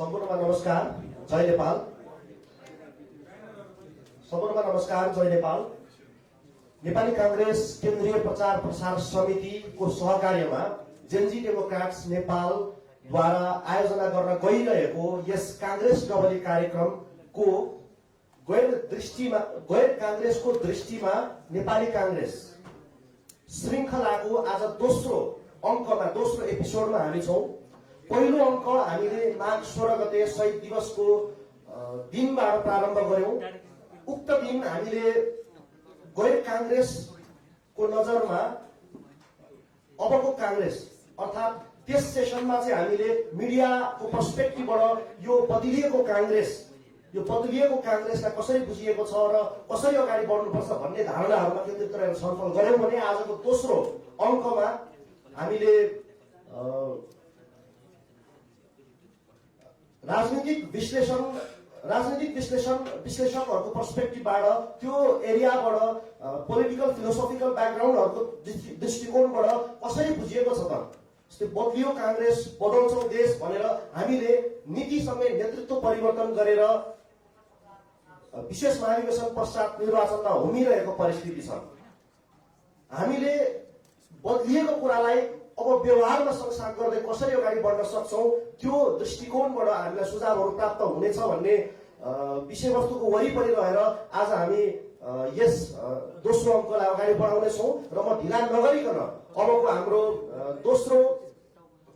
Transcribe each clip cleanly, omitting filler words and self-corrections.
सम्पूर्णमा नमस्कार, जय नेपाल। सम्पूर्णमा नमस्कार, जय नेपाल। नेपाली कांग्रेस केन्द्रीय प्रचार प्रसार समितिको सहकार्यमा जेनजी डेमोक्राट्स नेपालद्वारा आयोजना गर्न गइरहेको यस कांग्रेस डबली कार्यक्रमको गैर कांग्रेसको दृष्टिमा नेपाली कांग्रेस श्रृंखलाको आज दोस्रो एपिसोडमा हामी छौं। पहिलो अंक हामीले माघ 16 गते शहीद दिवसको दिनबाट प्रारम्भ गर्यौं। उक्त दिन हामीले गैर कांग्रेसको नजरमा अबको कांग्रेस अर्थात् त्यस सेसनमा चाहिँ हामीले मिडियाको पर्सपेक्टिभबाट यो बदलिएको कांग्रेसलाई कसरी बुझिएको छ र कसरी अगाडि बढ्नुपर्छ भन्ने धारणाहरूमा केन्द्रित रहेर छलफल गर्यौं भने आजको दोस्रो अंकमा हामीले राजनीतिक विश्लेषकहरूको पर्सपेक्टिभबाट त्यो एरियाबाट पोलिटिकल फिलोसोफिकल ब्याकग्राउन्डहरूको दृष्टिकोणबाट कसरी बुझिएको छ त बदलियो कांग्रेस बदल्छौं देश भनेर हामीले नीतिसँगै नेतृत्व परिवर्तन गरेर विशेष महाधिवेशन पश्चात निर्वाचनमा होमिरहेको परिस्थिति छ। हामीले बदलिएको कुरालाई अब व्यवहारमा सँगसँगै गर्दै कसरी अगाडि बढ्न सक्छौं त्यो दृष्टिकोणबाट हामीलाई सुझावहरू प्राप्त हुनेछ भन्ने विषयवस्तुको वरिपरि रहेर आज हामी यस दोस्रो अंकलाई अगाडि बढाउनेछौं र म ढिला नगरिकन अबको हाम्रो दोस्रो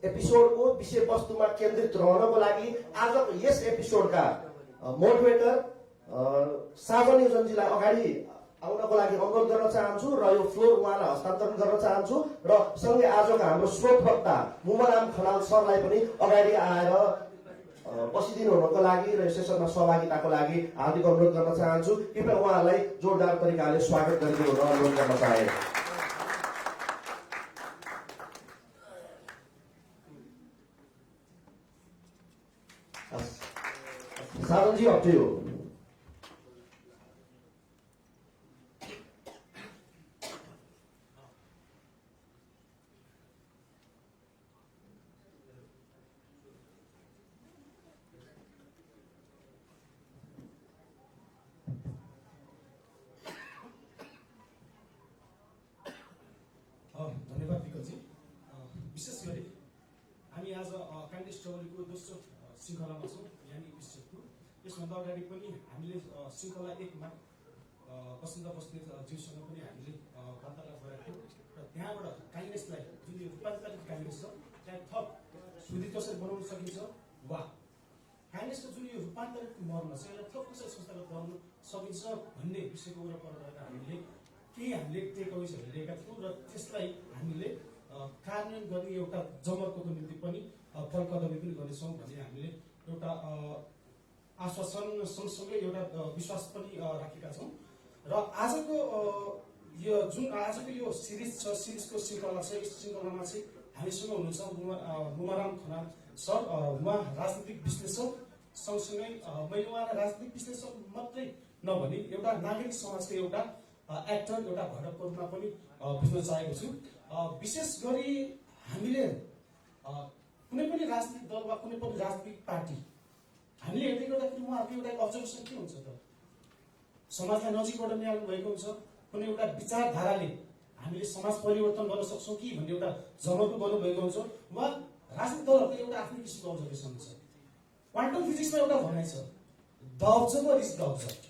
एपिसोडको विषयवस्तुमा केन्द्रित रहनको लागि आजको यस एपिसोडका मोडरेटर साजन योजनजीलाई अगाडि आउनको लागि अनुरोध गर्न चाहन्छु र यो फ्लोर उहाँलाई हस्तान्तरण गर्न चाहन्छु र सँगै आजको हाम्रो स्रोत वक्ता मुमराम खनाल सरलाई पनि अगाडि आएर बसिदिनु हुनको लागि र सेसनमा सहभागिताको लागि हार्दिक अनुरोध गर्न चाहन्छु। कृपया उहाँलाई जोरदार तरिकाले स्वागत गरिदिनु र अनुरोध गर्न चाहे। साजनजी, up to you. धन्यवाद विकलजी। विशेष गरी हामी आज कांग्रेस डबलीको दोस्रो श्रृङ्खलामा छौँ, यानि एपिसोड 2। यसभन्दा अगाडि पनि हामीले श्रृङ्खला 1 मा वसन्त बस्नेत ज्यूसँग पनि हामीले वार्तालाप गरेको र त्यहाँबाट कांग्रेसलाई जुन यो रूपान्तरित कांग्रेस छ त्यहाँ थप सुदृढ कसरी बनाउन सकिन्छ वा कांग्रेसको जुन यो रूपान्तरित मर्म छ यसलाई थप कसरी संस्थागत गर्न सकिन्छ भन्ने विषयको वरपर रहेर हामीले टेकअवेजहरू लिएका थियौँ र त्यसलाई हामीले कार्यान्वयन गर्ने एउटा जमर्को निम्ति पनि पहलकदमी पनि गर्नेछौँ भन्ने हामीले एउटा आश्वासन सँगसँगै एउटा विश्वास पनि राखेका छौँ। र आजको यो सिरिज छ, सिरिजको श्रृङ्खला छ। यस श्रृङ्खलामा चाहिँ हामीसँग हुनुहुन्छ मुमराम खनाल सर। उहाँ राजनीतिक विश्लेषक सँगसँगै मैले उहाँलाई राजनीतिक विश्लेषक मात्रै नभनी एउटा नागरिक समाजको एउटा एक्टर, एउटा घटकको रूपमा पनि बुझ्न चाहेको छु। विशेष गरी हामीले कुनै पनि राजनीतिक दल वा कुनै पनि राजनीतिक पार्टी हामीले हेर्दै गर्दाखेरि उहाँहरूको एउटा अब्जर्भेसन के हुन्छ त समाजलाई नजिकबाट निहाल्नु भएको हुन्छ। कुनै एउटा विचारधाराले हामीले समाज परिवर्तन गर्न सक्छौँ कि भन्ने एउटा जमर्को गर्नुभएको हुन्छ वा राजनीतिक दलहरूको एउटा आफ्नै किसिमको अब्जर्भेसन हुन्छ। क्वान्टम फिजिक्समा एउटा भनाइ छ, द अब्जर्भर इज द अब्जर्भड।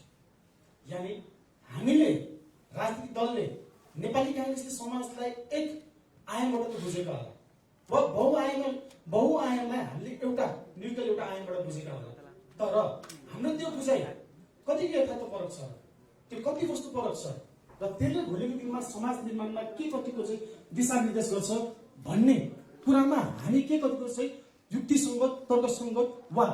यानि हामीले राजनीतिक दलले नेपाली कांग्रेसले समाजलाई एक आयामबाट त बुझेका होला वा बहुआयामलाई हामीले एउटा न्युट्रल एउटा आयामबाट बुझेका होला, तर हाम्रो त्यो बुझाइ कति यथार्थपरक छ, त्यो कति वस्तुपरक छ र त्यसले भोलिको दिनमा समाज निर्माणमा के कतिको चाहिँ दिशानिर्देश गर्छ भन्ने कुरामा हामी के कतिको चाहिँ युक्तिसङ्गत, तर्कसङ्गत वा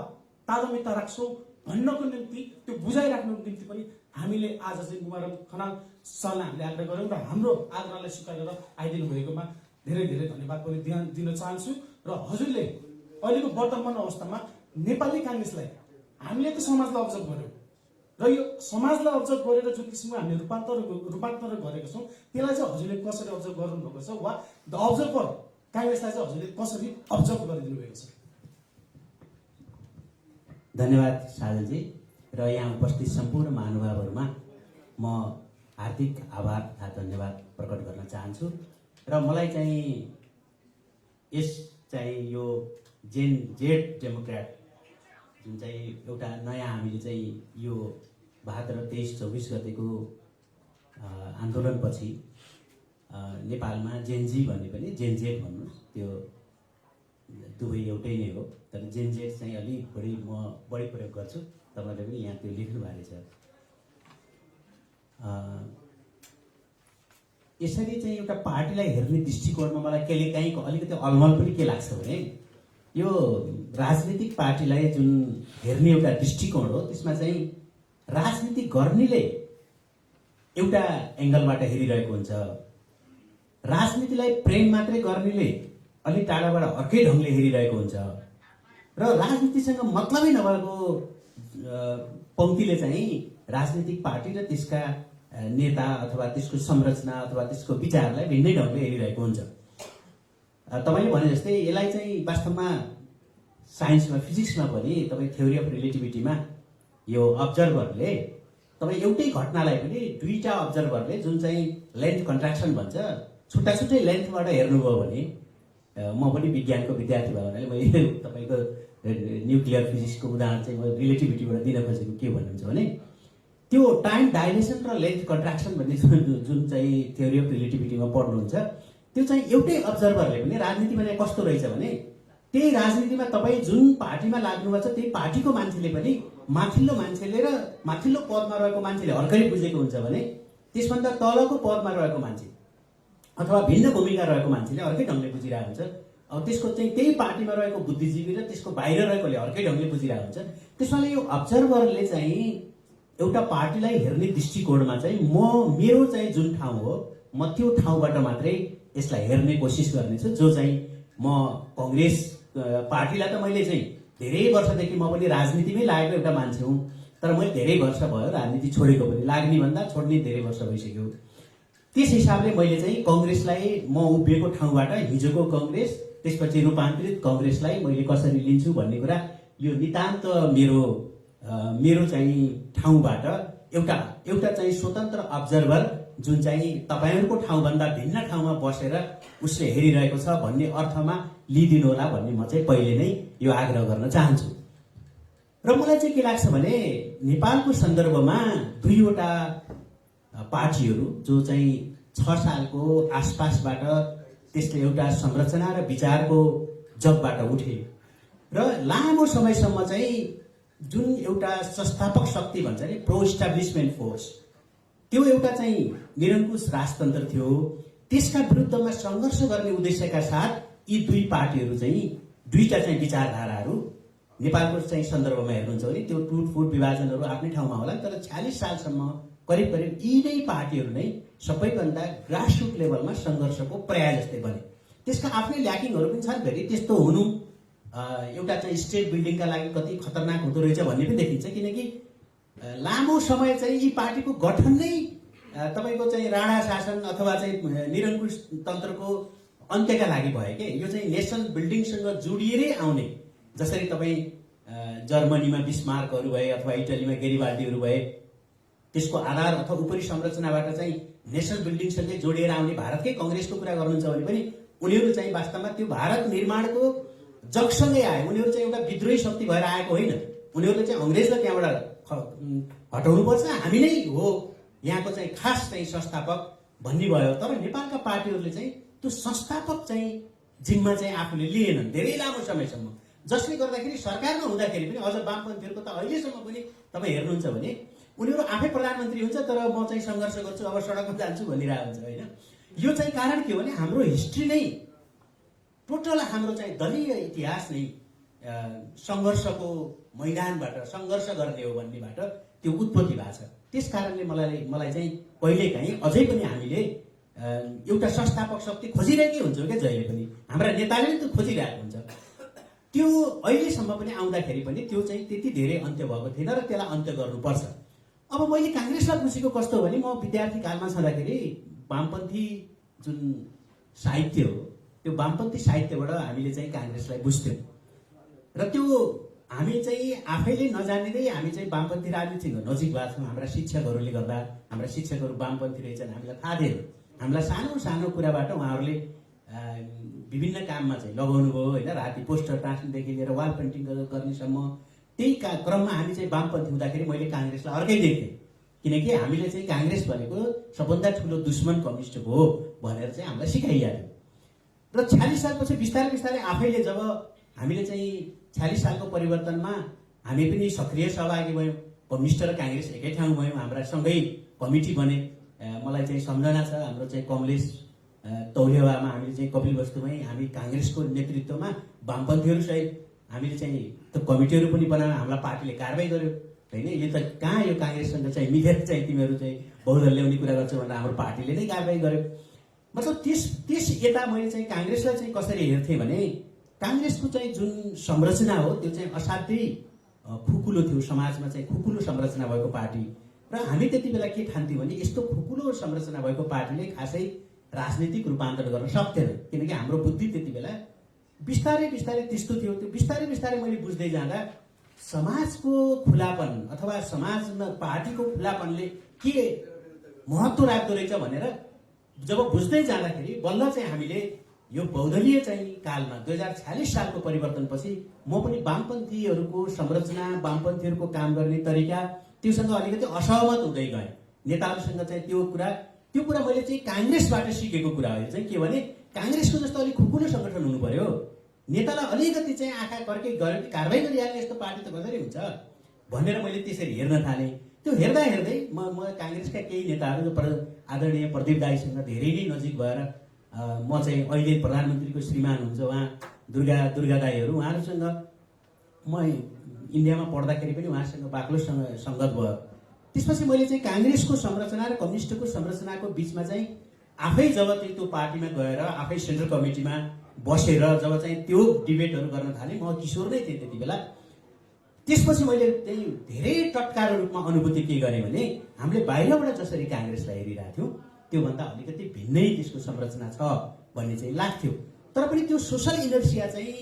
तादात्म्यता राख्छौँ भन्नको निम्ति, त्यो बुझाइराख्नुको निम्ति पनि हामीले आज चाहिँ मुमराम खनाल सरलाई हामीले आग्रह गऱ्यौँ र हाम्रो आग्रहलाई स्वीकार गरेर आइदिनु भएकोमा धेरै धेरै धन्यवाद पनि दिन चाहन्छु। र हजुरले अहिलेको वर्तमान अवस्थामा नेपाली कांग्रेसलाई हामीले त समाजलाई अब्जर्भ गर्यौँ र यो समाजलाई अब्जर्भ गरेर जुन किसिमको हामीले रूपान्तरण गरेका छौँ त्यसलाई चाहिँ हजुरले कसरी अब्जर्भ गर्नुभएको छ वा द अब्जर्भर कांग्रेसलाई चाहिँ हजुरले कसरी अब्जर्भ गरिदिनु भएको छ? धन्यवाद साजनजी र यहाँ उपस्थित सम्पूर्ण महानुभावहरूमा म हार्दिक आभार तथा धन्यवाद प्रकट गर्न चाहन्छु र मलाई चाहिँ यस चाहिँ यो जेन जेड डेमोक्रेट जुन चाहिँ एउटा नयाँ हामीले चाहिँ यो 72, 23, 24 गतेको आन्दोलनपछि नेपालमा जेनजी भन्ने पनि जेनजेड भन्नुहोस् त्यो दुवै एउटै नै हो तर जेनजेड चाहिँ अलिक बढी प्रयोग गर्छु तपाईँले पनि यहाँ त्यो लेख्नु भएको छ यसरी चाहिँ एउटा पार्टीलाई हेर्ने दृष्टिकोणमा मलाई कहिलेकाहीँ अलिकति अलमल पनि के लाग्छ भने यो राजनीतिक पार्टीलाई जुन हेर्ने एउटा दृष्टिकोण हो त्यसमा चाहिँ राजनीति गर्नेले एउटा एङ्गलबाट हेरिरहेको हुन्छ राजनीतिलाई प्रेम मात्रै गर्नेले अलि टाढाबाट अर्कै ढङ्गले हेरिरहेको हुन्छ र राजनीतिसँग मतलबै नभएको पङ्क्तिले चाहिँ राजनीतिक पार्टी र त्यसका नेता अथवा त्यसको संरचना अथवा त्यसको विचारलाई भिन्दै ढङ्गले हेरिरहेको हुन्छ तपाईँले भने जस्तै यसलाई चाहिँ वास्तवमा साइन्समा फिजिक्समा पनि तपाईँ थ्योरी अफ रिलेटिभिटीमा यो अब्जर्भरले तपाईँ एउटै घटनालाई पनि दुईटा अब्जर्भरले जुन चाहिँ लेन्थ कन्ट्राक्सन भन्छ छुट्टा छुट्टै लेन्थबाट हेर्नुभयो भने म पनि विज्ञानको विद्यार्थी भयो भने मैले तपाईँको न्युक्लियर फिजिक्सको उदाहरण चाहिँ म रिलेटिभिटीबाट दिन खोजेको के भन्नुहुन्छ भने त्यो टाइम डाइलेसन र लेन्थ कन्ट्राक्सन भन्ने जुन चाहिँ थ्योरी अफ रिलेटिभिटीमा पढ्नुहुन्छ त्यो चाहिँ एउटै अब्जर्भरले पनि राजनीति भने कस्तो रहेछ भने त्यही राजनीतिमा तपाईँ जुन पार्टीमा लाग्नुभएको छ त्यही पार्टीको मान्छेले पनि माथिल्लो मान्छेले र माथिल्लो पदमा रहेको मान्छेले अर्कै बुझेको हुन्छ भने त्यसभन्दा तलको पदमा रहेको मान्छे अथवा भिन्न भूमिका रहेको मान्छेले अर्कै ढङ्गले बुझिरहेको हुन्छ अब त्यसको चाहिँ त्यही पार्टीमा रहेको बुद्धिजीवी र त्यसको बाहिर रहेकोले अर्कै ढङ्गले बुझिरहेको हुन्छ त्यसमाले यो अब्जर्भरले चाहिँ एउटा पार्टीलाई हेर्ने दृष्टिकोणमा चाहिँ मेरो चाहिँ जुन ठाउँ हो म त्यो ठाउँबाट मात्रै यसलाई हेर्ने कोसिस गर्नेछु जो चाहिँ म कङ्ग्रेस पार्टीलाई त मैले चाहिँ धेरै वर्षदेखि म पनि राजनीतिमै लागेको एउटा मान्छे हुँ तर मैले धेरै वर्ष भयो राजनीति छोडेको पनि लाग्ने भन्दा छोड्ने धेरै वर्ष भइसक्यो त्यस हिसाबले मैले चाहिँ कङ्ग्रेसलाई म उभिएको ठाउँबाट हिजोको कङ्ग्रेस त्यसपछि रूपान्तरित कङ्ग्रेसलाई मैले कसरी लिन्छु भन्ने कुरा यो नितान्त मेरो चाहिँ ठाउँबाट एउटा चाहिँ स्वतन्त्र अब्जर्भर जुन चाहिँ तपाईँहरूको ठाउँभन्दा भिन्न ठाउँमा बसेर उसले हेरिरहेको छ भन्ने अर्थमा लिइदिनु होला भन्ने म चाहिँ पहिले नै यो आग्रह गर्न चाहन्छु र मलाई चाहिँ के लाग्छ भने नेपालको सन्दर्भमा दुईवटा पार्टीहरू जो चाहिँ 6 सालको आसपासबाट त्यसले एउटा संरचना र विचारको जगबाट उठे र लामो समयसम्म चाहिँ जुन एउटा संस्थापक शक्ति भन्छ नि प्रो इस्टाब्लिसमेन्ट फोर्स त्यो एउटा चाहिँ निरङ्कुश राजतन्त्र थियो त्यसका विरुद्धमा सङ्घर्ष गर्ने उद्देश्यका साथ यी दुई पार्टीहरू चाहिँ दुईटा चाहिँ विचारधाराहरू नेपालको चाहिँ सन्दर्भमा हेर्नुहुन्छ भने त्यो टुटफुट विभाजनहरू आफ्नै ठाउँमा होला तर 46 सालसम्म करिब यी नै पार्टीहरू नै सबैभन्दा ग्रासरुट लेभलमा सङ्घर्षको पर्याय जस्तै बने त्यसका आफ्नै ल्याकिङहरू पनि छन् फेरि त्यस्तो हुनु एउटा चाहिँ स्टेट बिल्डिङका लागि कति खतरनाक हुँदो रहेछ भन्ने पनि देखिन्छ किनकि लामो समय चाहिँ यी पार्टीको गठन नै तपाईँको चाहिँ राणा शासन अथवा चाहिँ निरङ्कुश तन्त्रको अन्त्यका लागि भयो के यो चाहिँ नेसन बिल्डिङसँग जोडिएरै आउने जसरी तपाईँ जर्मनीमा बिस्मार्कहरू भए अथवा इटलीमा गेरिबाल्डीहरू भए त्यसको आधार अथवा उपरि संरचनाबाट चाहिँ नेसन बिल्डिङसँगै जोडिएर आउने भारतकै कङ्ग्रेसको कुरा गर्नुहुन्छ भने पनि उनीहरू चाहिँ वास्तवमा त्यो भारत निर्माणको जगसँगै आए उनीहरू चाहिँ एउटा विद्रोही शक्ति भएर आएको होइन उनीहरूले चाहिँ अङ्ग्रेजलाई त्यहाँबाट हटाउनुपर्छ हामी नै हो यहाँको चाहिँ खास चाहिँ संस्थापक भन्ने भयो तर नेपालका पार्टीहरूले चाहिँ त्यो संस्थापक चाहिँ जिम्मा चाहिँ आफूले लिएनन् धेरै लामो समयसम्म जसले गर्दाखेरि सरकारमा हुँदाखेरि पनि अझ वामपन्थीहरूको त अहिलेसम्म पनि तपाईँ हेर्नुहुन्छ भने उनीहरू आफै प्रधानमन्त्री हुन्छ तर म चाहिँ सङ्घर्ष गर्छु अब सडकमा जान्छु भनिरहेको हुन्छ होइन यो चाहिँ कारण के हो भने हाम्रो हिस्ट्री नै टोटल हाम्रो चाहिँ दलीय इतिहास नै सङ्घर्षको मैदानबाट सङ्घर्ष गर्ने हो भन्नेबाट त्यो उत्पत्ति भएको छ त्यस कारणले मलाई चाहिँ कहिलेकाहीँ अझै पनि हामीले एउटा संस्थापक शक्ति खोजिरहेकै हुन्छौँ क्या जहिले पनि हाम्रा नेताले पनि त्यो खोजिरहेको हुन्छ त्यो अहिलेसम्म पनि आउँदाखेरि पनि त्यो चाहिँ त्यति धेरै अन्त्य भएको थिएन र त्यसलाई अन्त्य गर्नुपर्छ अब मैले काङ्ग्रेसलाई बुझेको कस्तो हो भने म विद्यार्थी कालमा छँदाखेरि वामपन्थी जुन साहित्य हो त्यो वामपन्थी साहित्यबाट हामीले चाहिँ काङ्ग्रेसलाई बुझ्थ्यौँ र त्यो हामी चाहिँ आफैले नजानिँदै हामी चाहिँ वामपन्थी राजनीतिसँग नजिक भएको छौँ। हाम्रा शिक्षकहरूले गर्दा हाम्रा शिक्षकहरू वामपन्थी रहेछन्, हामीलाई थाहा थिएन। हामीलाई सानो सानो कुराबाट उहाँहरूले विभिन्न काममा चाहिँ लगाउनु भयो होइन। राति पोस्टर टाँस्नुदेखि लिएर वाल पेन्टिङ गर्नेसम्म त्यही क्रममा हामी चाहिँ वामपन्थी हुँदाखेरि मैले काङ्ग्रेसलाई अर्कै देख्थेँ, किनकि हामीले चाहिँ काङ्ग्रेस भनेको सबभन्दा ठुलो दुश्मन कम्युनिस्टको हो भनेर चाहिँ हामीलाई सिकाइहाल्यो। र 46 सालपछि बिस्तारै बिस्तारै आफैले जब हामीले चाहिँ 46 सालको परिवर्तनमा हामी पनि सक्रिय सहभागी भयौँ। कम्युनिस्ट र काङ्ग्रेस एकै ठाउँ भयौँ, हाम्रा सँगै कमिटी बने। मलाई चाहिँ सम्झना छ, हाम्रो चाहिँ कमलेश तौलेवामा हामीले चाहिँ कपिलवस्तुमै हामी काङ्ग्रेसको नेतृत्वमा वामपन्थीहरूसहित हामीले चाहिँ त्यो कमिटीहरू पनि बनायौँ। हामीलाई पार्टीले कारवाही गर्यो होइन, यो त कहाँ यो काङ्ग्रेससँग चाहिँ मिलेर चाहिँ तिमीहरू चाहिँ बहुदल ल्याउने कुरा गर्छौ भनेर हाम्रो पार्टीले नै कारवाही गर्यो। मतलब त्यस यता मैले चाहिँ काङ्ग्रेसलाई चाहिँ कसरी हेर्थेँ भने काङ्ग्रेसको चाहिँ जुन संरचना हो त्यो चाहिँ असाध्यै खुकुलो थियो। समाजमा चाहिँ खुकुलो संरचना भएको पार्टी र हामी त्यति बेला के ठान्थ्यौँ भने यस्तो खुकुलो संरचना भएको पार्टीले खासै राजनीतिक रूपान्तरण गर्न सक्थेन, किनकि हाम्रो बुद्धि त्यति बेला बिस्तारै बिस्तारै त्यस्तो थियो। त्यो बिस्तारै बिस्तारै मैले बुझ्दै जाँदा समाजको खुलापन अथवा समाजमा पार्टीको खुलापनले के महत्त्व राख्दो रहेछ भनेर जब बुझ्दै जाँदाखेरि बल्ल चाहिँ हामीले यो बहुदलीय चाहिँ कालमा 2046 सालको परिवर्तनपछि म पनि वामपन्थीहरूको संरचना, वामपन्थीहरूको काम गर्ने तरिका त्योसँग अलिकति असहमत हुँदै गएँ। नेताहरूसँग चाहिँ त्यो कुरा मैले चाहिँ काङ्ग्रेसबाट सिकेको कुरा हो। चाहिँ के भने काङ्ग्रेसको जस्तो अलिक खुकुलो सङ्गठन हुनु पर्यो, नेतालाई अलिकति चाहिँ आँखा कर्कै गरेर कारवाही गरिहाल्ने यस्तो पार्टी त कसरी हुन्छ भनेर मैले त्यसरी हेर्न थालेँ। त्यो हेर्दा हेर्दै म काङ्ग्रेसका केही नेताहरू जो आदरणीय प्रदीप दाईसँग धेरै नै नजिक भएर म चाहिँ अहिले प्रधानमन्त्रीको श्रीमान हुन्छ उहाँ दुर्गा दाईहरू, उहाँहरूसँग म इन्डियामा पढ्दाखेरि पनि उहाँसँग बाक्लो सङ्गत भयो। त्यसपछि मैले चाहिँ काङ्ग्रेसको संरचना र कम्युनिस्टको संरचनाको बिचमा चाहिँ आफै जब चाहिँ त्यो पार्टीमा गएर आफै सेन्ट्रल कमिटीमा बसेर जब चाहिँ त्यो डिबेटहरू गर्न थालेँ, म किशोर नै थिएँ त्यति बेला। त्यसपछि मैले चाहिँ धेरै टटकार रूपमा अनुभूति के गरेँ भने हामीले बाहिरबाट जसरी काङ्ग्रेसलाई हेरिरहेको थियौँ त्योभन्दा अलिकति भिन्नै त्यसको संरचना छ भन्ने चाहिँ लाग्थ्यो। तर पनि त्यो सोसल इनर्सिया चाहिँ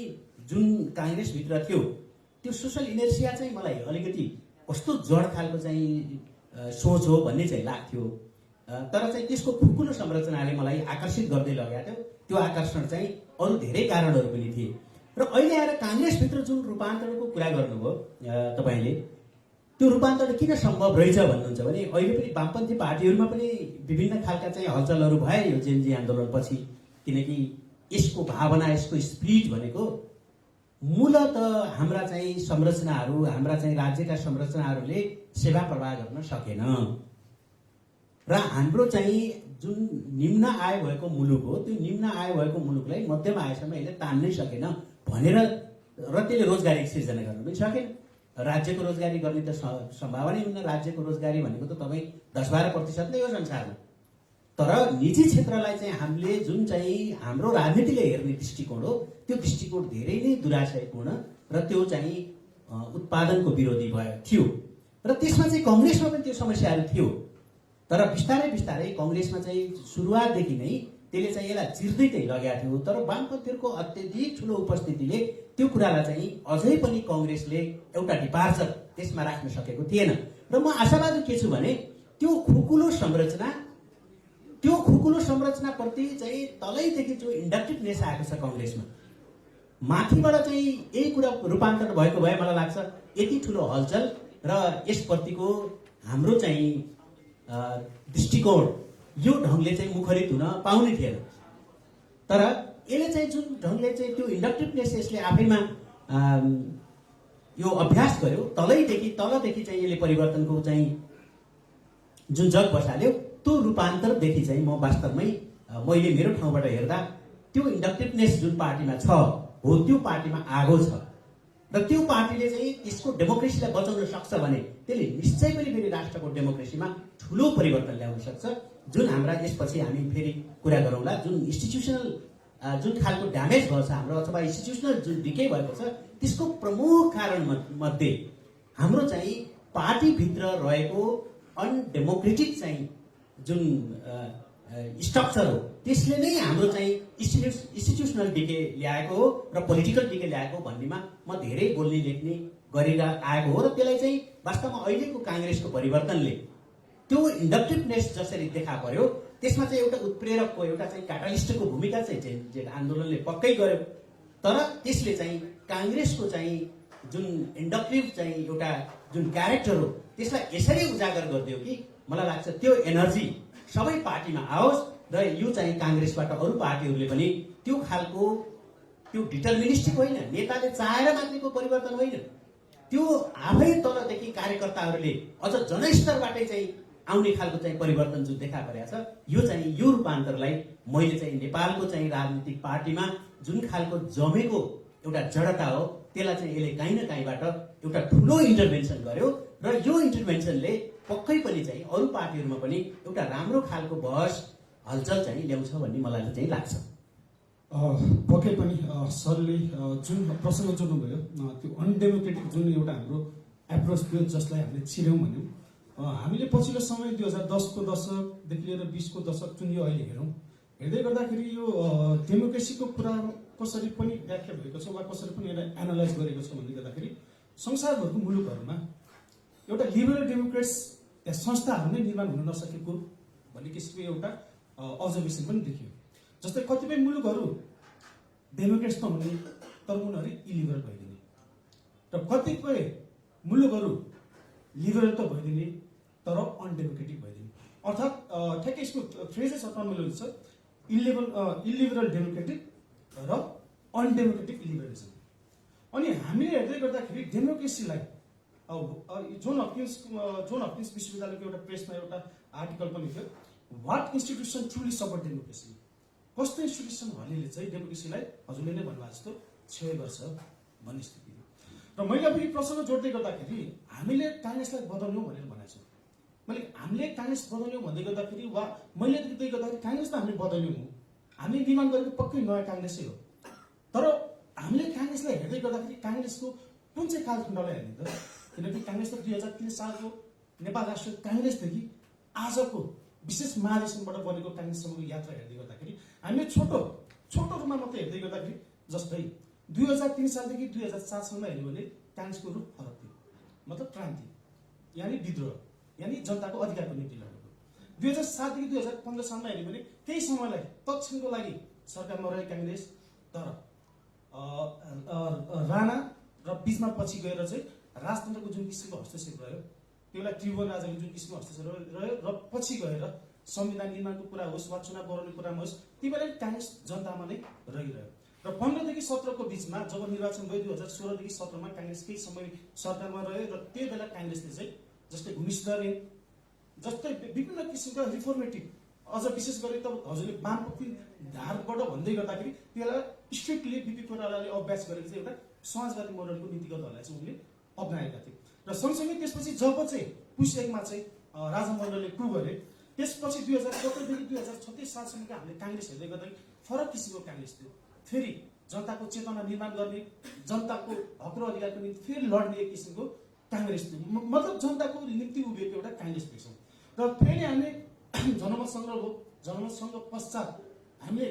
जुन काङ्ग्रेसभित्र थियो त्यो सोसल इनर्सिया चाहिँ मलाई अलिकति कस्तो जड खालको चाहिँ सोच हो भन्ने चाहिँ लाग्थ्यो। तर चाहिँ त्यसको खुकुलो संरचनाले मलाई आकर्षित गर्दै लगेको थियो। त्यो आकर्षण चाहिँ अरू धेरै कारणहरू पनि थिए। र अहिले आएर काङ्ग्रेसभित्र जुन रूपान्तरणको कुरा गर्नुभयो तपाईँले, त्यो रूपान्तरण किन सम्भव रहेछ भन्नुहुन्छ भने अहिले पनि वामपन्थी पार्टीहरूमा पनि विभिन्न खालका चाहिँ हलचलहरू भए यो जेनजी आन्दोलनपछि, किनकि यसको भावना, यसको स्पिरिट भनेको मूलत हाम्रा चाहिँ संरचनाहरू, हाम्रा चाहिँ राज्यका संरचनाहरूले सेवा प्रवाह गर्न सकेन र हाम्रो चाहिँ जुन निम्न आय भएको मुलुक हो त्यो निम्न आय भएको मुलुकलाई मध्यम आयसम्म यसले तान्नै सकेन भनेर र त्यसले रोजगारी सिर्जना गर्न पनि सकेन। राज्यको रोजगारी गर्ने त सम्भावनै हुन्न। राज्यको रोजगारी भनेको त तपाईँ 10-12% नै हो संसारमा। तर निजी क्षेत्रलाई चाहिँ हामीले जुन चाहिँ हाम्रो राजनीतिले हेर्ने दृष्टिकोण हो त्यो दृष्टिकोण धेरै नै दुराशयपूर्ण र त्यो चाहिँ उत्पादनको विरोधी थियो। र त्यसमा चाहिँ कङ्ग्रेसमा पनि त्यो समस्याहरू थियो। तर बिस्तारै बिस्तारै कङ्ग्रेसमा चाहिँ सुरुवातदेखि नै त्यसले चाहिँ यसलाई चिर्दै चाहिँ लगेको थियो। तर वामपन्थीहरूको अत्यधिक ठुलो उपस्थितिले त्यो कुरालाई चाहिँ अझै पनि कङ्ग्रेसले एउटा डिपार्चर त्यसमा राख्न सकेको थिएन। र म आशावादी के छु भने त्यो खुकुलो संरचनाप्रति चाहिँ तलैदेखि जो इन्डक्टिभनेस आएको छ कङ्ग्रेसमा, माथिबाट चाहिँ यही कुरा रूपान्तरण भएको भए मलाई लाग्छ यति ठुलो हलचल र यसप्रतिको हाम्रो चाहिँ दृष्टिकोण यो ढङ्गले चाहिँ मुखरित हुन पाउने थिएन। तर यसले चाहिँ जुन ढङ्गले चाहिँ त्यो इन्डक्टिभनेस यसले आफैमा यो अभ्यास गर्यो, तलदेखि चाहिँ यसले परिवर्तनको चाहिँ जुन जग बसाल्यो, त्यो रूपान्तरदेखि चाहिँ म वास्तवमै मैले मेरो ठाउँबाट हेर्दा त्यो इन्डक्टिभनेस जुन पार्टीमा छ हो त्यो पार्टीमा आगो छ र त्यो पार्टीले चाहिँ त्यसको डेमोक्रेसीलाई बचाउन सक्छ भने त्यसले निश्चय पनि फेरि राष्ट्रको डेमोक्रेसीमा ठुलो परिवर्तन ल्याउन सक्छ। जुन हाम्रा यसपछि हामी फेरि कुरा गरौँला, जुन इन्स्टिट्युसनल जुन खालको ड्यामेज भएको छ हाम्रो अथवा इन्स्टिट्युसनल जुन डिके भएको छ त्यसको प्रमुख कारण मध्ये हाम्रो चाहिँ पार्टीभित्र रहेको अनडेमोक्रेटिक चाहिँ जुन स्ट्रक्चर हो त्यसले नै हाम्रो चाहिँ इन्स्टिट्युसनल डिके ल्याएको हो र पोलिटिकल डिके ल्याएको भन्नेमा म धेरै बोल्ने लेख्ने गरेर आएको हो र त्यसलाई चाहिँ वास्तवमा अहिलेको काङ्ग्रेसको परिवर्तनले त्यो इन्डक्टिभनेस जसरी देखा पर्यो त्यसमा चाहिँ एउटा उत्प्रेरकको एउटा चाहिँ क्याटालिस्टको भूमिका चाहिँ आन्दोलनले पक्कै गर्यो। तर त्यसले चाहिँ काङ्ग्रेसको चाहिँ जुन इन्डक्टिभ चाहिँ एउटा जुन क्यारेक्टर हो त्यसलाई यसरी उजागर गरिदियो कि मलाई लाग्छ त्यो एनर्जी सबै पार्टीमा आओस् र यो चाहिँ काङ्ग्रेसबाट अरू पार्टीहरूले पनि त्यो खालको त्यो डिटर्मिनिस्टिक होइन, नेताले चाहेर मात्रै परिवर्तन होइन, त्यो आफै तलदेखि कार्यकर्ताहरूले अझ जनस्तरबाटै चाहिँ आउने खालको चाहिँ परिवर्तन जुन देखा परेको छ यो चाहिँ यो रूपान्तरलाई मैले चाहिँ नेपालको चाहिँ राजनीतिक पार्टीमा जुन खालको जमेको एउटा जडता हो त्यसलाई चाहिँ यसले काहीँ न काहीँबाट एउटा ठुलो इन्टरभेन्सन गर्यो र यो इन्टरभेन्सनले पक्कै पनि चाहिँ अरू पार्टीहरूमा पनि एउटा राम्रो खालको बहस हलचल चाहिँ ल्याउँछ भन्ने मलाई चाहिँ लाग्छ। पक्कै पनि सरले जुन प्रसङ्ग जोड्नुभयो त्यो अनडेमोक्रेटिक जुन एउटा हाम्रो एप्रोच थियो जसलाई हामीले छिर्यौँ भन्यौँ। हामीले पछिल्लो समय 2010को दशकदेखि लिएर 20को दशक जुन यो अहिले हेरौँ, हेर्दै गर्दाखेरि यो डेमोक्रेसीको कुरा कसरी पनि व्याख्या भएको छ वा कसरी पनि यसलाई एनालाइज गरेको छ भन्दै गर्दाखेरि संसारभरको मुलुकहरूमा एउटा लिबरल डेमोक्रेट्स संस्थाहरू नै निर्माण हुन नसकेको भन्ने किसिमको एउटा अब्जर्भेसन पनि देखियो। जस्तै कतिपय मुलुकहरू डेमोक्रेट्स नहुने तर उनीहरू इलिबरल भइदिने र कतिपय मुलुकहरू लिबरल त भइदिने तर अनडेमोक्रेटिक भइदिने। अर्थात् ठ्याक्कै यसको फ्रेजेस टर्मिनोलोजी छ इलिबरल डेमोक्रेटिक र अनडेमोक्रेटिक लिबरलिजम। अनि हामीले हेर्दै गर्दाखेरि डेमोक्रेसीलाई जोन हपकिन्स विश्वविद्यालयको एउटा प्रेसमा एउटा आर्टिकल पनि थियो, what institution truly support democracy, कस्तो इन्स्टिट्युसनहरूले चाहिँ डेमोक्रेसीलाई हजुरले नै भन्नुभएको जस्तो क्षय गर्छ भन्ने स्थिति थियो। र मैले अब यो प्रसङ्ग जोड्दै गर्दाखेरि हामीले काङ्ग्रेसलाई बदल्यौँ भनेर भनेको छु। मैले हामीले काङ्ग्रेस बदल्यौँ भन्दै गर्दाखेरि वा मैले देख्दै गर्दाखेरि काङ्ग्रेस त हामीले बदल्यौँ हो, हामीले निर्माण गरेको पक्कै नयाँ काङ्ग्रेसै हो। तर हामीले काङ्ग्रेसलाई हेर्दै गर्दाखेरि काङ्ग्रेसको कुन चाहिँ कालखण्डलाई हेर्ने त, किनकि काङ्ग्रेस त 2003 सालको नेपाल राष्ट्रिय काङ्ग्रेसदेखि आजको विशेष महाधिवेशनबाट बनेको काङ्ग्रेससम्मको यात्रा हेर्दै गर्दाखेरि हामीले छोटो रूपमा मात्रै हेर्दै गर्दाखेरि जस्तै 2003 सालदेखि 2007 सालमा हेर्यो भने काङ्ग्रेसको रूप फरक थियो, मतलब क्रान्ति यानि विद्रोह यानि जनताको अधिकारको निम्ति लडेको। 2007 देखि 2015 सालमा हेर्यो भने केही समयलाई तत्क्षणको लागि सरकारमा रहे काङ्ग्रेस, तर राणा र बिचमा पछि गएर चाहिँ राजतन्त्रको जुन किसिमको हस्तक्षेप रह्यो, त्यसलाई त्रिभुवन राजाको जुन किसिमको हस्तक्षेप रह्यो र पछि गएर संविधान निर्माणको कुरा होस् वा चुनाव गराउने कुरामा होस्, ती बेला काङ्ग्रेस जनतामा नै रहिरह्यो। र 15 देखि 17 को बिचमा जब निर्वाचन भयो 2016 देखि 17 मा काङ्ग्रेस केही समय सरकारमा रह्यो र त्यो बेला काङ्ग्रेसले चाहिँ जस्तै भूमि सुधार ऐन जस्तै विभिन्न किसिमका रिफर्मेटिभ, अझ विशेष गरी त हजुरले वामपन्थी धारबाट भन्दै गर्दाखेरि त्यसलाई स्ट्रिक्टली बिपी कोइरालाले अभ्यास गरेर चाहिँ एउटा समाजवादी मोडलको नीतिगत हललाई चाहिँ उनले अप्नाएका थिए। र सँगसँगै त्यसपछि जब चाहिँ पुस 1 मा चाहिँ राजा मण्डलले कु गरे, त्यसपछि 2017 देखि 2036 सालसम्मका हामीले काङ्ग्रेस हेर्दै गर्दाखेरि फरक किसिमको काङ्ग्रेस थियो। फेरि जनताको चेतना निर्माण गर्ने, जनताको हक र अधिकारको निम्ति फेरि लड्ने एक किसिमको काङ्ग्रेस थियो, मतलब जनताको निम्ति उभिएको एउटा काङ्ग्रेस देख्छौँ। र फेरि हामीले जनमत सङ्ग्रह भयो, जनमत सङ्ग्रह पश्चात हामीले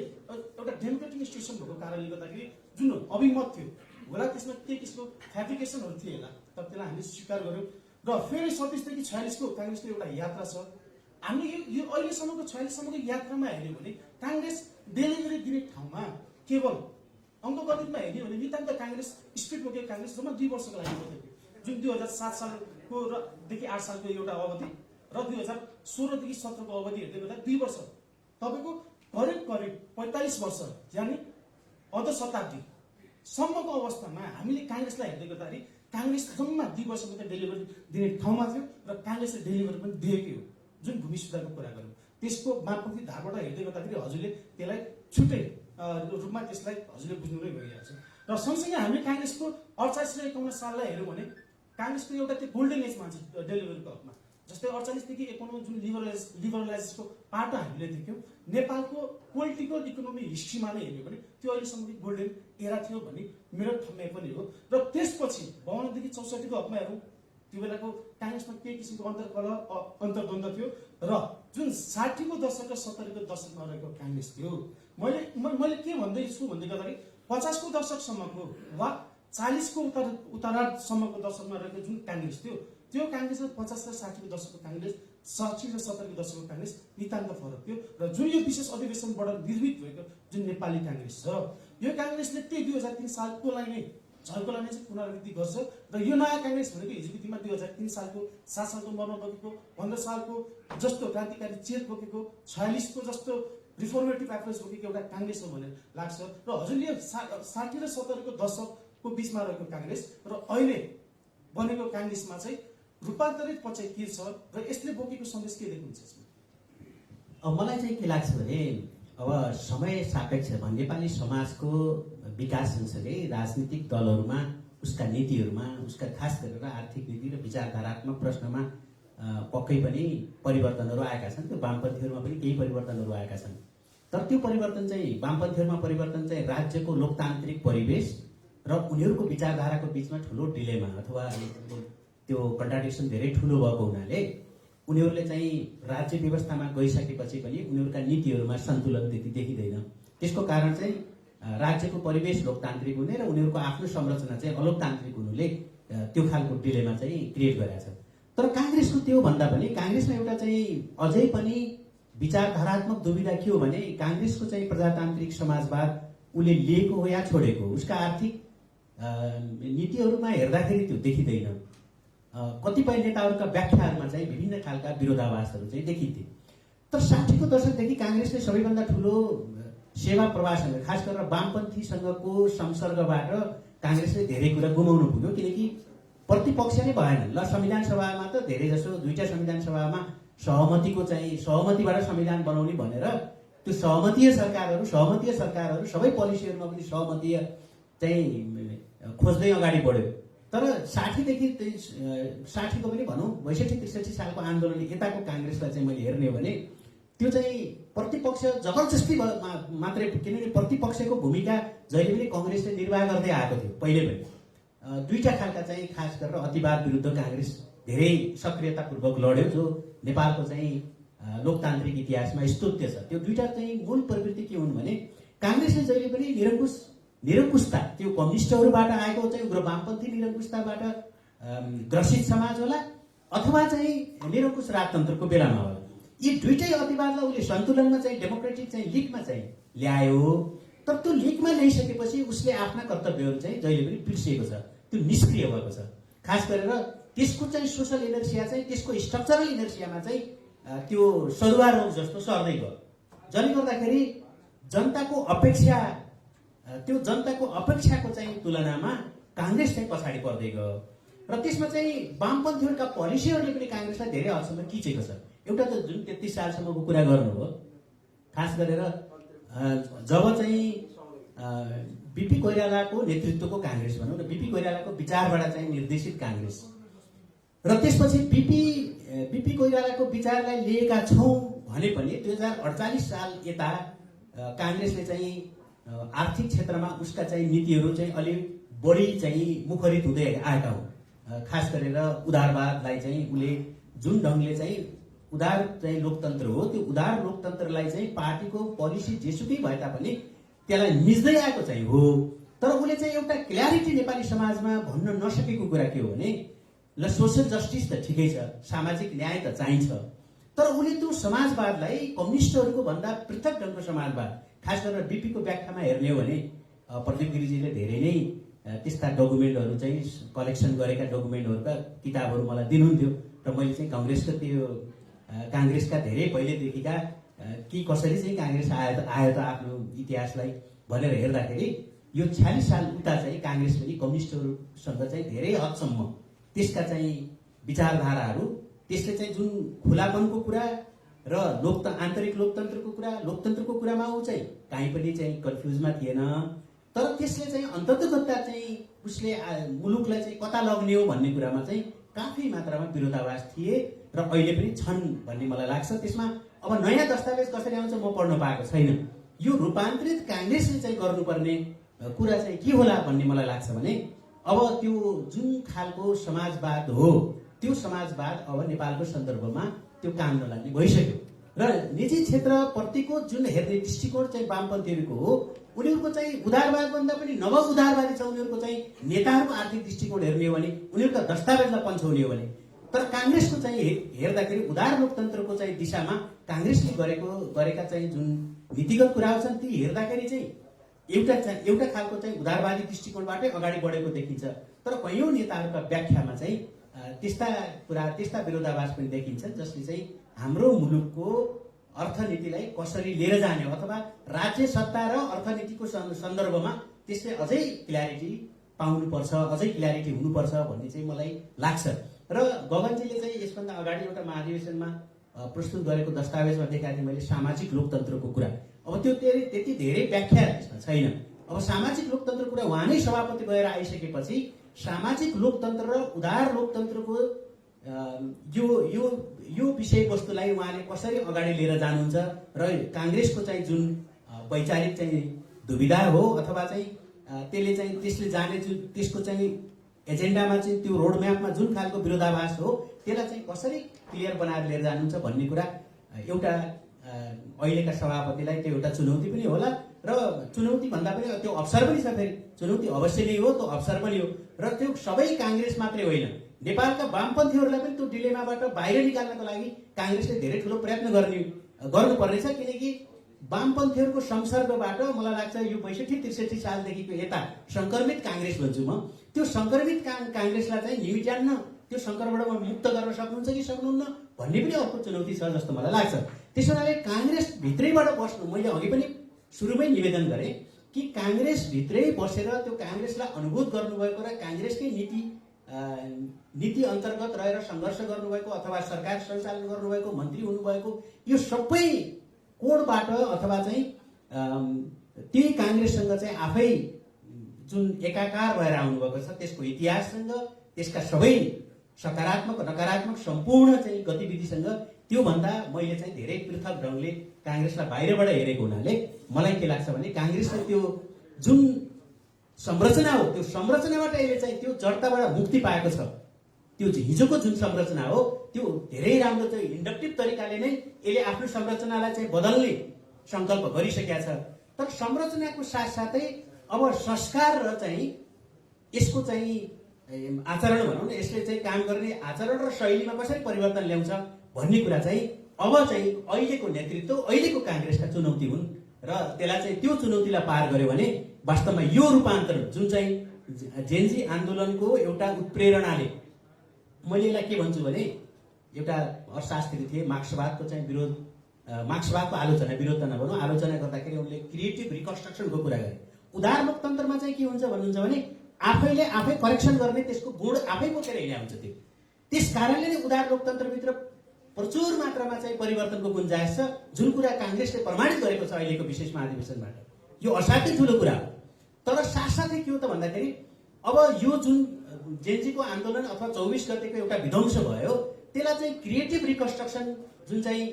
एउटा डेमोक्रेटिक इन्स्टिट्युसन भएको कारणले गर्दाखेरि जुन अभिमत थियो होला त्यसमा के किसिमको फ्याब्रिकेसनहरू थिए होला, तर त्यसलाई हामीले स्वीकार गऱ्यौँ। र फेरि 37 देखि 46 को काङ्ग्रेसको एउटा यात्रा छ। हामीले यो अहिलेसम्मको 46 सम्मको यात्रामा हेर्यो भने काङ्ग्रेस डेलिभरी दिने ठाउँमा केवल अङ्कगणितमा हेर्यो भने नितान्त काङ्ग्रेस स्पिड बोकेको काङ्ग्रेस जम्मा 2 वर्षको लागि बोकेको, जुन 2007 सालको र देखि 8 सालको एउटा अवधि र 2016 देखि 17 को अवधि हेर्दै गर्दा 2 वर्ष, तपाईँको करिब 45 वर्ष यानि अर्ध शताब्दी सम्मको अवस्थामा हामीले काङ्ग्रेसलाई हेर्दै गर्दाखेरि काङ्ग्रेस जम्मा 2 वर्ष मात्रै डेलिभरी दिने ठाउँमा थियो र काङ्ग्रेसले डेलिभरी पनि दिएकै हो। जुन भूमि सुधारको कुरा गऱ्यौँ त्यसको वामपन्थी धारबाट हेर्दै गर्दाखेरि हजुरले त्यसलाई छुट्टै रूपमा त्यसलाई हजुरले बुझ्नु नै भइरहेको छ। र सँगसँगै हामीले काङ्ग्रेसको 48 र 51 साललाई हेऱ्यौँ भने काङ्ग्रेसको एउटा त्यो गोल्डन एज मान्छ डेलिभरीको हकमा। जस्तै 48 देखि 51 जुन लिबरलाइजेसनको पाटो हामीले देख्यौँ, नेपालको पोलिटिकल इकोनोमी हिस्ट्रीमा नै हेऱ्यो भने त्यो अहिलेसम्मको गोल्डन एरा थियो भन्ने मेरो ठम्याइ पनि हो। र त्यसपछि 52 देखि 64 को हकमा हेरौँ, त्यो बेलाको काङ्ग्रेसमा के किसिमको अन्तर्द्वन्द्व थियो र जुन 60 को दशक र 70 को दशकमा रहेको काङ्ग्रेस थियो, मैले के भन्दैछु भन्दै गर्दाखेरि 50 को दशकसम्मको वा 40 को उत्तरार्धसम्मको दशकमा रहेको जुन काङ्ग्रेस थियो, त्यो काङ्ग्रेस र 50 र 60 को दशकको काङ्ग्रेस, 60 र 70 को दशकको काङ्ग्रेस नितान्त फरक थियो। र जुन यो विशेष अधिवेशनबाट निर्मित भएको जुन नेपाली काङ्ग्रेस छ, यो काङ्ग्रेसले त्यही 2003 सालकोलाई नै झल्कोलाई नै चाहिँ पुनरावृत्ति गर्छ। र यो नयाँ काङ्ग्रेस भनेको हिजोमितिमा 2003 सालको 7 सालको मर्म बोकेको, 15 सालको जस्तो क्रान्तिकारी चेत बोकेको, 46 को जस्तो रिफर्मेटिभ एप्रोच बोकेको एउटा काङ्ग्रेस हो भनेर लाग्छ। र हजुरले 60 र 70 को दशकको बिचमा रहेको काङ्ग्रेस र अहिले बनेको काङ्ग्रेसमा चाहिँ रूपान्तरित पछि के छ र यसले बोकेको सन्देश के देख्नुहुन्छ? मलाई चाहिँ के लाग्छ भने अब समय सापेक्ष नेपाली समाजको विकास सँगसँगै राजनीतिक दलहरूमा, उसका नीतिहरूमा, उसका खास गरेर आर्थिक नीति र विचारधारात्मक प्रश्नमा पक्कै पनि परिवर्तनहरू आएका छन्। त्यो वामपन्थीहरूमा पनि केही परिवर्तनहरू आएका छन्। तर त्यो परिवर्तन चाहिँ वामपन्थीहरूमा परिवर्तन चाहिँ राज्यको लोकतान्त्रिक परिवेश र उनीहरूको विचारधाराको बिचमा ठुलो डिलेमा अथवा त्यो कन्ट्राडिक्सन धेरै ठुलो भएको हुनाले उनीहरूले चाहिँ राज्य व्यवस्थामा गइसकेपछि पनि उनीहरूका नीतिहरूमा सन्तुलन त्यति देखिँदैन। त्यसको कारण चाहिँ राज्यको परिवेश लोकतान्त्रिक हुने र उनीहरूको आफ्नो संरचना चाहिँ अलोकतान्त्रिक हुनुले त्यो खालको डिलेमा चाहिँ क्रिएट गरेको छ। तर काङ्ग्रेसको त्यो भन्दा पनि काङ्ग्रेसमा एउटा चाहिँ अझै पनि विचारधारात्मक दुविधा के हो भने काङ्ग्रेसको चाहिँ प्रजातान्त्रिक समाजवाद उसले लिएको हो या छोडेको, उसका आर्थिक नीतिहरूमा हेर्दाखेरि त्यो देखिँदैन। कतिपय नेताहरूका व्याख्याहरूमा चाहिँ विभिन्न खालका विरोधाभासहरू चाहिँ देखिन्थे। तर 60 को दशकदेखि काङ्ग्रेसले सबैभन्दा ठुलो सेवा प्रवाहसँग, खास गरेर वामपन्थीसँगको संसर्गबाट काङ्ग्रेसले धेरै कुरा गुमाउनु पुग्यो, किनकि प्रतिपक्ष नै भएन। ल संविधान सभामा त धेरै जसो दुईटा संविधान सभामा सहमतिबाट संविधान बनाउने भनेर त्यो सहमतीय सरकारहरू सबै पोलिसीहरूमा पनि सहमतीय चाहिँ खोज्दै अगाडि बढ्यो। तर 60 को पनि भनौँ 62-63 सालको आन्दोलन यताको काङ्ग्रेसलाई चाहिँ मैले हेर्ने हो भने त्यो चाहिँ प्रतिपक्ष जबरजस्ती मात्रै, किनभने प्रतिपक्षको भूमिका जहिले पनि कङ्ग्रेसले निर्वाह गर्दै आएको थियो। पहिले पनि दुईटा खालका चाहिँ खास गरेर अतिवाद विरुद्ध काङ्ग्रेस धेरै सक्रियतापूर्वक लड्यो, जो नेपालको चाहिँ लोकतान्त्रिक इतिहासमा स्तुत्य छ। त्यो दुईटा चाहिँ मूल प्रवृत्ति के हुन् भने काङ्ग्रेसले जहिले पनि निरङ्कुशता, त्यो कम्युनिस्टहरूबाट आएको चाहिँ उग्र वामपन्थी निरङ्कुशताबाट ग्रसित समाज होला अथवा चाहिँ निरङ्कुश राजतन्त्रको बेलामा होला। यी दुईटै अतिवादलाई उसले सन्तुलनमा चाहिँ डेमोक्रेटिक चाहिँ लिगमा चाहिँ ल्यायो। तर त्यो लिगमा ल्याइसकेपछि उसले आफ्ना कर्तव्यहरू चाहिँ जहिले पनि बिर्सिएको छ, त्यो निष्क्रिय भएको छ। खास गरेर त्यसको चाहिँ सोसल इनर्सिया चाहिँ त्यसको स्ट्रक्चरल इनर्सियामा चाहिँ त्यो सरुवा रोग जस्तो सर्दै गयो, जसले गर्दाखेरि जनताको अपेक्षाको चाहिँ तुलनामा काङ्ग्रेस चाहिँ पछाडि पर्दै गयो। र त्यसमा चाहिँ वामपन्थीहरूका पोलिसीहरूले पनि काङ्ग्रेसलाई धेरै हदसम्म किचेको छ। एउटा त जुन 33 सालसम्मको कुरा गर्नुभयो, खास गरेर जब चाहिँ बिपी कोइरालाको नेतृत्वको काङ्ग्रेस भनौँ न, बिपी कोइरालाको विचारबाट चाहिँ निर्देशित काङ्ग्रेस र त्यसपछि बिपी कोइरालाको विचारलाई लिएका छौँ भने पनि 2048 साल यता काङ्ग्रेसले चाहिँ आर्थिक क्षेत्रमा उसका चाहिँ नीतिहरू चाहिँ अलि बढी चाहिँ मुखरित हुँदै आएका हुन्। खास गरेर उदारवादलाई चाहिँ उसले जुन ढङ्गले चाहिँ उदार चाहिँ लोकतन्त्र हो, त्यो उदार लोकतन्त्रलाई चाहिँ पार्टीको पोलिसी जेसुकै भए तापनि त्यसलाई मिच्दै आएको चाहिँ हो। तर उसले चाहिँ एउटा क्ल्यारिटी नेपाली समाजमा भन्न नसकेको कुरा के हो भने ल सोसल जस्टिस त ठिकै छ, सामाजिक न्याय त चाहिन्छ, तर उसले त्यो समाजवादलाई कम्युनिस्टहरूको भन्दा पृथक ढङ्गको समाजवाद, खास गरेर बिपीको व्याख्यामा हेर्ने हो भने प्रदीप गिरिजीले धेरै नै त्यस्ता डकुमेन्टहरू चाहिँ कलेक्सन गरेका डकुमेन्टहरूका किताबहरू मलाई दिनुहुन्थ्यो र मैले चाहिँ काङ्ग्रेसका धेरै पहिलेदेखिका कि कसरी चाहिँ काङ्ग्रेस आयो त आफ्नो इतिहासलाई भनेर हेर्दाखेरि यो 46 साल उता चाहिँ काङ्ग्रेस पनि कम्युनिस्टहरूसँग चाहिँ धेरै हदसम्म त्यसका चाहिँ विचारधाराहरू, त्यसले चाहिँ जुन खुलापनको कुरा र आन्तरिक लोकतन्त्रको कुरामा ऊ चाहिँ काहीँ पनि चाहिँ कन्फ्युजमा थिएन। तर त्यसले चाहिँ अन्ततगतता चाहिँ उसले मुलुकलाई चाहिँ कता लग्ने हो भन्ने कुरामा चाहिँ काफी मात्रामा विरोधाभास थिए र अहिले पनि छन् भन्ने मलाई लाग्छ। त्यसमा अब नयाँ दस्तावेज कसरी आउँछ म पढ्न पाएको छैन। यो रूपान्तरित काङ्ग्रेसले चाहिँ गर्नुपर्ने कुरा चाहिँ के होला भन्ने मलाई लाग्छ भने अब त्यो जुन खालको समाजवाद हो त्यो समाजवाद अब नेपालको सन्दर्भमा त्यो काम नलाग्ने भइसक्यो। र निजी क्षेत्रप्रतिको जुन हेर्ने दृष्टिकोण चाहिँ वामपन्थीहरूको हो, उनीहरूको चाहिँ उदारवादभन्दा पनि नव उदारवादी छ। उनीहरूको चाहिँ नेताहरूको आर्थिक दृष्टिकोण हेर्ने हो भने, उनीहरूको दस्तावेजलाई पन्छाउने हो भने। तर काङ्ग्रेसको चाहिँ हेर्दाखेरि उदार लोकतन्त्रको चाहिँ दिशामा काङ्ग्रेसले गरेका चाहिँ जुन नीतिगत कुराहरू छन् ती हेर्दाखेरि चाहिँ एउटा खालको चाहिँ उदारवादी दृष्टिकोणबाटै अगाडि बढेको देखिन्छ। तर कयौँ नेताहरूका व्याख्यामा चाहिँ त्यस्ता विरोधाभास पनि देखिन्छ, जसले चाहिँ हाम्रो मुलुकको अर्थनीतिलाई कसरी लिएर जाने हो अथवा राज्य सत्ता र अर्थनीतिको सन्दर्भमा त्यसले अझै क्ल्यारिटी पाउनुपर्छ, अझै क्ल्यारिटी हुनुपर्छ भन्ने चाहिँ मलाई लाग्छ। र गगनजीले चाहिँ यसभन्दा अगाडि एउटा महाधिवेशनमा प्रस्तुत गरेको दस्तावेजमा देखाएको थिएँ मैले सामाजिक लोकतन्त्रको कुरा। अब त्यो त्यति धेरै व्याख्या त्यसमा छैन। अब सामाजिक लोकतन्त्रको कुरा उहाँ नै सभापति भएर आइसकेपछि सामाजिक लोकतन्त्र र उदार लोकतन्त्रको यो विषयवस्तुलाई उहाँले कसरी अगाडि लिएर जानुहुन्छ र काङ्ग्रेसको चाहिँ जुन वैचारिक चाहिँ दुविधा हो अथवा चाहिँ त्यसले जाने जुन त्यसको चाहिँ एजेन्डामा चाहिँ त्यो रोडम्यापमा जुन खालको विरोधाभास हो त्यसलाई चाहिँ कसरी क्लियर बनाएर लिएर जानुहुन्छ भन्ने कुरा एउटा अहिलेका सभापतिलाई त्यो एउटा चुनौती पनि होला र चुनौती भन्दा पनि त्यो अवसर पनि छ। फेरि चुनौती अवश्य नै हो, त्यो अवसर पनि हो। र त्यो सबै काङ्ग्रेस मात्रै होइन, नेपालका वामपन्थीहरूलाई पनि त्यो डिलेमाबाट बाहिर निकाल्नको लागि काङ्ग्रेसले धेरै ठुलो प्रयत्न गर्नुपर्नेछ। किनकि वामपन्थीहरूको संसर्गबाट मलाई लाग्छ यो ६२-६३ सालदेखिको यता सङ्क्रमित काङ्ग्रेस भन्छु म, त्यो सङ्क्रमित काङ्ग्रेसलाई चाहिँ निमिट्यान्न त्यो सङ्कटबाट मुक्त गर्न सक्नुहुन्छ कि सक्नुहुन्न भन्ने पनि अर्को चुनौती छ जस्तो मलाई लाग्छ। त्यसो हुनाले काङ्ग्रेस भित्रैबाट बस्नु, मैले अघि पनि सुरुमै निवेदन गरेँ कि काङ्ग्रेस भित्रै बसेर त्यो काङ्ग्रेसलाई अनुभूत गर्नुभएको र काङ्ग्रेसकै नीति अन्तर्गत रहेर सङ्घर्ष गर्नुभएको अथवा सरकार सञ्चालन गर्नुभएको, मन्त्री हुनुभएको, यो सबै कोणबाट अथवा चाहिँ त्यही काङ्ग्रेससँग चाहिँ आफै जुन एकाकार भएर आउनुभएको छ त्यसको इतिहाससँग, त्यसका सबै सकारात्मक नकारात्मक सम्पूर्ण चाहिँ गतिविधिसँग त्योभन्दा मैले चाहिँ धेरै पृथक ढङ्गले काङ्ग्रेसलाई बाहिरबाट हेरेको हुनाले मलाई के लाग्छ भने काङ्ग्रेसले त्यो जुन संरचना हो त्यो संरचनाबाट यसले चाहिँ त्यो जडताबाट मुक्ति पाएको छ। त्यो हिजोको जुन संरचना हो त्यो धेरै राम्रो चाहिँ इन्डक्टिभ तरिकाले नै यसले आफ्नो संरचनालाई चाहिँ बदल्ने सङ्कल्प गरिसकेका छ। तर संरचनाको साथसाथै अब संस्कार र चाहिँ यसको चाहिँ आचरण भनौँ न, यसले चाहिँ काम गर्ने आचरण र शैलीमा कसरी परिवर्तन ल्याउँछ भन्ने कुरा चाहिँ अब चाहिँ अहिलेको नेतृत्व, अहिलेको काङ्ग्रेसका चुनौती हुन् र त्यसलाई चाहिँ त्यो चुनौतीलाई पार गर्यो भने वास्तवमा यो रूपान्तरण जुन चाहिँ जेन्जी आन्दोलनको एउटा उत्प्रेरणाले, मैले यसलाई के भन्छु भने एउटा अर्थशास्त्री थिए, मार्क्सवादको चाहिँ विरोध, मार्क्सवादको आलोचना, विरोध त नभनौँ, आलोचना गर्दाखेरि उनले क्रिएटिभ रिकन्स्ट्रक्सनको कुरा गरे। उदार लोकतन्त्रमा चाहिँ के हुन्छ भन्नुहुन्छ भने आफैले आफै करेक्सन गर्ने, त्यसको गुण आफै बोकेर हिँड्या हुन्छ। त्यो त्यस कारणले नै उदार लोकतन्त्रभित्र प्रचुर मात्रामा चाहिँ परिवर्तनको गुन्जाइस छ, जुन कुरा काङ्ग्रेसले प्रमाणित गरेको छ अहिलेको विशेष महाधिवेशनबाट। यो असाध्यै ठुलो कुरा हो। तर साथसाथै के हो त भन्दाखेरि अब यो जुन जेन्जीको आन्दोलन अथवा 24 गतेको एउटा विध्वंस भयो त्यसलाई चाहिँ क्रिएटिभ रिकन्स्ट्रक्सन जुन चाहिँ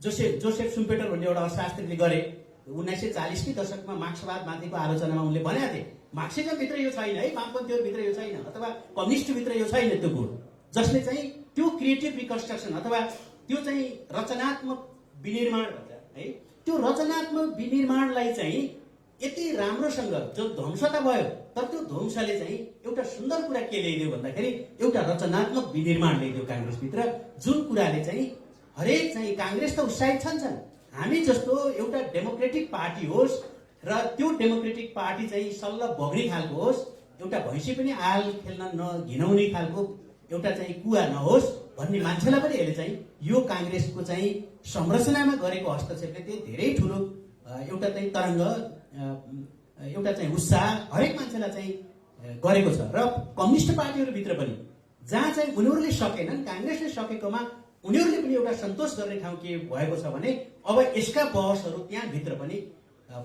जोसेफ सुम्पेटर भन्ने एउटा अर्थशास्त्रीले गरे 1940 के दशकमा मार्क्सवादमाथिको आलोचनामा उनले भनेका थिए मार्क्सिजमभित्र यो छैन है, वामपन्थीहरूभित्र यो छैन अथवा कम्युनिस्टभित्र यो छैन त्यो गुण, जसले चाहिँ त्यो क्रिएटिभ रिकन्स्ट्रक्सन अथवा त्यो चाहिँ रचनात्मक विनिर्माण भन्छ है, त्यो रचनात्मक विनिर्माणलाई चाहिँ यति राम्रोसँग जो ध्वंसता भयो तर त्यो ध्वंसले चाहिँ एउटा सुन्दर कुरा के ल्याइदियो भन्दाखेरि एउटा रचनात्मक विनिर्माण ल्याइदियो काङ्ग्रेसभित्र, जुन कुराले चाहिँ हरेक चाहिँ काङ्ग्रेस त उत्साहित छन्, हामी जस्तो एउटा डेमोक्रेटिक पार्टी होस् र त्यो डेमोक्रेटिक पार्टी चाहिँ सल्ल बग्ने खालको होस्, एउटा भैँसी पनि आल खेल्न नघिनाउने खालको एउटा चाहिँ कुवा नहोस् भन्ने मान्छेलाई पनि यसले चाहिँ यो काङ्ग्रेसको चाहिँ संरचनामा गरेको हस्तक्षेपले चाहिँ धेरै ठुलो एउटा चाहिँ तरङ्ग, एउटा चाहिँ उत्साह हरेक मान्छेलाई चाहिँ गरेको छ। र कम्युनिस्ट पार्टीहरूभित्र पनि जहाँ चाहिँ उनीहरूले सकेनन्, काङ्ग्रेसले सकेकोमा उनीहरूले पनि एउटा सन्तोष गर्ने ठाउँ के भएको छ भने अब यसका बहसहरू त्यहाँभित्र पनि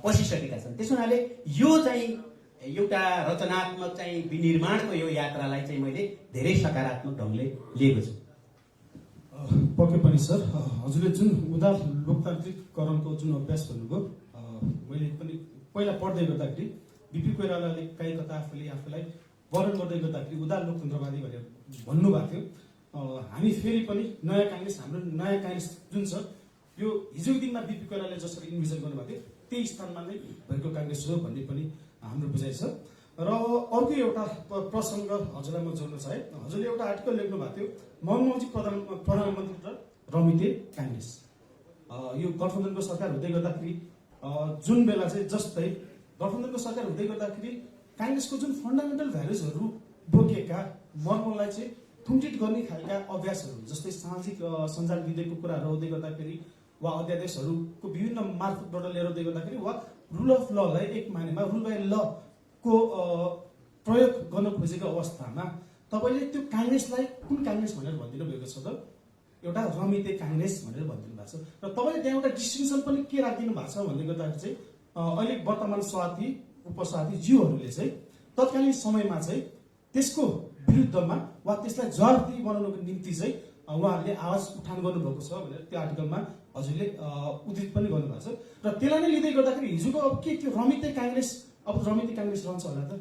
पसिसकेका छन्। त्यसो हुनाले यो चाहिँ एउटा रचनात्मक चाहिँ विनिर्माणको यो यात्रालाई चाहिँ मैले धेरै सकारात्मक ढङ्गले लिएको छु। पक्कै पनि सर, हजुरले जुन उदार लोकतान्त्रिकरणको जुन अभ्यास भन्नुभयो, मैले पनि पहिला पढ्दै गर्दाखेरि बिपी कोइरालाले काहीँ कता आफूलाई वर्णन गर्दै गर्दाखेरि उदार लोकतन्त्रवादी भनेर भन्नुभएको थियो। हामी फेरि पनि नयाँ काङ्ग्रेस, हाम्रो नयाँ काङ्ग्रेस जुन छ यो हिजोको दिनमा बिपी कोइरालाले जसरी इन्भिजन गर्नुभएको थियो त्यही स्थानमा नै भएको काङ्ग्रेस हो भन्ने पनि हाम्रो बुझाइ छ। र अर्को एउटा प्रसङ्ग हजुरलाई म जोड्न चाहे। हजुरले एउटा आर्टिकल लेख्नु भएको थियो मनमोहनजी प्रधानमन्त्री र रमिते काङ्ग्रेस। यो गठबन्धनको सरकार हुँदै गर्दाखेरि जुन बेला चाहिँ जस्तै गठबन्धनको सरकार हुँदै गर्दाखेरि काङ्ग्रेसको जुन फन्डामेन्टल भ्यालुजहरू बोकेका मनमोहनलाई चाहिँ थुम्टिट गर्ने खालका अभ्यासहरू जस्तै सामाजिक सञ्जाल विधेयकको कुराहरू आउँदै गर्दाखेरि वा अध्यादेशहरूको विभिन्न मार्फतबाट लिएर आउँदै गर्दाखेरि वा रुल अफ ललाई एक मानेमा रुल बाई ल को प्रयोग गर्न खोजेको अवस्थामा तपाईँले त्यो काङ्ग्रेसलाई कुन काङ्ग्रेस भनेर भनिदिनु भएको छ त? एउटा रमिते काङ्ग्रेस भनेर भनिदिनु भएको छ र तपाईँले त्यहाँ एउटा डिस्टिङसन पनि के राखिदिनु भएको छ भन्दै गर्दाखेरि चाहिँ अहिले वर्तमान साथी उपसाथी ज्यूहरूले चाहिँ तत्कालीन समयमा चाहिँ त्यसको विरुद्धमा वा त्यसलाई जवाफदेही बनाउनको निम्ति चाहिँ उहाँहरूले आवाज उठान गर्नुभएको छ भनेर त्यो आर्टिकलमा हजुरले उद्धृत पनि गर्नुभएको छ र त्यसलाई नै लिँदै गर्दाखेरि हिजोको अब के त्यो रमिते काङ्ग्रेस अब रमिते काङ्ग्रेस रहन्छ होला त?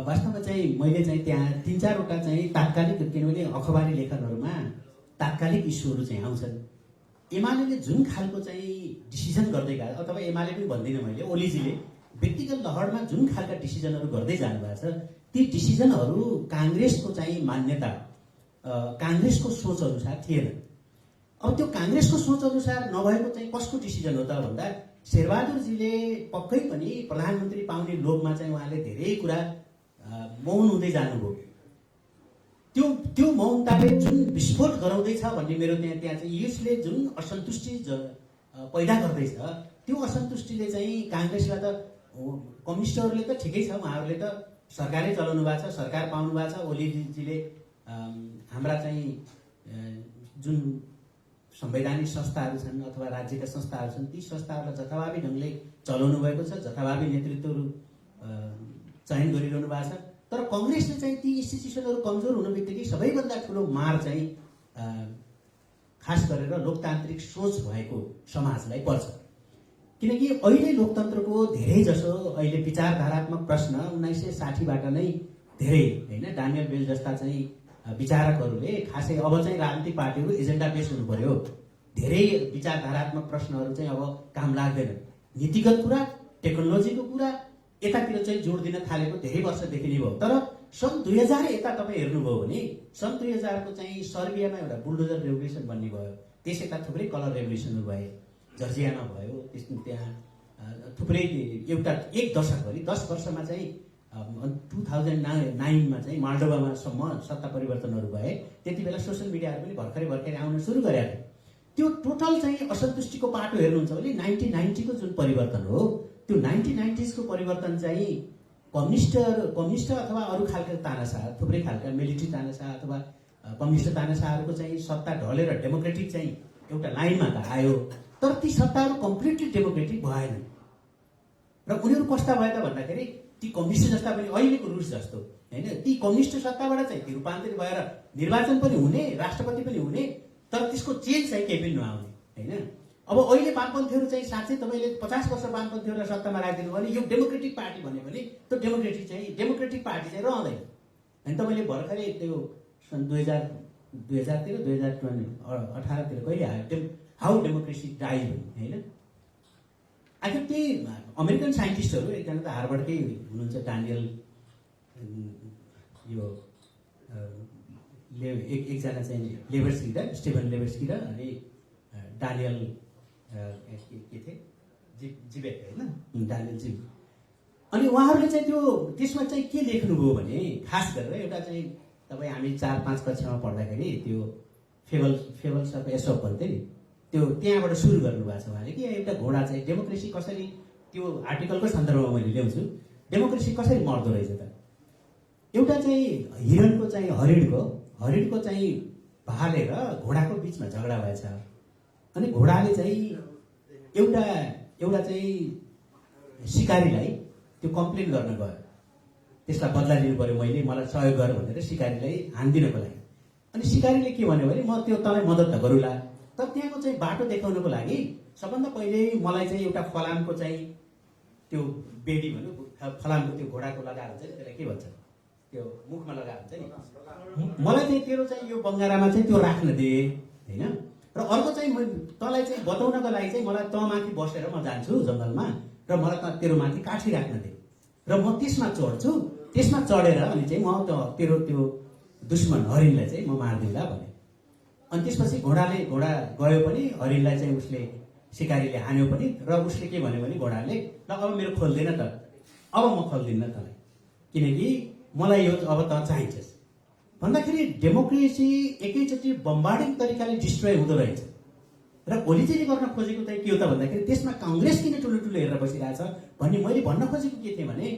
वास्तवमा चाहिँ मैले चाहिँ त्यहाँ 3-4वटा चाहिँ तात्कालिक, किनभने अखबारी लेखनहरूमा तात्कालिक इस्युहरू चाहिँ आउँछन्। एमाले जुन खालको चाहिँ डिसिजन गर्दै गयो, अथवा एमाले पनि भन्दिनँ मैले, ओलीजीले व्यक्तिगत लहरमा जुन खालका डिसिजनहरू गर्दै जानुभएको छ ती डिसिजनहरू काङ्ग्रेसको चाहिँ मान्यता, काङ्ग्रेसको सोच अनुसार थिएन। अब त्यो काङ्ग्रेसको सोच अनुसार नभएको चाहिँ कसको डिसिजन हो त भन्दा शेरबहादुरजीले पक्कै पनि प्रधानमन्त्री पाउने लोभमा चाहिँ उहाँले धेरै कुरा मौन हुँदै जानुभयो। त्यो मौनताले जुन विस्फोट गराउँदैछ भन्ने मेरो त्यहाँ चाहिँ यसले जुन असन्तुष्टि पैदा गर्दैछ त्यो असन्तुष्टिले चाहिँ काङ्ग्रेसलाई त कम्युनिस्टहरूले त ठिकै छ, उहाँहरूले त सरकारै चलाउनु भएको छ, सरकार पाउनु भएको छ। ओलीजीले हाम्रा चाहिँ जुन संवैधानिक संस्थाहरू छन् अथवा राज्यका संस्थाहरू छन् ती संस्थाहरूलाई जथाभावी ढङ्गले चलाउनु भएको छ, जथाभावी नेतृत्वहरू चयन गरिरहनु भएको छ। तर कङ्ग्रेसले चाहिँ ती इन्स्टिट्युसनहरू कमजोर हुनु बित्तिकै सबैभन्दा ठुलो मार चाहिँ खास गरेर लोकतान्त्रिक सोच भएको समाजलाई पर्छ। किनकि अहिले लोकतन्त्रको धेरै जसो अहिले विचारधारात्मक प्रश्न 1960बाट नै धेरै होइन, डानियल बेल जस्ता चाहिँ विचारकहरूले खासै अब चाहिँ राजनीतिक पार्टीहरू एजेन्डा बेस हुनु पर्यो, धेरै विचारधारात्मक प्रश्नहरू चाहिँ अब काम लाग्दैन, नीतिगत कुरा टेक्नोलोजीको कुरा यतातिर चाहिँ जोड दिन थालेको धेरै वर्षदेखि नै भयो। तर सन् 2000 यता तपाईँ हेर्नुभयो भने सन् 2000को चाहिँ सर्बियामा एउटा बुलडोजर रेभोल्युसन भन्ने भयो, त्यस यता थुप्रै कलर रेभोल्युसनहरू भए, जर्जियामा भयो, त्यहाँ थुप्रै एउटा एक दशकभरि 10 वर्षमा चाहिँ 2009मा चाहिँ माल्डोभामासम्म सत्ता परिवर्तनहरू भए। त्यति बेला सोसियल मिडियाहरू पनि भर्खरै आउन सुरु गरेका थिए। त्यो टोटल चाहिँ असन्तुष्टिको पाटो हेर्नुहुन्छ भने 1990को जुन परिवर्तन हो त्यो 1990s को परिवर्तन चाहिँ कम्युनिस्ट अथवा अरू खालका तानासा, थुप्रै खालका मिलिट्री तानासा अथवा कम्युनिस्ट तानासाहरूको चाहिँ सत्ता ढलेर डेमोक्रेटिक चाहिँ एउटा लाइनमा त आयो, तर ती सत्ताहरू कम्प्लिटली डेमोक्रेटिक भएन। र उनीहरू कस्ता भए त भन्दाखेरि ती कम्युनिस्ट जस्ता पनि अहिलेको रुस जस्तो होइन, ती कम्युनिस्ट सत्ताबाट चाहिँ ती रूपान्तरित भएर निर्वाचन पनि हुने, राष्ट्रपति पनि हुने, तर त्यसको चेन्ज चाहिँ केही पनि नआउने होइन। अब अहिले वामपन्थीहरू चाहिँ साँच्चै तपाईँले 50 वर्ष वामपन्थीहरूलाई सत्तामा राखिदिनु भने यो डेमोक्रेटिक पार्टी भन्यो भने त्यो डेमोक्रेटिक पार्टी चाहिँ रहँदैन। अनि तपाईँले भर्खरै त्यो सन् 2000तिर 2018तिर कहिले आयो हाउ डेमोक्रेसी डाइज होइन। आखिर त्यही अमेरिकन साइन्टिस्टहरू, एकजना त हार्वर्डकै हुनुहुन्छ डानियल, यो एकजना चाहिँ लेभर्स्की र स्टिभन लेभर्स्की र अनि डानियल के थिए जिबेक होइन, डानियल जिब। अनि उहाँहरूले चाहिँ त्यसमा चाहिँ के लेख्नुभयो भने खास गरेर एउटा चाहिँ तपाईँ हामी 4-5 कक्षामा पढ्दाखेरि त्यो फेबल्स अफ एसोप भन्थे नि, त्यो त्यहाँबाट सुरु गर्नुभएको छ उहाँले कि एउटा घोडा चाहिँ डेमोक्रेसी कसरी, त्यो आर्टिकलको सन्दर्भमा मैले ल्याउँछु, डेमोक्रेसी कसरी मर्दो रहेछ त। एउटा चाहिँ हिरणको चाहिँ हरिणको चाहिँ भालेर घोडाको बिचमा झगडा भएछ। अनि घोडाले चाहिँ एउटा चाहिँ सिकारीलाई त्यो कम्प्लेन गर्न गयो, त्यसलाई बदला लिनु पर्यो, मलाई सहयोग गर भनेर सिकारीलाई हानिदिनको लागि। अनि सिकारीले के भन्यो भने म त्यो तँलाई मद्दत त गरौँला, तर त्यहाँको चाहिँ बाटो देखाउनको लागि सबभन्दा पहिले मलाई चाहिँ एउटा फलामको चाहिँ त्यो बेडी भन्नु, फलामको त्यो घोडाको लगाएर हुन्छ त्यसलाई के भन्छ, त्यो मुखमा लगाएर हुन्छ नि, मलाई चाहिँ तेरो चाहिँ यो बङ्गारामा चाहिँ त्यो राख्न दे होइन। र र अर्को चाहिँ तँलाई चाहिँ बताउनको लागि चाहिँ मलाई तँ माथि बसेर म जान्छु जङ्गलमा र मलाई त तेरो माथि काठी राख्न दे र म त्यसमा चढ्छु, त्यसमा चढेर अनि चाहिँ म तेरो त्यो दुश्मन हरिणलाई चाहिँ म मारिदिउँला भने। अनि त्यसपछि घोडा गयो पनि हरिणलाई चाहिँ उसले सिकारीले हान्यो पनि र उसले के भन्यो भने घोडाले ल अब मेरो खोल्दैन त, अब म खोल्दिनँ तँलाई किनकि मलाई यो अब त चाहिन्छस् भन्दाखेरि डेमोक्रेसी एकैचोटि बम्बार्डिङ तरिकाले डिस्ट्रोय हुँदो रहेछ। र भोलि चाहिँ गर्न खोजेको चाहिँ के हो त भन्दाखेरि त्यसमा काङ्ग्रेस किन ठुलो ठुलो हेरेर बसिरहेछ भन्ने मैले भन्न खोजेको के थिएँ भने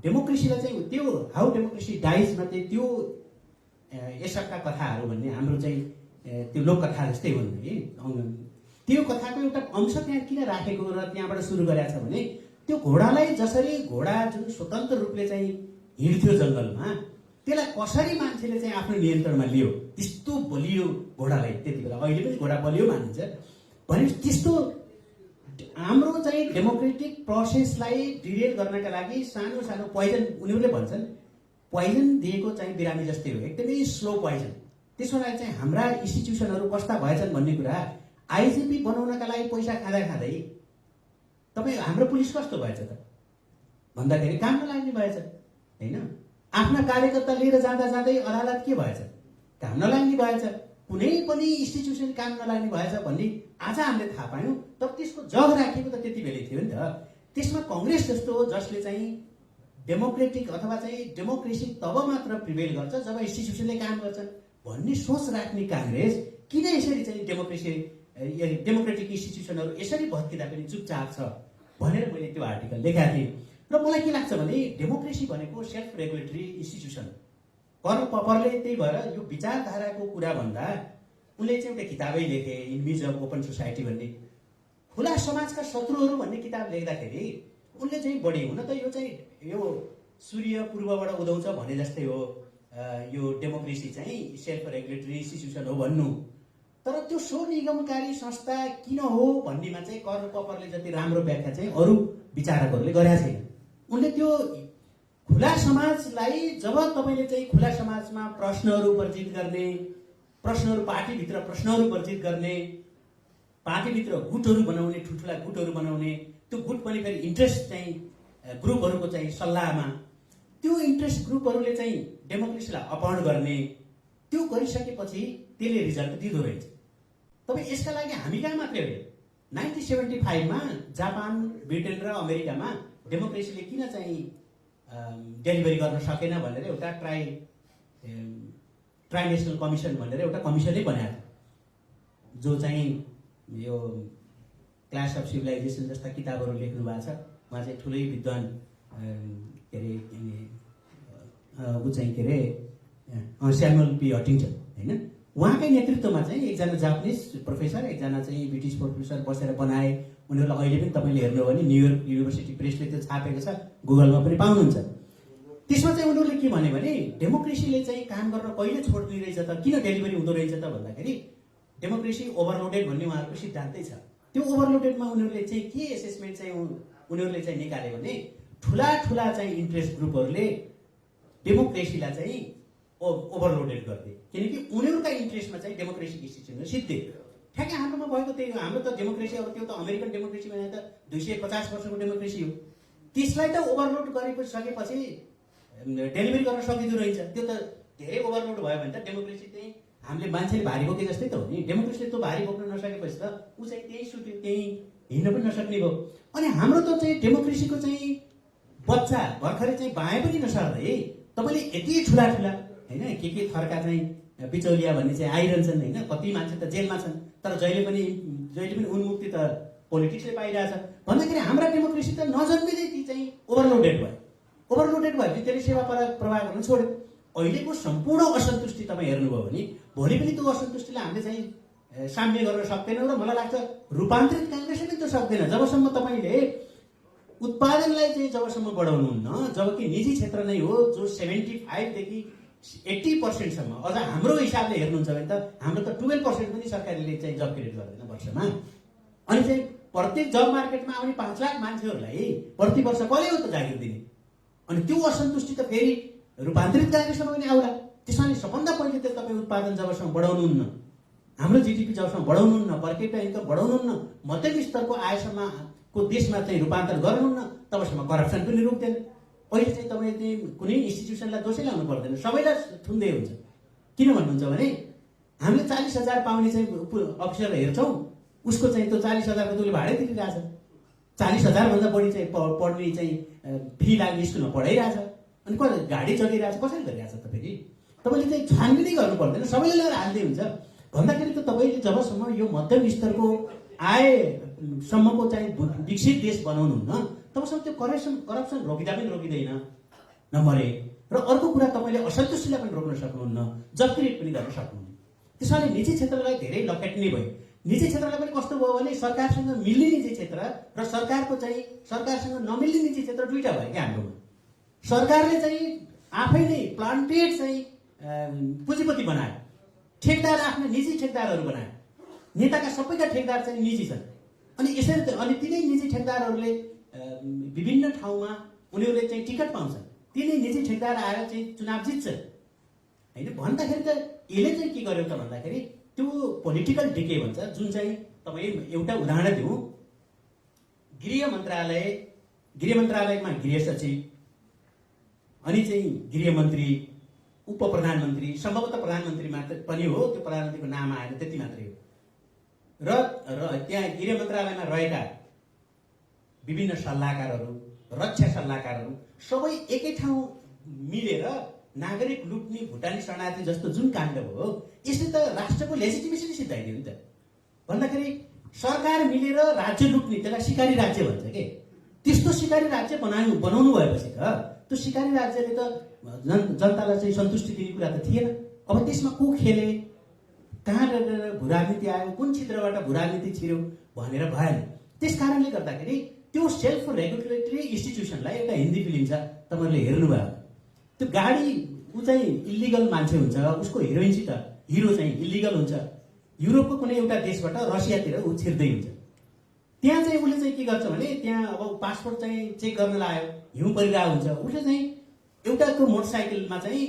डेमोक्रेसीलाई चाहिँ त्यो हाउ डेमोक्रेसी डाइजमा चाहिँ त्यो यसका कथाहरू भन्ने हाम्रो चाहिँ त्यो लोककथा जस्तै हुन् है, त्यो कथाको एउटा अंश त्यहाँ किन राखेको र त्यहाँबाट सुरु गरेको छ भने त्यो घोडालाई जसरी घोडा जुन स्वतन्त्र रूपले चाहिँ हिँड्थ्यो जङ्गलमा त्यसलाई कसरी मान्छेले चाहिँ आफ्नो नियन्त्रणमा लियो, त्यस्तो बलियो घोडालाई त्यति बेला, अहिले पनि घोडा बलियो मानिन्छ भने त्यस्तो हाम्रो चाहिँ डेमोक्रेटिक प्रोसेसलाई डिरेल गर्नका लागि सानो सानो पोइजन, उनीहरूले भन्छन् पोइजन दिएको चाहिँ बिरामी जस्तै हो, एकदमै स्लो पोइजन। त्यसको लागि चाहिँ हाम्रा इन्स्टिट्युसनहरू कस्ता भएछन् भन्ने कुरा आइजिपी बनाउनका लागि पैसा खाँदा खाँदै तपाईँ हाम्रो पुलिस कस्तो भएछ त भन्दाखेरि काम नलाग्ने भएछ होइन। आफ्ना कार्यकर्ता लिएर जाँदा जाँदै अदालत के भएछ, काम नलाग्ने भएछ, कुनै पनि इन्स्टिट्युसन काम नलाग्ने भएछ भन्ने आज हामीले थाहा पायौँ। तर त्यसको जग राखेको त त्यति बेलै थियो नि त। त्यसमा कङ्ग्रेस जस्तो जसले चाहिँ डेमोक्रेटिक अथवा चाहिँ डेमोक्रेसी तब मात्र प्रिभेल गर्छ जब इन्स्टिट्युसनले काम गर्छन् भन्ने सोच राख्ने काङ्ग्रेस किन यसरी चाहिँ डेमोक्रेटिक इन्स्टिट्युसनहरू यसरी भत्किँदा पनि चुपचाप छ भनेर मैले त्यो आर्टिकल लेखेको थिएँ। र मलाई के लाग्छ भने डेमोक्रेसी भनेको सेल्फ रेगुलेटरी इन्स्टिट्युसन कर्ल पपरले त्यही भएर यो विचारधाराको कुरा भन्दा उनले चाहिँ एउटा किताबै लेखे इन्मिज अफ ओपन सोसाइटी भन्ने, खुला समाजका शत्रुहरू भन्ने किताब लेख्दाखेरि उनले चाहिँ बढी हुन त यो चाहिँ यो सूर्य पूर्वबाट उदाउँछ भने जस्तै हो यो डेमोक्रेसी चाहिँ सेल्फ रेगुलेटरी इन्स्टिट्युसन हो भन्नु, तर त्यो स्वनिगमकारी संस्था किन हो भन्नेमा चाहिँ कर्ल पपरले जति राम्रो व्याख्या चाहिँ अरू विचारकहरूले गरेका छैन। उनले त्यो खुला समाजलाई जब तपाईँले चाहिँ खुला समाजमा प्रश्नहरू वर्जित गर्ने, प्रश्नहरू पार्टीभित्र प्रश्नहरू वर्जित गर्ने, पार्टीभित्र गुटहरू बनाउने, ठुल्ठुला गुटहरू बनाउने, त्यो गुट पनि फेरि इन्ट्रेस्ट चाहिँ ग्रुपहरूको चाहिँ सल्लाहमा त्यो इन्ट्रेस्ट ग्रुपहरूले चाहिँ डेमोक्रेसीलाई अपहरण गर्ने, त्यो गरिसकेपछि त्यसले रिजल्ट दिँदो रहेछ। तपाईँ यसका लागि हामी कहाँ मात्रै होइन, 1975मा जापान, ब्रिटेन र अमेरिकामा डेमोक्रेसीले किन चाहिँ डेलिभरी गर्न सकेन भनेर एउटा ट्राइनेसनल कमिसन भनेर एउटा कमिसनै बनाएको जो चाहिँ यो क्लास अफ सिभिलाइजेसन जस्ता किताबहरू लेख्नु भएको छ। उहाँ चाहिँ ठुलै विद्वान के अरे ऊ चाहिँ के अरे स्यामुअल पी हटिङ्टन होइन, उहाँकै नेतृत्वमा चाहिँ एकजना जापानिज प्रोफेसर, एकजना चाहिँ ब्रिटिस प्रोफेसर बसेर बनाए। उनीहरूलाई अहिले पनि तपाईँले हेर्नुभयो भने न्युयोर्क युनिभर्सिटी प्रेसले त्यो छापेको छ, गुगलमा पनि पाउनुहुन्छ। त्यसमा चाहिँ उनीहरूले के भन्यो भने डेमोक्रेसीले चाहिँ काम गर्न कहिले छोड्ने रहेछ त, किन डेलिभरी हुँदो रहेछ त भन्दाखेरि डेमोक्रेसी ओभरलोडेड भन्ने उहाँहरूको सिद्धान्तै छ। त्यो ओभरलोडेडमा उनीहरूले चाहिँ के एसेसमेन्ट चाहिँ उनीहरूले चाहिँ निकाल्यो भने ठुला ठुला चाहिँ इन्ट्रेस्ट ग्रुपहरूले डेमोक्रेसीलाई चाहिँ ओभरलोडेड गर्थे किनकि उनीहरूका इन्ट्रेस्टमा चाहिँ डेमोक्रेसी इन्स्टिट्युसन सिद्धे। ठ्याक्कै हाम्रोमा भएको त्यही हो। हाम्रो त डेमोक्रेसी अब त्यो त अमेरिकन डेमोक्रेसी भने त 250 वर्षको डेमोक्रेसी हो। त्यसलाई त ओभरलोड गरिसकेपछि डेलिभरी गर्न सकिँदो रहेछ। त्यो त धेरै ओभरलोड भयो भने त डेमोक्रेसी चाहिँ हामीले मान्छेले भारी बोके जस्तै त हो नि। डेमोक्रेसीले त्यो भारी बोक्न नसकेपछि त ऊ चाहिँ त्यही सुत्यो, त्यही हिँड्न पनि नसक्ने भयो। अनि हाम्रो त चाहिँ डेमोक्रेसीको चाहिँ बच्चा भर्खरै चाहिँ बाँए पनि नसर्दै तपाईँले यति ठुला ठुला होइन के थरका चाहिँ बिचौलिया भन्ने चाहिँ आइरहन्छन् होइन। कति मान्छे त जेलमा छन् तर जहिले पनि उन्मुक्ति त पोलिटिक्सले पाइरहेछ भन्दाखेरि हाम्रा डेमोक्रेसी त नजन्मिँदै ती चाहिँ ओभरलोडेड भयो। ओभरलोडेड भयो त्यसले सेवा प्रवाह गर्न छोड्यो। अहिलेको सम्पूर्ण असन्तुष्टि तपाईँ हेर्नुभयो भने भोलि पनि त्यो असन्तुष्टिलाई हामीले चाहिँ साम्य गर्न सक्दैनौँ र मलाई लाग्छ रूपान्तरित काङ्ग्रेसले पनि त्यो सक्दैन जबसम्म तपाईँले उत्पादनलाई चाहिँ जबसम्म बढाउनुहुन्न, जबकि निजी क्षेत्र नै हो जो 75 देखि 80% अझ हाम्रो हिसाबले हेर्नुहुन्छ भने त हाम्रो त 12% पनि सरकारले चाहिँ जब क्रिएट गर्दैन वर्षमा। अनि चाहिँ प्रत्येक जब मार्केटमा आउने 5 लाख मान्छेहरूलाई प्रति वर्ष कसले हो त जागिर दिने? अनि त्यो असन्तुष्टि त फेरि रूपान्तरित काङ्ग्रेसमा पनि आउला। त्यसमाले सबभन्दा पहिले त तपाईँ उत्पादन जबसम्म बढाउनुहुन्न हाम्रो जिडिपी जबसम्म बढाउनुहुन्न, पर क्यापिटा इन्कम बढाउनुहुन्न, मध्यम स्तरको आयसम्मको देशमा चाहिँ रूपान्तरण गर्नुहुन्न, तबसम्म करप्सन पनि रोक्दैन। अहिले चाहिँ तपाईँ चाहिँ कुनै इन्स्टिट्युसनलाई दोषै लाउनु पर्दैन, सबैलाई थुन्दै हुन्छ। किन भन्नुहुन्छ भने हामीले 40,000 पाउने चाहिँ अफिसरलाई हेर्छौँ, उसको चाहिँ त्यो 40,000को उसले भाडै तिरिरहेछ। 40,000 भन्दा बढी चाहिँ पढ्ने चाहिँ फी लाग्ने स्कुलमा पढाइरहेछ, अनि गाडी चलिरहेछ, कसरी गरिरहेछ त फेरि? तपाईँले चाहिँ छानबिनै गर्नु पर्दैन, सबैले लिएर हाल्दै हुन्छ। भन्दाखेरि त तपाईँले जबसम्म यो मध्यम स्तरको आयसम्मको चाहिँ विकसित देश बनाउनुहुन्न, तबसम्म त्यो करप्सन रोकिँदा पनि रोकिँदैन, नम्बर 1। र अर्को कुरा, तपाईँले असन्तुष्टिलाई पनि रोक्न सक्नुहुन्न, जब क्रिएट पनि गर्न सक्नुहुन्न। त्यसैले निजी क्षेत्रलाई धेरै लखेट्ने भयो। निजी क्षेत्रलाई पनि कस्तो भयो भने सरकारसँग मिल्ने निजी क्षेत्र र सरकारसँग नमिल्ने निजी क्षेत्र दुईटा भयो क्या हाम्रोमा। सरकारले चाहिँ आफै नै प्लान्टेड चाहिँ पुँजीपति बनायो, ठेकदार आफ्ना निजी ठेकदारहरू बनायो। नेताका सबैका ठेकदार चाहिँ निजी छन्, अनि यसरी अनि तिनै निजी ठेकदारहरूले विभिन्न ठाउँमा उनीहरूले चाहिँ टिकट पाउँछन्, तिनै निजी ठेकदार आएर चाहिँ चुनाव जित्छन् होइन। भन्दाखेरि त यसले चाहिँ के गर्यो त भन्दाखेरि त्यो पोलिटिकल डिके भन्छ, जुन चाहिँ तपाईँ एउटा उदाहरण दिउँ, गृह मन्त्रालयमा गृह सचिव, अनि चाहिँ गृहमन्त्री, उप प्रधानमन्त्री, सम्भवतः प्रधानमन्त्री मात्र पनि हो, त्यो प्रधानमन्त्रीको नाम आएर त्यति मात्रै हो। र त्यहाँ गृह मन्त्रालयमा रहेका विभिन्न सल्लाहकारहरू, रक्षा सल्लाहकारहरू सबै एकै ठाउँ मिलेर नागरिक लुट्ने भुटानी शरणार्थी जस्तो जुन काण्ड भयो, यसले त राष्ट्रको लेजिटिमेसी सिद्धाइदियो नि त। भन्दाखेरि सरकार मिलेर राज्य लुट्ने, त्यसलाई सिकारी राज्य भन्छ के। त्यस्तो सिकारी राज्य बनाउनु भएपछि त त्यो सिकारी राज्यले त जनतालाई चाहिँ सन्तुष्टि दिने कुरा त थिएन। अब त्यसमा को खेले, कहाँ भू राजनीति आयो, कुन क्षेत्रबाट भू राजनीति छिर्यो भनेर भएन। त्यस कारणले गर्दाखेरि त्यो सेल्फ रेगुलेटरी इन्स्टिट्युसनलाई, एउटा हिन्दी फिल्म छ तपाईँहरूले हेर्नुभयो, त्यो गाडी ऊ चाहिँ इलिगल मान्छे हुन्छ, उसको हिरोइनसित हिरो चाहिँ इलिगल हुन्छ, युरोपको कुनै एउटा देशबाट रसियातिर ऊ छिर्दै हुन्छ। त्यहाँ चाहिँ उसले चाहिँ के गर्छ भने त्यहाँ अब पासपोर्ट चाहिँ चेक गर्न लाग्यो, हिउँ परिरहेको हुन्छ, उसले चाहिँ एउटाको मोटरसाइकलमा चाहिँ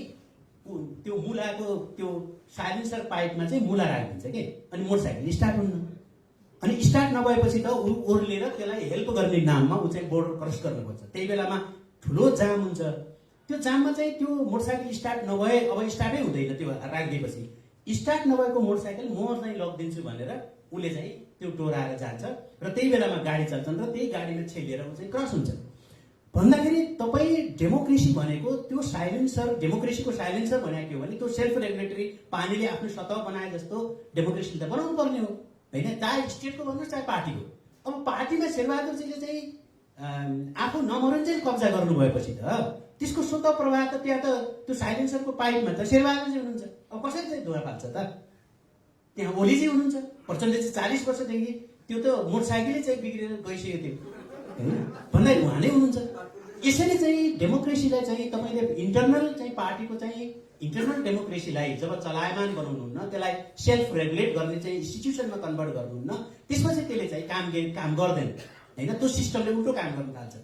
त्यो मुलाको त्यो साइलेन्सर पाइपमा चाहिँ मुला राखिदिन्छ के, अनि मोटरसाइकल स्टार्ट हुन्न। अनि स्टार्ट नभएपछि त ऊ ओर्लेर त्यसलाई हेल्प गर्ने नाममा ऊ चाहिँ बोर्डर क्रस गर्नुपर्छ। त्यही बेलामा ठुलो जाम हुन्छ, त्यो जाममा चाहिँ त्यो मोटरसाइकल स्टार्ट नभए, अब स्टार्टै हुँदैन त्यो राखिदिएपछि, स्टार्ट नभएको मोटरसाइकल म चाहिँ लगिदिन्छु भनेर उसले चाहिँ त्यो डोराएर जान्छ, र त्यही बेलामा गाडी चल्छन्, र त्यही गाडीमा छेलिएर ऊ चाहिँ क्रस हुन्छ। भन्दाखेरि तपाईँ डेमोक्रेसी भनेको त्यो साइलेन्सर, डेमोक्रेसीको साइलेन्सर भनेको के हो भने त्यो सेल्फ रेगुलेटरी पानीले आफ्नो सतह बनाए जस्तो डेमोक्रेसी त बनाउनु पर्ने हो होइन, चाहे स्टेटको भन्नुहोस् चाहे पार्टीको। अब पार्टीमा शेरबहादुरजीले चाहिँ आफू नमरुन्जेल कब्जा गर्नु भएपछि त त्यसको स्वतः प्रभाव त त्यहाँ त त्यो साइलेन्सरको पाइपमा त शेरबहादुरजी हुनुहुन्छ। अब कसरी चाहिँ धुवा फाल्छ त? त्यहाँ ओलीजी हुनुहुन्छ, प्रचण्ड चाहिँ 40 वर्षदेखि त्यो त मोटरसाइकलै चाहिँ बिग्रेर गइसकेको थियो होइन, भन्दै उहाँ नै हुनुहुन्छ। यसरी चाहिँ डेमोक्रेसीलाई चाहिँ तपाईँले इन्टरनल चाहिँ पार्टीको चाहिँ इन्टरनल डेमोक्रेसीलाई जब चलायमान बनाउनुहुन्न, त्यसलाई सेल्फ रेगुलेट गर्ने चाहिँ इन्स्टिट्युसनमा कन्भर्ट गर्नुहुन्न, त्यसपछि त्यसले चाहिँ काम गर्दैन होइन, त्यो सिस्टमले उल्टो काम गर्न थाल्छ।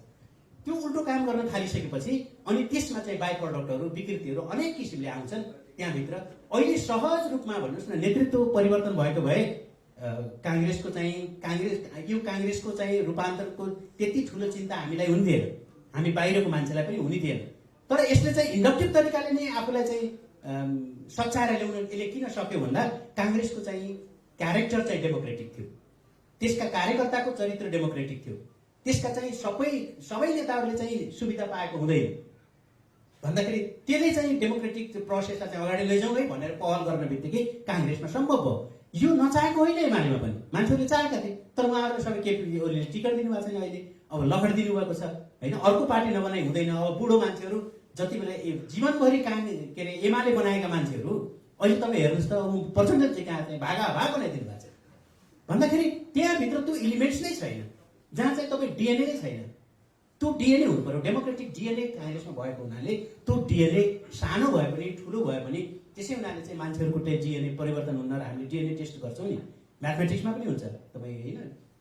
त्यो उल्टो काम गर्न थालिसकेपछि अनि त्यसमा चाहिँ बाई प्रडक्टहरू, विकृतिहरू अनेक किसिमले आउँछन् त्यहाँभित्र। अहिले सहज रूपमा भन्नुहोस् न, नेतृत्व परिवर्तन भएको भए काङ्ग्रेसको चाहिँ रूपान्तरणको त्यति ठुलो चिन्ता हामीलाई हुन्थेन, हामी बाहिरको मान्छेलाई पनि हुने थिएन। तर यसले चाहिँ इन्डक्टिभ तरिकाले नै आफूलाई चाहिँ सच्याएर ल्याउन यसले किन सक्यो भन्दा काङ्ग्रेसको चाहिँ क्यारेक्टर चाहिँ डेमोक्रेटिक थियो, त्यसका कार्यकर्ताको चरित्र डेमोक्रेटिक थियो, त्यसका चाहिँ सबै नेताहरूले चाहिँ सुविधा पाएको हुँदैन। भन्दाखेरि त्यसले चाहिँ डेमोक्रेटिक प्रोसेसलाई चाहिँ अगाडि लैजाउँ है भनेर पहल गर्न बित्तिकै काङ्ग्रेसमा सम्भव भयो। यो नचाहेको होइन एमालेमा पनि, मान्छेहरूले चाहेका थिए, तर उहाँहरूले सबै केपी ओलीले टिकट दिनुभएको छैन, अहिले अब लखड दिनुभएको छ होइन। अर्को पार्टी नबनाइ हुँदैन। अब बुढो मान्छेहरू जति बेला जीवनभरि के अरे एमाले बनाएका मान्छेहरू अहिले तपाईँ हेर्नुहोस् त, प्रचण्डजी कहाँ चाहिँ भागा बनाइदिनु भएको छ। भन्दाखेरि त्यहाँभित्र त्यो इलिमेन्ट्स नै छैन, जहाँ चाहिँ तपाईँ डिएनए नै छैन। त्यो डिएनए हुनु पर्यो, डेमोक्रेटिक डिएनए काङ्ग्रेसमा भएको हुनाले त्यो डिएनए सानो भए पनि ठुलो भए पनि त्यसै हुनाले चाहिँ मान्छेहरूको डिएनए परिवर्तन हुन, र हामीले डिएनए टेस्ट गर्छौँ नि, म्याथमेटिक्समा पनि हुन्छ तपाईँ होइन,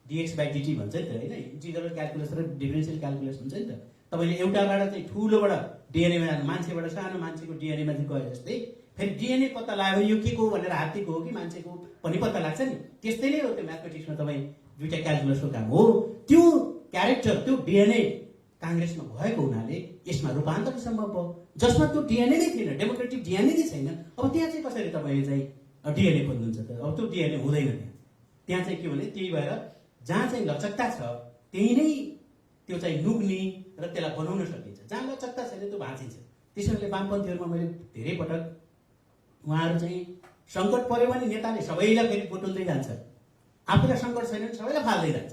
dx/dt भन्छ नि त होइन, इन्टिग्रल क्यालकुलस र डिफरेन्सियल क्यालकुलस हुन्छ नि त। तपाईँले एउटाबाट चाहिँ ठुलोबाट डिएनएमा मान्छेबाट सानो मान्छेको डिएनएमा चाहिँ गए जस्तै फेरि डिएनए पत्ता लाग्यो यो के को भनेर हात्तीको हो कि मान्छेको पनि पत्ता लाग्छ नि। त्यस्तै नै हो त्यो म्याथमेटिक्समा तपाईँ दुईटा क्यालकुलसको काम हो। त्यो क्यारेक्टर त्यो डिएनए काङ्ग्रेसमा भएको हुनाले यसमा रूपान्तरण सम्भव भयो, जसमा त्यो डिएनए नै थिएन, डेमोक्रेटिक डिएनए नै छैन। अब त्यहाँ चाहिँ कसरी तपाईँले चाहिँ डिएनए खोज्नुहुन्छ त? अब त्यो डिएनए हुँदैन त्यहाँ चाहिँ के भने त्यही भएर जहाँ चाहिँ लचकता छ त्यही नै त्यो चाहिँ नुग्ने र त्यसलाई बनाउन सकिन्छ। जहाँ लचकता छैन त्यो भाँचिन्छ। त्यसैले वामपन्थीहरूमा मैले धेरै पटक उहाँहरू चाहिँ सङ्कट पऱ्यो भने नेताले सबैलाई फेरि बटुल्दै जान्छ, आफूलाई सङ्कट छैन भने सबैलाई फाल्दै जान्छ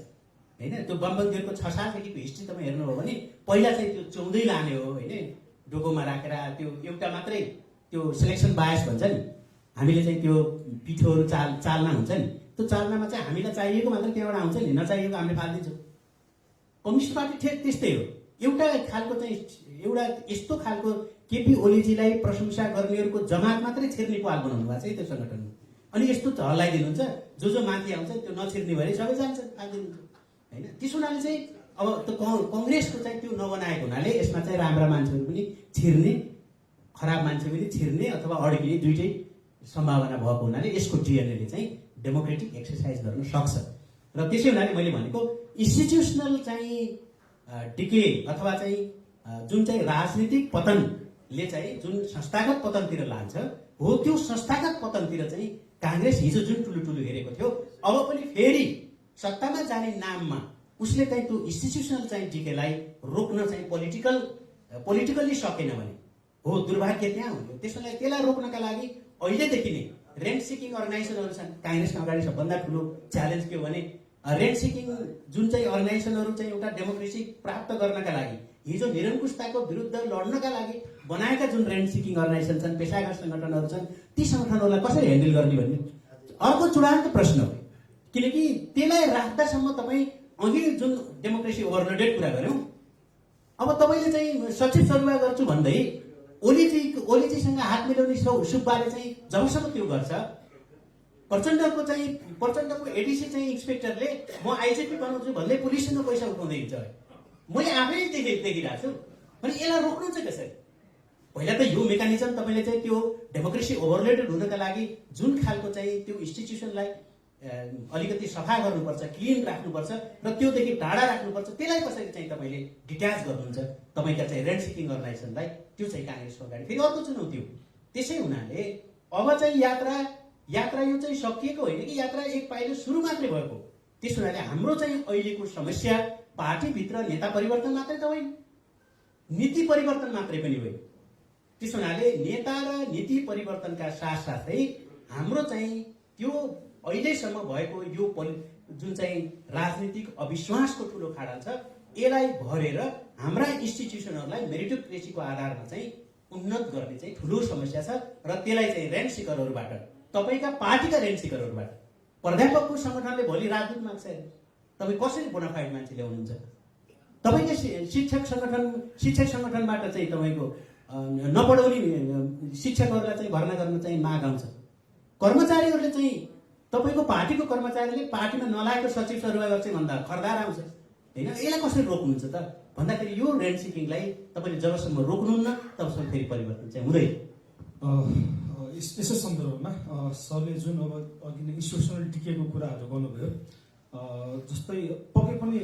होइन। त्यो वामपन्थीहरूको 6-7देखिको हिस्ट्री तपाईँ हेर्नुभयो भने पहिला चाहिँ त्यो चौँदै लाने हो होइन, डोकोमा राखेर त्यो एउटा मात्रै त्यो सिलेक्सन बायस भन्छ नि, हामीले चाहिँ त्यो पिठोहरू चालना हुन्छ नि, त्यो चालनामा चाहिँ हामीलाई चाहिएको मात्रै त्यहाँबाट आउँछ नि, नचाहिएको हामीले फालिदिन्छौँ। कम्युनिस्ट पार्टी ठेक त्यस्तै हो। एउटा खालको चाहिँ एउटा यस्तो खालको केपी ओलीजीलाई प्रशंसा गर्नेहरूको जमात मात्रै छिर्ने पाल बनाउनु भएको छ है त्यो सङ्गठनमा। अनि यस्तो हल्लाइदिनुहुन्छ जो माथि आउँछ त्यो नछिर्ने भएर सबै जान्छ आइदिनुहुन्छ होइन। त्यस हुनाले चाहिँ अब त्यो कङ्ग्रेसको चाहिँ त्यो नबनाएको हुनाले यसमा चाहिँ राम्रा मान्छेहरू पनि छिर्ने, खराब मान्छे पनि छिर्ने अथवा अड्किने दुइटै सम्भावना भएको हुनाले यसको डिएनएले चाहिँ डेमोक्रेटिक एक्सर्साइज गर्न सक्छ। र त्यसै हुनाले मैले भनेको इन्स्टिट्युसनल चाहिँ डिके अथवा चाहिँ जुन चाहिँ राजनीतिक पतनले चाहिँ जुन संस्थागत पतनतिर लान्छ हो, त्यो संस्थागत पतनतिर चाहिँ काङ्ग्रेस हिजो जुन ठुलो ठुलो हेरेको थियो अब पनि फेरि सत्तामा जाने नाममा उसले चाहिँ त्यो इन्स्टिट्युसनल चाहिँ डिकेलाई रोक्न चाहिँ पोलिटिकल्ली सकेन भने हो दुर्भाग्य त्यहाँ हुन्थ्यो। त्यसैले त्यसलाई रोक्नका लागि अहिलेदेखि नै रेन्ट सिकिङ अर्गनाइजेसनहरू छन्। काङ्ग्रेसको अगाडि सबभन्दा ठुलो च्यालेन्ज के हो भने रेन्ट सिकिङ जुन चाहिँ अर्गनाइजेसनहरू चाहिँ एउटा डेमोक्रेसी प्राप्त गर्नका लागि हिजो निरङ्कुशताको विरुद्ध लड्नका लागि बनाएका जुन रेन्ट सिकिङ अर्गनाइजेसन छन्, पेसागत सङ्गठनहरू छन्, ती सङ्गठनहरूलाई कसरी ह्यान्डल गर्ने भन्ने अर्को चुडान्त प्रश्न हो। किनकि त्यसलाई राख्दासम्म तपाईँ अघि जुन डेमोक्रेसी ओभरलोडेड कुरा गऱ्यौँ, अब तपाईँले चाहिँ सचिव सरुवा गर्छु भन्दै ओलीजीसँग हात मिलाउने सुब्बाले चाहिँ जबसम्म त्यो गर्छ, प्रचण्डको एडिसी चाहिँ इन्सपेक्टरले म आइजिपी बनाउँछु भन्दै पुलिससँग पैसा उठाउँदै हिँड्छ। मैले आफै देखिरहेको छु। भने यसलाई रोक्नु चाहिँ कसरी? पहिला त यो मेकानिजम तपाईँले चाहिँ त्यो डेमोक्रेसी ओभरलोडेड हुनका लागि जुन खालको चाहिँ त्यो इन्स्टिट्युसनलाई अलिकति सफा गर्नुपर्छ, क्लिन राख्नुपर्छ र त्योदेखि टाढा राख्नुपर्छ, त्यसलाई कसरी चाहिँ तपाईँले डिट्याच गर्नुहुन्छ तपाईँका चाहिँ रेन्ट सिकिङ अर्गनाइजेसनलाई, त्यो चाहिँ काङ्ग्रेसको अगाडि फेरि अर्को चुनौती हो। त्यसै हुनाले अब चाहिँ यात्रा यो चाहिँ सकिएको होइन कि यात्रा एक पाइलो सुरु मात्रै भएको। त्यस हुनाले हाम्रो चाहिँ अहिलेको समस्या पार्टीभित्र नेता परिवर्तन मात्रै त होइन, नीति परिवर्तन मात्रै पनि होइन। त्यस हुनाले नेता र नीति परिवर्तनका साथसाथै हाम्रो चाहिँ त्यो अहिलेसम्म भएको यो जुन चाहिँ राजनीतिक अविश्वासको ठुलो खाडल छ यसलाई भरेर हाम्रा इन्स्टिट्युसनहरूलाई मेरिटोक्रेसीको आधारमा चाहिँ उन्नत गर्ने चाहिँ ठुलो समस्या छ। र त्यसलाई चाहिँ रेन्ट सिकरहरूबाट, तपाईँका पार्टीका रेन्ट सिकरहरूबाट, प्राध्यापकको सङ्गठनले भोलि राजदूत माग्छ, तपाईँ कसरी बोनाफाइड मान्छे ल्याउनुहुन्छ? तपाईँको शिक्षक सङ्गठनबाट चाहिँ तपाईँको नपढाउने शिक्षकहरूलाई चाहिँ भर्ना गर्न चाहिँ माग आउँछ। कर्मचारीहरूले चाहिँ तपाईँको पार्टीको कर्मचारीले पार्टीमा नलागेको सचिव सरुवा गर्छ भन्दा खरदार आउँछ होइन। यसलाई कसरी रोक्नुहुन्छ त भन्दाखेरि यो रेन्ट सिकिङलाई तपाईँले जबसम्म रोक्नुहुन्न तबसम्म फेरि परिवर्तन चाहिँ हुँदैन। यसै सन्दर्भमा सरले जुन अब अघि नै इन्स्टिट्युसनल डिकेको कुराहरू गर्नुभयो, जस्तै पक्कै पनि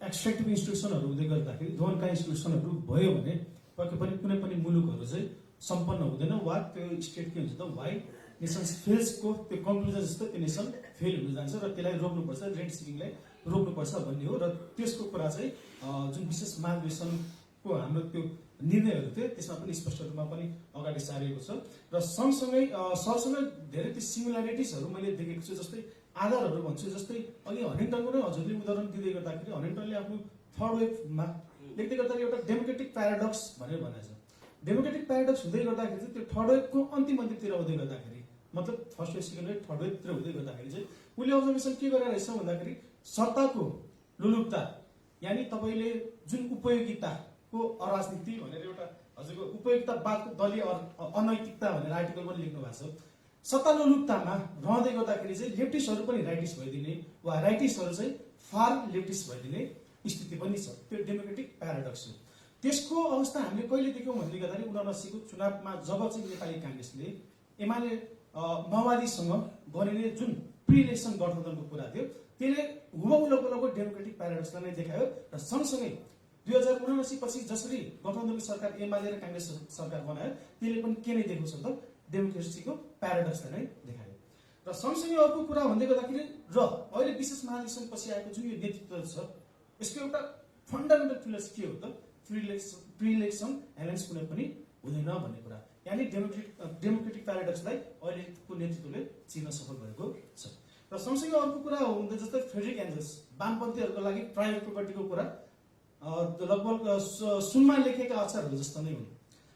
एक्सट्र्याक्टिभ इन्स्टिट्युसनहरू हुँदै गर्दाखेरि धनका इन्स्टिट्युसनहरू भयो भने पक्कै पनि कुनै पनि मुलुकहरू चाहिँ सम्पन्न हुँदैन वा त्यो स्टेट के हुन्छ त वाइट नेसन्स फेल्सको त्यो कन्क्लुजन जस्तो त्यो नेसन फेल हुन जान्छ र त्यसलाई रोक्नुपर्छ, रेन्ट सिकिङलाई रोक्नुपर्छ भन्ने हो। र त्यसको कुरा चाहिँ जुन विशेष महाधिवेशनको हाम्रो त्यो निर्णयहरू थियो त्यसमा पनि स्पष्ट रूपमा पनि अगाडि सारिएको छ। र सँगसँगै सरसँगै धेरै त्यो सिमिल्यारिटिजहरू मैले देखेको छु। जस्तै आधारहरू भन्छु, जस्तै अघि हनिङटनको नै हजुरले उदाहरण दिँदै गर्दाखेरि हनिङटनले आफ्नो थर्ड वेभमा लेख्दै गर्दाखेरि एउटा डेमोक्रेटिक प्याराडक्स भनेर भनेको छ। डेमोक्रेटिक प्याराडक्स हुँदै गर्दाखेरि चाहिँ त्यो थर्ड वेभको अन्तिमतिर हुँदै गर्दाखेरि, मतलब first wave second wave third वेभतिर हुँदै गर्दाखेरि चाहिँ उसले अब्जर्भेसन के गरेर रहेछ भन्दाखेरि सत्ताको लुलुप्ता, यानि तपाईँले जुन उपयोगिताको अराजनीति भनेर एउटा हजुरको उपयोगितावादको दलीय अनैतिकता भनेर आर्टिकल पनि लेख्नु भएको छ। सत्ता लुलुप्तामा रहँदै गर्दाखेरि चाहिँ लेफ्टिस्टहरू पनि राइटिस्ट भइदिने वा राइटिस्टहरू चाहिँ फार लेफ्टिस्ट भइदिने स्थिति पनि छ। त्यो डेमोक्रेटिक प्याराडक्स हो। त्यसको अवस्था हामीले कहिले देख्यौँ भन्दै गर्दाखेरि 79 को चुनावमा जब चाहिँ नेपाली काङ्ग्रेसले एमाले माओवादीसँग गरिने जुन प्रि इलेक्सन गठबन्धनको कुरा थियो त्यसले हुबहुलको डेमोक्रेटिक प्याराडक्सलाई नै देखायो र सँगसँगै 2079 पछि जसरी गठबन्धनको सरकार एमाले र काङ्ग्रेस सरकार बनायो त्यसले पनि के नै देखाउँछ त डेमोक्रेसीको प्याराडक्सलाई नै देखायो। र सँगसँगै अर्को कुरा भन्दै गर्दाखेरि र अहिले विशेष महाधिवेशन पछि आएको जुन यो नेतृत्व छ यसको एउटा फन्डामेन्टल पिलर्स के हो त प्रि इलेक्सन एलायन्स कुनै पनि हुँदैन भन्ने कुरा, यानि डेमोक्रेटिक प्याराडक्सलाई अहिलेको नेतृत्वले चिन्न सफल भएको छ। र सँगसँगै अर्को कुरा हो जस्तै फ्रेडरिक एन्जल्स वामपन्थीहरूको लागि प्राइभेट प्रोपर्टीको कुरा लगभग सुनमा लेखेका अक्षरहरू जस्तो नै हुन्।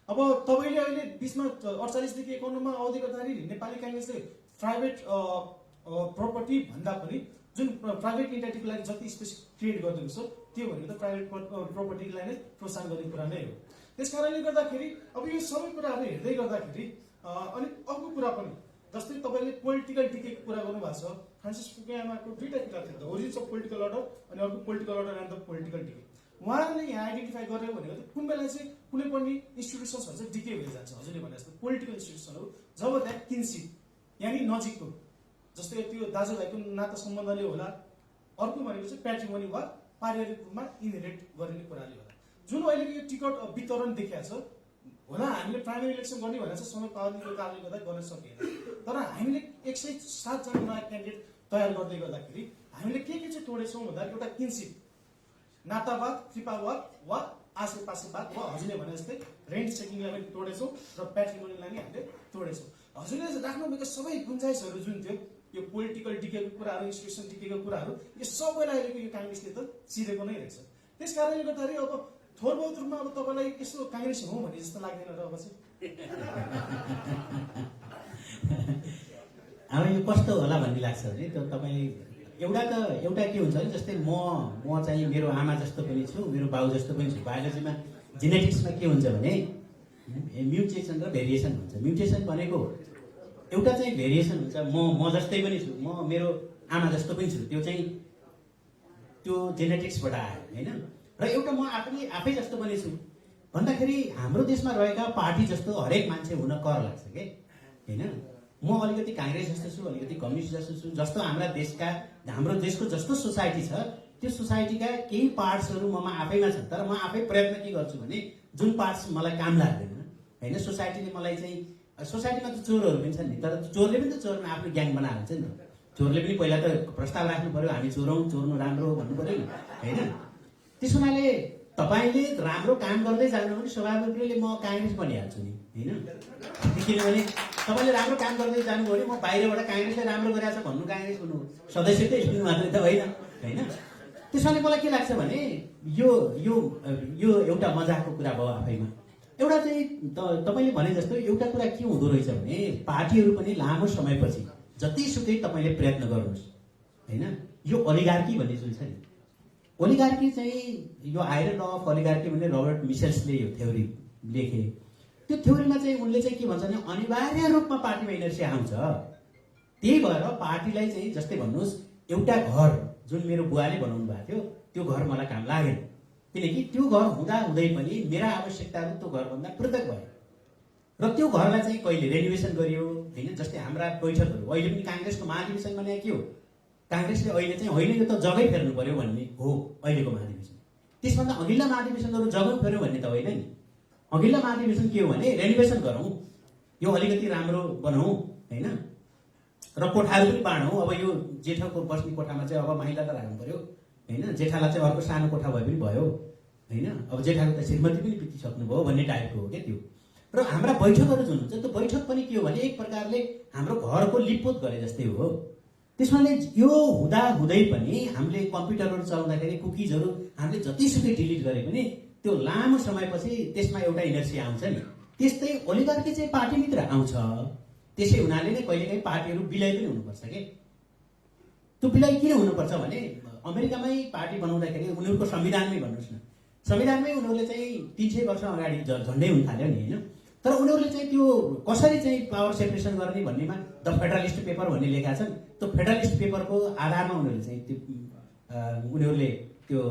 अब तपाईँले अहिले बिचमा 48 देखि 51 मा अवधि गर्दाखेरि नेपाली काङ्ग्रेसले प्राइभेट प्रोपर्टी भन्दा पनि जुन प्राइभेट इन्टिटीको लागि जति स्पेस क्रिएट गरिदिएको छ त्यो भनेको त प्राइभेट प्रोपर्टीलाई नै प्रोत्साहन गर्ने कुरा नै हो। त्यसकारणले गर्दाखेरि अब यो सबै कुराहरू हेर्दै गर्दाखेरि अनि अर्को कुरा पनि जस्तै तपाईँले पोलिटिकल डिकेको कुरा गर्नुभएको छ। फ्रान्सिस फुकुयामाको दुईटा किताब थियो, the origins of political order अनि अर्को political order and the political decay. उहाँले यहाँ आइडेन्टिफाई गरेर भनेको त कुन बेला चाहिँ कुनै पनि इन्स्टिट्युसन्सहरू चाहिँ डिके भएर जान्छ, हजुरले भने जस्तो पोलिटिकल इन्स्टिट्युसनहरू जब द्याट किनसिप यानि नजिकको जस्तै त्यो दाजुभाइको नाता सम्बन्धले होला, अर्को भनेको चाहिँ प्याट्रिमोनी वा पारिवारिक रूपमा इनहेरिट गरिने कुराले होला। जुन अहिलेको यो टिकट वितरण देखिएको छ होला हामीले प्राइमेरी इलेक्सन गर्ने भनेर चाहिँ समय पाबन्दीको कारणले गर्दा गर्न सकिएन, तर हामीले 107 जना नयाँ क्यान्डिडेट तयार गर्दै गर्दाखेरि हामीले के चाहिँ तोडेछौँ भन्दा एउटा किनसिप नातावाद, कृपावाद वा आसेपासेवाद वा हजुरले भने जस्तै रेन्ट सेकिङलाई पनि तोडेछौँ र प्याट्रिमोनीलाई नै हामीले तोडेछौँ। हजुरले राख्नुभएको सबै गुन्जाइसहरू जुन थियो यो पोलिटिकल डिकेको कुराहरू, इन्स्टिट्युसन डिकेको कुराहरू, यो सबैलाई अहिलेको यो काङ्ग्रेसले त चिरेको नै रहेछ। त्यस कारणले गर्दाखेरि अब थोर बहुत रूपमा अब तपाईँलाई यसो काङ्ग्रेस हो भन्ने जस्तो लाग्दैन र अब चाहिँ अब यो कस्तो होला भन्ने लाग्छ भने त्यो तपाईँ एउटा के हुन्छ भने जस्तै म चाहिँ मेरो आमा जस्तो पनि छु, मेरो बाउ जस्तो पनि छु। बायोलोजीमा जेनेटिक्समा के हुन्छ भने म्युटेसन र भेरिएसन हुन्छ। म्युटेसन भनेको एउटा चाहिँ भेरिएसन हुन्छ, म जस्तै पनि छु, म मेरो आमा जस्तो पनि छु, त्यो जेनेटिक्सबाट आयो होइन। र एउटा म आफै जस्तो पनि छु भन्दाखेरि हाम्रो देशमा रहेका पार्टी जस्तो हरेक मान्छे हुन कर लाग्छ के होइन। म अलिकति काङ्ग्रेस जस्तो छु, अलिकति कम्युनिस्ट जस्तो छु, जस्तो हाम्रो देशको जस्तो सोसाइटी छ त्यो सोसाइटीका केही पार्ट्सहरू ममा आफैमा छन्। तर म आफै प्रयत्न के गर्छु भने जुन पार्ट्स मलाई काम लाग्दैन होइन, सोसाइटीले मलाई चाहिँ सोसाइटीमा त चोरहरू पनि छन् नि, तर चोरले पनि त चोरमा आफ्नो ग्याङ बनाएर हुन्छ नि त। चोरले पनि पहिला त प्रस्ताव राख्नु पर्यो, हामी चोर्नु राम्रो भन्नु पर्यो नि होइन। त्यसो हुनाले तपाईँले राम्रो काम गर्दै जानु भने स्वाभाविक रूपले म काङ्ग्रेस बनिहाल्छु नि होइन। किनभने तपाईँले राम्रो काम गर्दै जानुभयो भने म बाहिरबाट काङ्ग्रेसले राम्रो गरिरहेको छ भन्नु काङ्ग्रेस हुनु सदस्य त स्कुल मात्रै त होइन होइन। त्यसैले मलाई के लाग्छ भने यो एउटा मजाको कुरा भयो आफैमा। एउटा चाहिँ तपाईँले भने जस्तो एउटा कुरा के हुँदो रहेछ भने पार्टीहरू पनि लामो समयपछि जतिसुकै तपाईँले प्रयत्न गर्नुहोस् होइन, यो ओलिगार्की भन्ने जुन छ नि, ओलिगार्की चाहिँ यो आइरन अफ ओलिगार्की भन्ने रबर्ट मिसेल्सले यो थ्योरी लेखे। त्यो थ्योरीमा चाहिँ उनले चाहिँ के भन्छ भने अनिवार्य रूपमा पार्टीमा इनर्सिया आउँछ। त्यही भएर पार्टीलाई चाहिँ जस्तै भन्नुहोस् एउटा घर जुन मेरो बुवाले बनाउनु भएको थियो त्यो घर मलाई काम लागेन, किनकि त्यो घर हुँदै पनि मेरा आवश्यकताहरू त्यो घरभन्दा पृथक भयो र त्यो घरलाई चाहिँ कहिले रेनोभेसन गरियो होइन। जस्तै हाम्रा बैठकहरू अहिले पनि काङ्ग्रेसको महाधिवेशन भने के हो, काङ्ग्रेसले अहिले चाहिँ होइन यो त जग्गै फेर्नु पर्यो भन्ने हो अहिलेको महाधिवेशन। त्यसभन्दा अघिल्ला महाधिवेशनहरू जग्गा फेर्यो भन्ने त होइन नि। अघिल्ला महाधिवेशन के हो भने रेनोभेसन गरौँ, यो अलिकति राम्रो बनाऊ होइन, र कोठाहरू पनि बाँडौँ। अब यो जेठाको बस्ने कोठामा चाहिँ अब महिला त राख्नु पर्यो होइन, जेठालाई चाहिँ अर्को सानो कोठा भए पनि भयो होइन। अब जेठाको त श्रीमती पनि बितिसक्नुभयो भन्ने टाइपको हो क्या त्यो। र हाम्रा बैठकहरू जुन हुन्छ त्यो बैठक पनि के हो भने एक प्रकारले हाम्रो घरको लिपपोत गरे जस्तै हो। त्यसमाले यो हुँदै पनि हामीले कम्प्युटरहरू चलाउँदाखेरि कुकिजहरू हामीले जतिसुकै डिलिट गरे पनि त्यो लामो समयपछि त्यसमा एउटा इनर्सिया आउँछ नि। त्यस्तै ओलिगार्की चाहिँ पार्टीभित्र आउँछ। त्यसै हुनाले नै कहिलेकाहीँ पार्टीहरू विलय पनि हुनुपर्छ के। त्यो विलय किन हुनुपर्छ भने अमेरिकामै पार्टी बनाउँदाखेरि उनीहरूको संविधानमै भन्नुहोस् न, संविधानमै उनीहरूले चाहिँ 300 वर्ष अगाडि झन्डै हुन थाल्यो नि होइन। तर उनीहरूले चाहिँ त्यो कसरी चाहिँ पावर सेपरेसन गर्ने भन्नेमा द फेडरलिस्ट पेपर भन्ने लेखा छन्। त्यो फेडरलिस्ट पेपरको आधारमा उनीहरूले चाहिँ उनीहरूले त्यो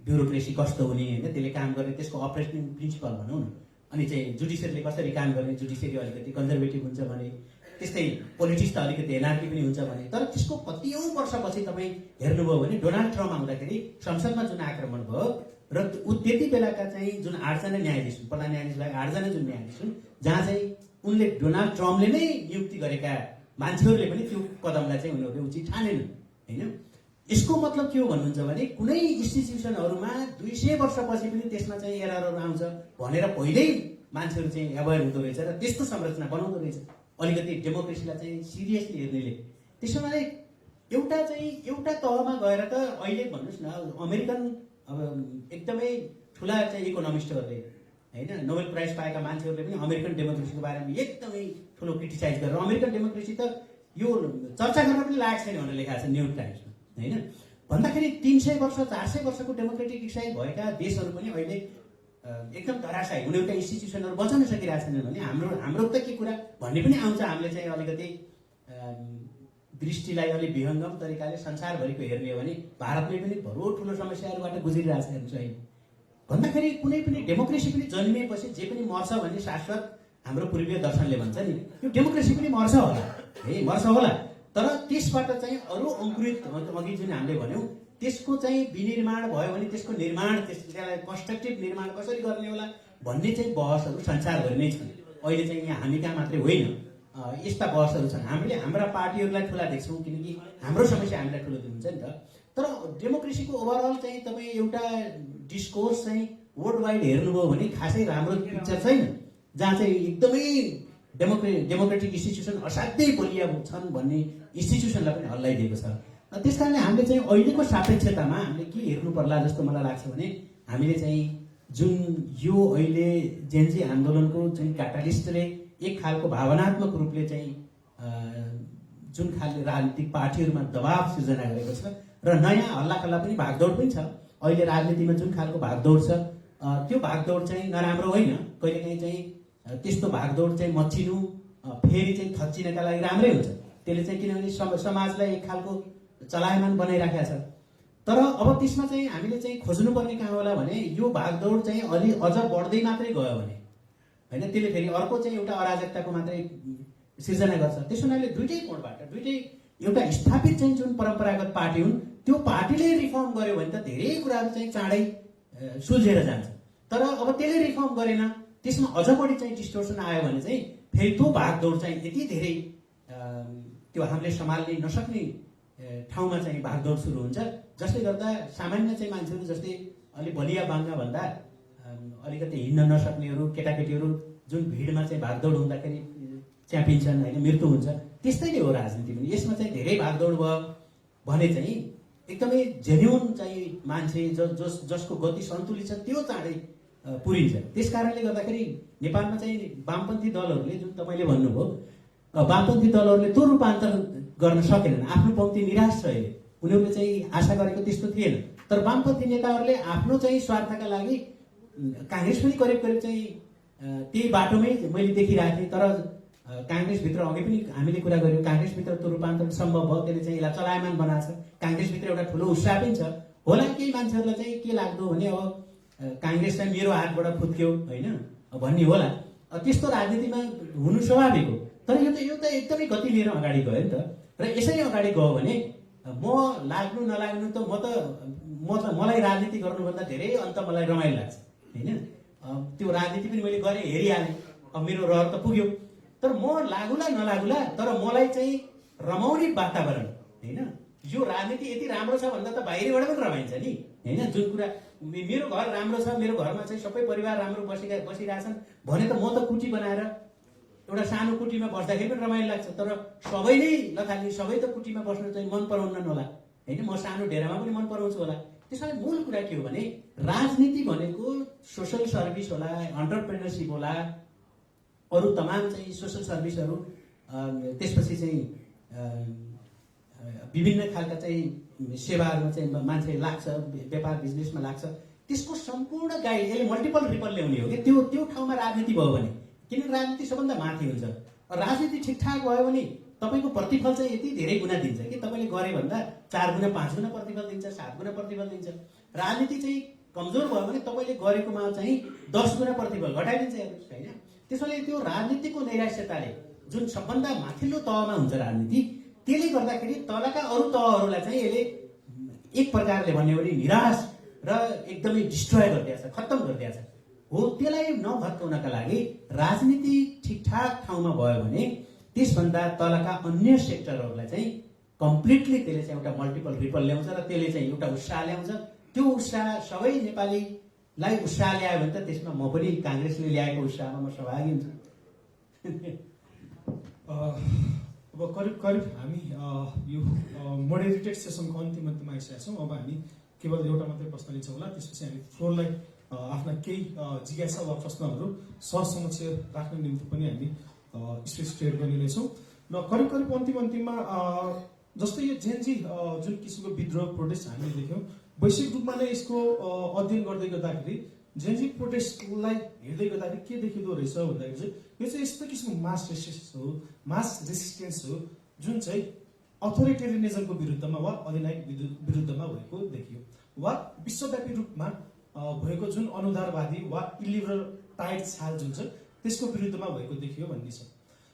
ब्युरोक्रेसी कस्तो हुने होइन, त्यसले काम गर्ने त्यसको अपरेसनिङ प्रिन्सिपल भनौँ न, अनि चाहिँ जुडिसियरीले कसरी काम गर्ने, जुडिसियरी अलिकति कन्जर्भेटिभ हुन्छ भने, त्यस्तै पोलिटिक्स त अलिकति एनार्की पनि हुन्छ भने। तर त्यसको कतिौँ वर्षपछि तपाईँ हेर्नुभयो भने डोनाल्ड ट्रम्प आउँदाखेरि संसदमा जुन आक्रमण भयो र त्यति बेलाका चाहिँ जुन 8 जना न्यायाधीश हुन्, प्रधान न्यायाधीश बाहेक 8 जना जुन न्यायाधीश हुन्, जहाँ चाहिँ उनले डोनाल्ड ट्रम्पले नै नियुक्ति गरेका मान्छेहरूले पनि त्यो कदमलाई चाहिँ उनीहरूले उचित ठानेनन् होइन। यसको मतलब के हो भन्नुहुन्छ भने कुनै इन्स्टिट्युसनहरूमा 200 वर्षपछि पनि त्यसमा चाहिँ एररहरू आउँछ भनेर पहिल्यै मान्छेहरू चाहिँ एवेयर हुँदो रहेछ र त्यस्तो संरचना बनाउँदो रहेछ अलिकति डेमोक्रेसीलाई चाहिँ सिरियसली हेर्नेले। त्यसो भने एउटा तहमा गएर त अहिले भन्नुहोस् न, अमेरिकन अब एकदमै ठुला चाहिँ इकोनोमिस्टहरूले होइन, नोबेल प्राइज पाएका मान्छेहरूले पनि अमेरिकन डेमोक्रेसीको बारेमा एकदमै ठुलो क्रिटिसाइज गरेर अमेरिकन डेमोक्रेसी त यो चर्चा गर्न पनि लागेको छैन भनेर लेखाएको छ न्युयोर्क टाइम्समा होइन। भन्दाखेरि 300 वर्ष 400 वर्षको डेमोक्रेटिक भएका देशहरू पनि अहिले एकदम धराशायी उनीहरूका इन्स्टिट्युसनहरू बचाउन सकिरहेको छैनन् भने हाम्रो त के कुरा भन्ने पनि आउँछ। हामीले चाहिँ अलिकति दृष्टिलाई अलिक विहङ्गम तरिकाले संसारभरिको हेर्ने हो भने भारतले पनि भरो ठुलो समस्याहरूबाट गुज्रिरहेको छ हेर्नुहोस् अहिले। भन्दाखेरि कुनै पनि डेमोक्रेसी पनि जन्मिएपछि जे पनि मर्छ भन्ने शाश्वत हाम्रो पूर्वीय दर्शनले भन्छ नि, यो डेमोक्रेसी पनि मर्छ होला है, मर्छ होला। तर त्यसबाट चाहिँ अरू अङ्कुरित अघि जुन हामीले भन्यौँ त्यसको चाहिँ विनिर्माण भयो भने त्यसको निर्माण त्यसलाई कन्स्ट्रक्टिभ निर्माण कसरी गर्ने होला भन्ने चाहिँ बहसहरू संसारभरि नै छन्। अहिले चाहिँ यहाँ हामी कहाँ मात्रै होइन, यस्ता बहसहरू छन्। हामीले हाम्रा पार्टीहरूलाई ठुला देख्छौँ किनकि हाम्रो समस्या हामीलाई ठुलो दिनुहुन्छ नि त। तर डेमोक्रेसीको ओभरअल चाहिँ तपाईँ एउटा डिस्कोर्स चाहिँ वर्ल्ड वाइड हेर्नुभयो भने खासै राम्रो पिक्चर छैन, जहाँ चाहिँ एकदमै डेमोक्रेटिक इन्स्टिट्युसन असाध्यै बलिया छन् भन्ने इन्स्टिट्युसनलाई पनि हल्लाइदिएको छ। त्यस कारणले हामीले चाहिँ अहिलेको सापेक्षतामा हामीले के हेर्नु पर्ला जस्तो मलाई लाग्छ भने हामीले चाहिँ जुन यो अहिले जेनजी आन्दोलनको जुन क्याटालिस्टले एक खालको भावनात्मक रूपले चाहिँ जुन खालको राजनीतिक पार्टीहरूमा दबाव सिर्जना गरेको छ र नयाँ हल्लाखल्ला पनि भागदौड पनि छ। अहिले राजनीतिमा जुन खालको भागदौड छ त्यो भागदौड चाहिँ नराम्रो होइन, कहिलेकाहीँ चाहिँ त्यस्तो भागदौड चाहिँ मच्चिनु फेरि चाहिँ थच्चिनका लागि राम्रै हुन्छ। त्यसले चाहिँ किनभने समाजलाई एक खालको चलायमान बनाइराखेको छ। तर अब त्यसमा चाहिँ हामीले चाहिँ खोज्नुपर्ने कहाँ होला भने यो भागदौड चाहिँ अलि अझ बढ्दै मात्रै गयो भने होइन, त्यसले फेरि अर्को चाहिँ एउटा अराजकताको मात्रै सिर्जना गर्छ। त्यसो हुनाले दुइटै कोणबाट एउटा स्थापित चाहिँ जुन परम्परागत पार्टी हुन् त्यो पार्टीले रिफर्म गर्यो भने त धेरै कुराहरू चाहिँ चाँडै सुल्झेर जान्छ। तर अब त्यसले रिफर्म गरेन, त्यसमा अझ बढी चाहिँ डिस्टोर्सन आयो भने चाहिँ फेरि त्यो भागदौड चाहिँ यति धेरै त्यो हामीले सम्हाल्नै नसक्ने ठाउँमा चाहिँ भागदौड सुरु हुन्छ, जसले गर्दा सामान्य चाहिँ मान्छेहरू जस्तै अलिक बलिया बाङ्गा भन्दा अलिकति हिँड्न नसक्नेहरू केटाकेटीहरू जुन भिडमा चाहिँ भागदौड हुँदाखेरि च्यापिन्छन् होइन, मृत्यु हुन्छ। त्यस्तै नै हो राजनीति पनि। यसमा चाहिँ धेरै भागदौड भयो भने चाहिँ एकदमै जेन्युन चाहिँ मान्छे जसको गति सन्तुलित छ त्यो चाँडै पुरिन्छ। त्यस कारणले गर्दाखेरि नेपालमा चाहिँ वामपन्थी दलहरूले जुन तपाईँले भन्नुभयो वामपन्थी दलहरूले त्यो रूपान्तर गर्न सकेनन्, आफ्नो पङ्क्ति निराश छ अहिले। उनीहरूले चाहिँ आशा गरेको त्यस्तो थिएन। तर वामपन्थी नेताहरूले आफ्नो चाहिँ स्वार्थका लागि काङ्ग्रेस पनि करिब चाहिँ त्यही बाटोमै मैले देखिरहेको थिएँ। तर काङ्ग्रेसभित्र अघि पनि हामीले कुरा गऱ्यौँ, काङ्ग्रेसभित्र त्यो रूपान्तरण सम्भव भयो, त्यसले चाहिँ यसलाई चलायमान बनाएको छ। काङ्ग्रेसभित्र एउटा ठुलो उत्साह पनि छ होला। केही मान्छेहरूलाई चाहिँ के लाग्दो भने अब काङ्ग्रेस चाहिँ मेरो हातबाट फुत्क्यो होइन भन्ने होला, त्यस्तो राजनीतिमा हुनु स्वाभाविक हो। तर यो त एकदमै गति लिएर अगाडि गयो नि त। र यसरी अगाडि गयो भने म लाग्नु नलाग्नु त मलाई राजनीति गर्नुभन्दा धेरै अन्त मलाई रमाइलो लाग्छ होइन। त्यो राजनीति पनि मैले गरेँ, हेरिहालेँ, अब मेरो रहर त पुग्यो। तर म लागुला नलागुला तर मलाई चाहिँ रमाउने वातावरण होइन, यो राजनीति यति राम्रो छ भन्दा त बाहिरबाट पनि रमाइन्छ नि होइन। जुन कुरा मेरो घर राम्रो छ, मेरो घरमा चाहिँ सबै परिवार राम्रो बसिरहेछन् भने त म त कुटी बनाएर एउटा सानो कुटीमा बस्दाखेरि पनि रमाइलो लाग्छ। तर सबै नै लथालिङ सबै त कुटीमा बस्नु चाहिँ मन पराउन्न होला होइन, म सानो डेरामा पनि मन पराउँछु होला। त्यसैले मूल कुरा के हो भने राजनीति भनेको सोसल सर्भिस होला, एन्टरप्रेन्योरसिप होला, अरू तमाम चाहिँ सोसल सर्भिसहरू, त्यसपछि चाहिँ विभिन्न खालका चाहिँ सेवाहरूमा चाहिँ मान्छे लाग्छ, व्यापार बिजनेसमा लाग्छ। त्यसको सम्पूर्ण गाइड यसले मल्टिपल रिपल ल्याउने हो कि त्यो ठाउँमा राजनीति भयो भने। किन राजनीति सबभन्दा माथि हुन्छ। राजनीति ठिकठाक भयो भने तपाईँको प्रतिफल चाहिँ यति धेरै गुणा दिन्छ कि तपाईँले गरे भन्दा 4 गुणा 5 गुणा प्रतिफल दिन्छ, 7 गुणा प्रतिफल दिन्छ। राजनीति चाहिँ कमजोर भयो भने तपाईँले गरेकोमा चाहिँ 10 गुणा प्रतिफल घटाइदिन्छ हेर्नुहोस् होइन। त्यसैले त्यो राजनीतिको नैराश्यताले जुन सबभन्दा माथिल्लो तहमा हुन्छ राजनीति, त्यसले गर्दाखेरि तलका अरू तहहरूलाई चाहिँ यसले एक प्रकारले भन्यो भने निराश र एकदमै डिस्ट्रोय गरिदिएको छ, खत्तम गरिदिएको छ। हो, त्यसलाई नभत्काउनका लागि राजनीति ठिकठाक ठाउँमा भयो भने त्यसभन्दा तलका अन्य सेक्टरहरूलाई चाहिँ कम्प्लिटली त्यसले चाहिँ एउटा मल्टिपल रिपल ल्याउँछ र त्यसले चाहिँ एउटा उत्साह ल्याउँछ। त्यो उत्साह सबै नेपालीलाई उत्साह ल्यायो भने त त्यसमा म पनि काङ्ग्रेसले ल्याएको उत्साहमा म सहभागी हुन्छु। अब करिब करिब हामी यो मोडरेटेड सेसनको अन्तिममा आइसकेका छौँ। अब हामी केवल एउटा मात्रै प्रश्न लिन्छौँ होला, त्यसपछि हामी फ्लोरलाई आफ्ना केही जिज्ञासा वा प्रश्नहरू सर समक्ष राख्ने निम्ति पनि हामी स्पेस क्रिएट गर्ने रहेछौँ। र करिब करिब अन्तिममा जस्तै यो जेनजी जुन किसिमको विद्रोह प्रोटेस्ट हामीले देख्यौँ, वैश्विक रूपमा नै यसको अध्ययन गर्दै गर्दाखेरि जेनजी प्रोटेस्टलाई हेर्दै गर्दाखेरि के देखिँदो रहेछ भन्दाखेरि चाहिँ यो चाहिँ यस्तो किसिमको मास रेसिस्टेन्स हो जुन चाहिँ अथोरिटेरियनिजमको विरुद्धमा वा अधिनायक विरुद्धमा भएको देखियो, वा विश्वव्यापी रूपमा भएको जुन अनुदारवादी वा इलिबरल टाइड छाल जुन छ त्यसको विरुद्धमा भएको देखियो भन्ने छ।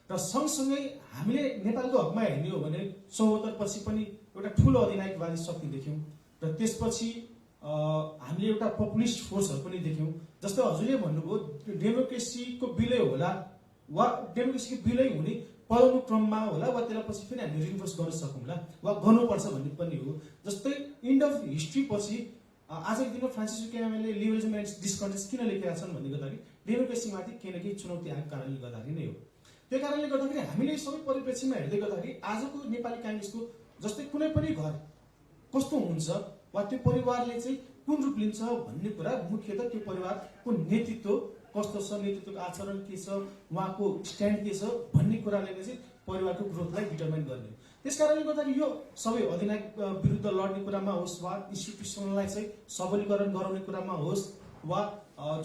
र सँगसँगै हामीले नेपालको हकमा हेर्ने हो भने 74 पछि पनि एउटा ठुलो अधिनायकवादी शक्ति देख्यौँ र त्यसपछि हामीले एउटा पपुलिस्ट फोर्सहरू पनि देख्यौँ। जस्तो हजुरले भन्नुभयो डेमोक्रेसीको विलय होला वा डेमोक्रेसीको विलय हुने पदानुक्रममा होला वा त्यसलाई पछि फेरि हामीले रिभर्स गर्न सकौँला वा गर्नुपर्छ भन्ने पनि हो। जस्तै इन्ड अफ हिस्ट्री पछि आजको दिनमा फ्रान्सिस क्यामेले लिबरलिजम एन्ड डिसकन्टेन्स किन लेखेका छन् भन्ने गर्दाखेरि डेमोक्रेसीमाथि केही न केही चुनौती आएको कारणले गर्दाखेरि नै हो। त्यो कारणले गर्दाखेरि हामीले सबै परिप्रेक्ष्यमा हेर्दै गर्दाखेरि आजको नेपाली काङ्ग्रेसको जस्तै कुनै पनि घर कस्तो हुन्छ वा त्यो परिवारले चाहिँ कुन रूप लिन्छ भन्ने कुरा मुख्यतः त्यो परिवारको नेतृत्व कस्तो छ, नेतृत्वको आचरण के छ, उहाँको स्ट्यान्ड के छ भन्ने कुराले चाहिँ परिवारको ग्रोथलाई डिटर्माइन गर्ने। त्यस कारणले गर्दाखेरि यो सबै अधिनायक विरुद्ध लड्ने कुरामा होस् वा इन्स्टिट्युसनलाई चाहिँ सबलीकरण गराउने कुरामा होस् वा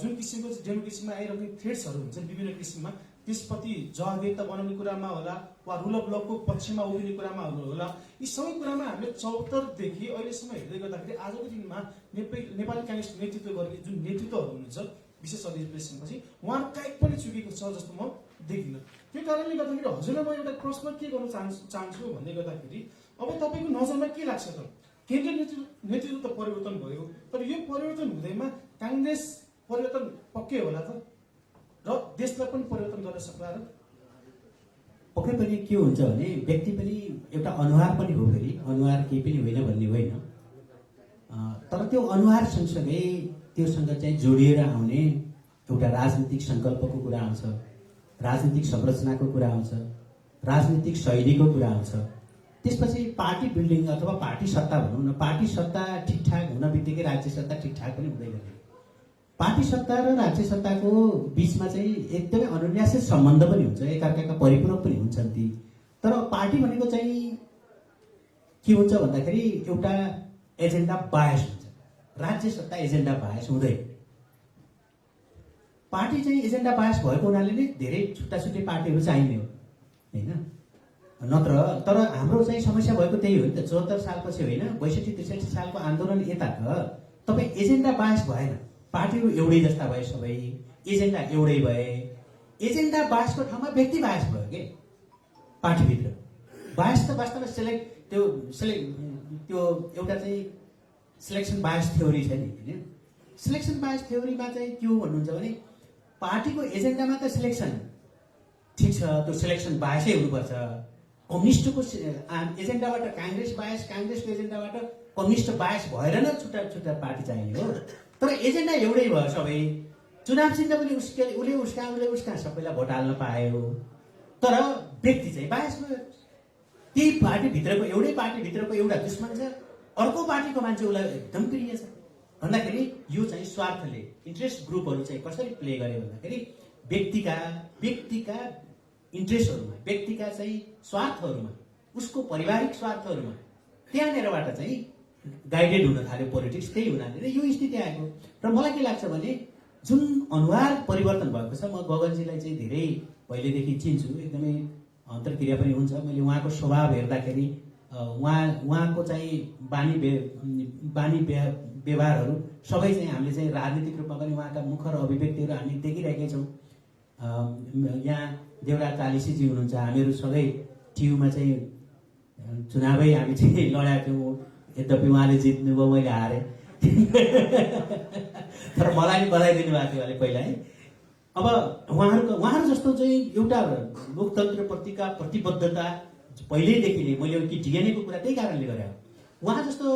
जुन किसिमको डेमोक्रेसीमा आइरहेको थ्रेट्सहरू हुन्छ विभिन्न किसिममा त्यसप्रति जवाबदेहिता बनाउने कुरामा होला वा रुल अफ लको पक्षमा उभिने कुरामा होला, यी सबै कुरामा हामीले 74 देखि अहिलेसम्म हेर्दै गर्दाखेरि आजको दिनमा नेपाली काङ्ग्रेस नेतृत्व गर्ने जुन नेतृत्वहरू हुनुहुन्छ विशेष अधिवेशनपछि उहाँहरू कहीँ पनि चुकेको छ जस्तो म देख्दिनँ। त्यो कारणले गर्दाखेरि हजुरलाई म एउटा प्रश्न के गर्न चाहन्छु भन्दै गर्दाखेरि अब तपाईँको नजरमा के लाग्छ त, केन्द्रीय नेतृत्व त परिवर्तन भयो, तर यो परिवर्तन हुँदैमा काङ्ग्रेस परिवर्तन पक्कै होला त र देशलाई पनि परिवर्तन गर्न सक्ला र? पक्कै पनि के हुन्छ भने व्यक्ति पनि एउटा अनुहार पनि हो, फेरि अनुहार केही पनि होइन भन्ने होइन, तर त्यो अनुहार सँगसँगै त्योसँग चाहिँ जोडिएर आउने एउटा राजनीतिक सङ्कल्पको कुरा आउँछ, राजनीतिक संरचनाको कुरा आउँछ, राजनीतिक शैलीको कुरा आउँछ। त्यसपछि पार्टी बिल्डिङ अथवा पार्टी सत्ता भनौँ न, पार्टी सत्ता ठिकठाक हुन बित्तिकै राज्य सत्ता ठिकठाक पनि हुँदैन। पार्टी सत्ता र राज्य सत्ताको बिचमा चाहिँ एकदमै अनुन्यासित सम्बन्ध पनि हुन्छ, एकअर्काका परिपूरक पनि हुन्छन् ती। तर पार्टी भनेको चाहिँ के हुन्छ भन्दाखेरि एउटा एजेन्डा बायस हुन्छ, राज्य सत्ता एजेन्डा बायस हुँदैन। पार्टी चाहिँ एजेन्डा बायस भएको हुनाले नै धेरै छुट्टा छुट्टै पार्टीहरू चाहिने हो होइन, नत्र तर हाम्रो चाहिँ समस्या भएको त्यही हो नि त। 74 सालपछि होइन, 62-63 सालको आन्दोलन यता त तपाईँ एजेन्डा बायस भएन, पार्टीहरू एउटै जस्ता भए, सबै एजेन्डा एउटै भए। एजेन्डा बायसको ठाउँमा व्यक्ति बायस भयो के पार्टीभित्र। बायस त वास्तवमा त्यो एउटा चाहिँ सिलेक्सन बायस थ्योरी छ नि होइन। सिलेक्सन बायस थ्योरीमा चाहिँ के हो भन्नुहुन्छ भने पार्टीको एजेन्डामा त सिलेक्सन ठिक छ, त्यो सिलेक्सन बायसै हुनुपर्छ। कम्युनिस्टको एजेन्डाबाट काङ्ग्रेस बायस, काङ्ग्रेसको एजेन्डाबाट कम्युनिस्ट बायस भएर न छुट्टा छुट्टा पार्टी चाहिने हो। तर एजेन्डा एउटै भयो, सबै चुनाव चिन्ह पनि उसले उसका सबैलाई भोट हाल्न पायो, तर व्यक्ति चाहिँ बायस भयो। त्यही पार्टीभित्रको एउटै पार्टीभित्रको एउटा दुश्मन छ, अर्को पार्टीको मान्छे उसलाई एकदम प्रिय छ भन्दाखेरि यो चाहिँ स्वार्थले इन्ट्रेस्ट ग्रुपहरू चाहिँ कसरी प्ले गरे भन्दाखेरि व्यक्तिका इन्ट्रेस्टहरूमा, व्यक्तिका चाहिँ स्वार्थहरूमा, उसको पारिवारिक स्वार्थहरूमा त्यहाँनिरबाट चाहिँ गाइडेड हुन थाल्यो पोलिटिक्स। त्यही हुनाले नै यो स्थिति आएको। र मलाई के लाग्छ भने जुन अनुहार परिवर्तन भएको छ, म गगनजीलाई चाहिँ धेरै पहिलेदेखि चिन्छु, एकदमै अन्तर्क्रिया पनि हुन्छ। मैले उहाँको स्वभाव हेर्दाखेरि उहाँको चाहिँ बानी व्यवहारहरू सबै चाहिँ हामीले चाहिँ राजनीतिक रूपमा पनि उहाँका मुखर अभिव्यक्तिहरू हामी देखिरहेकै छौँ। यहाँ देवराज चालिसीजी हुनुहुन्छ, हामीहरू सबै टियुमा चाहिँ चुनावै हामी चाहिँ लडेका थियौँ, यद्यपि उहाँले जित्नुभयो, मैले हारेँ। तर मलाई नि बधाई दिनुभएको थियो अलिक पहिला है। अब उहाँहरू जस्तो चाहिँ एउटा लोकतन्त्रप्रतिका प्रतिबद्धता पहिल्यैदेखि नै मैले कि डिएनएको कुरा त्यही कारणले गरे हो। उहाँ जस्तो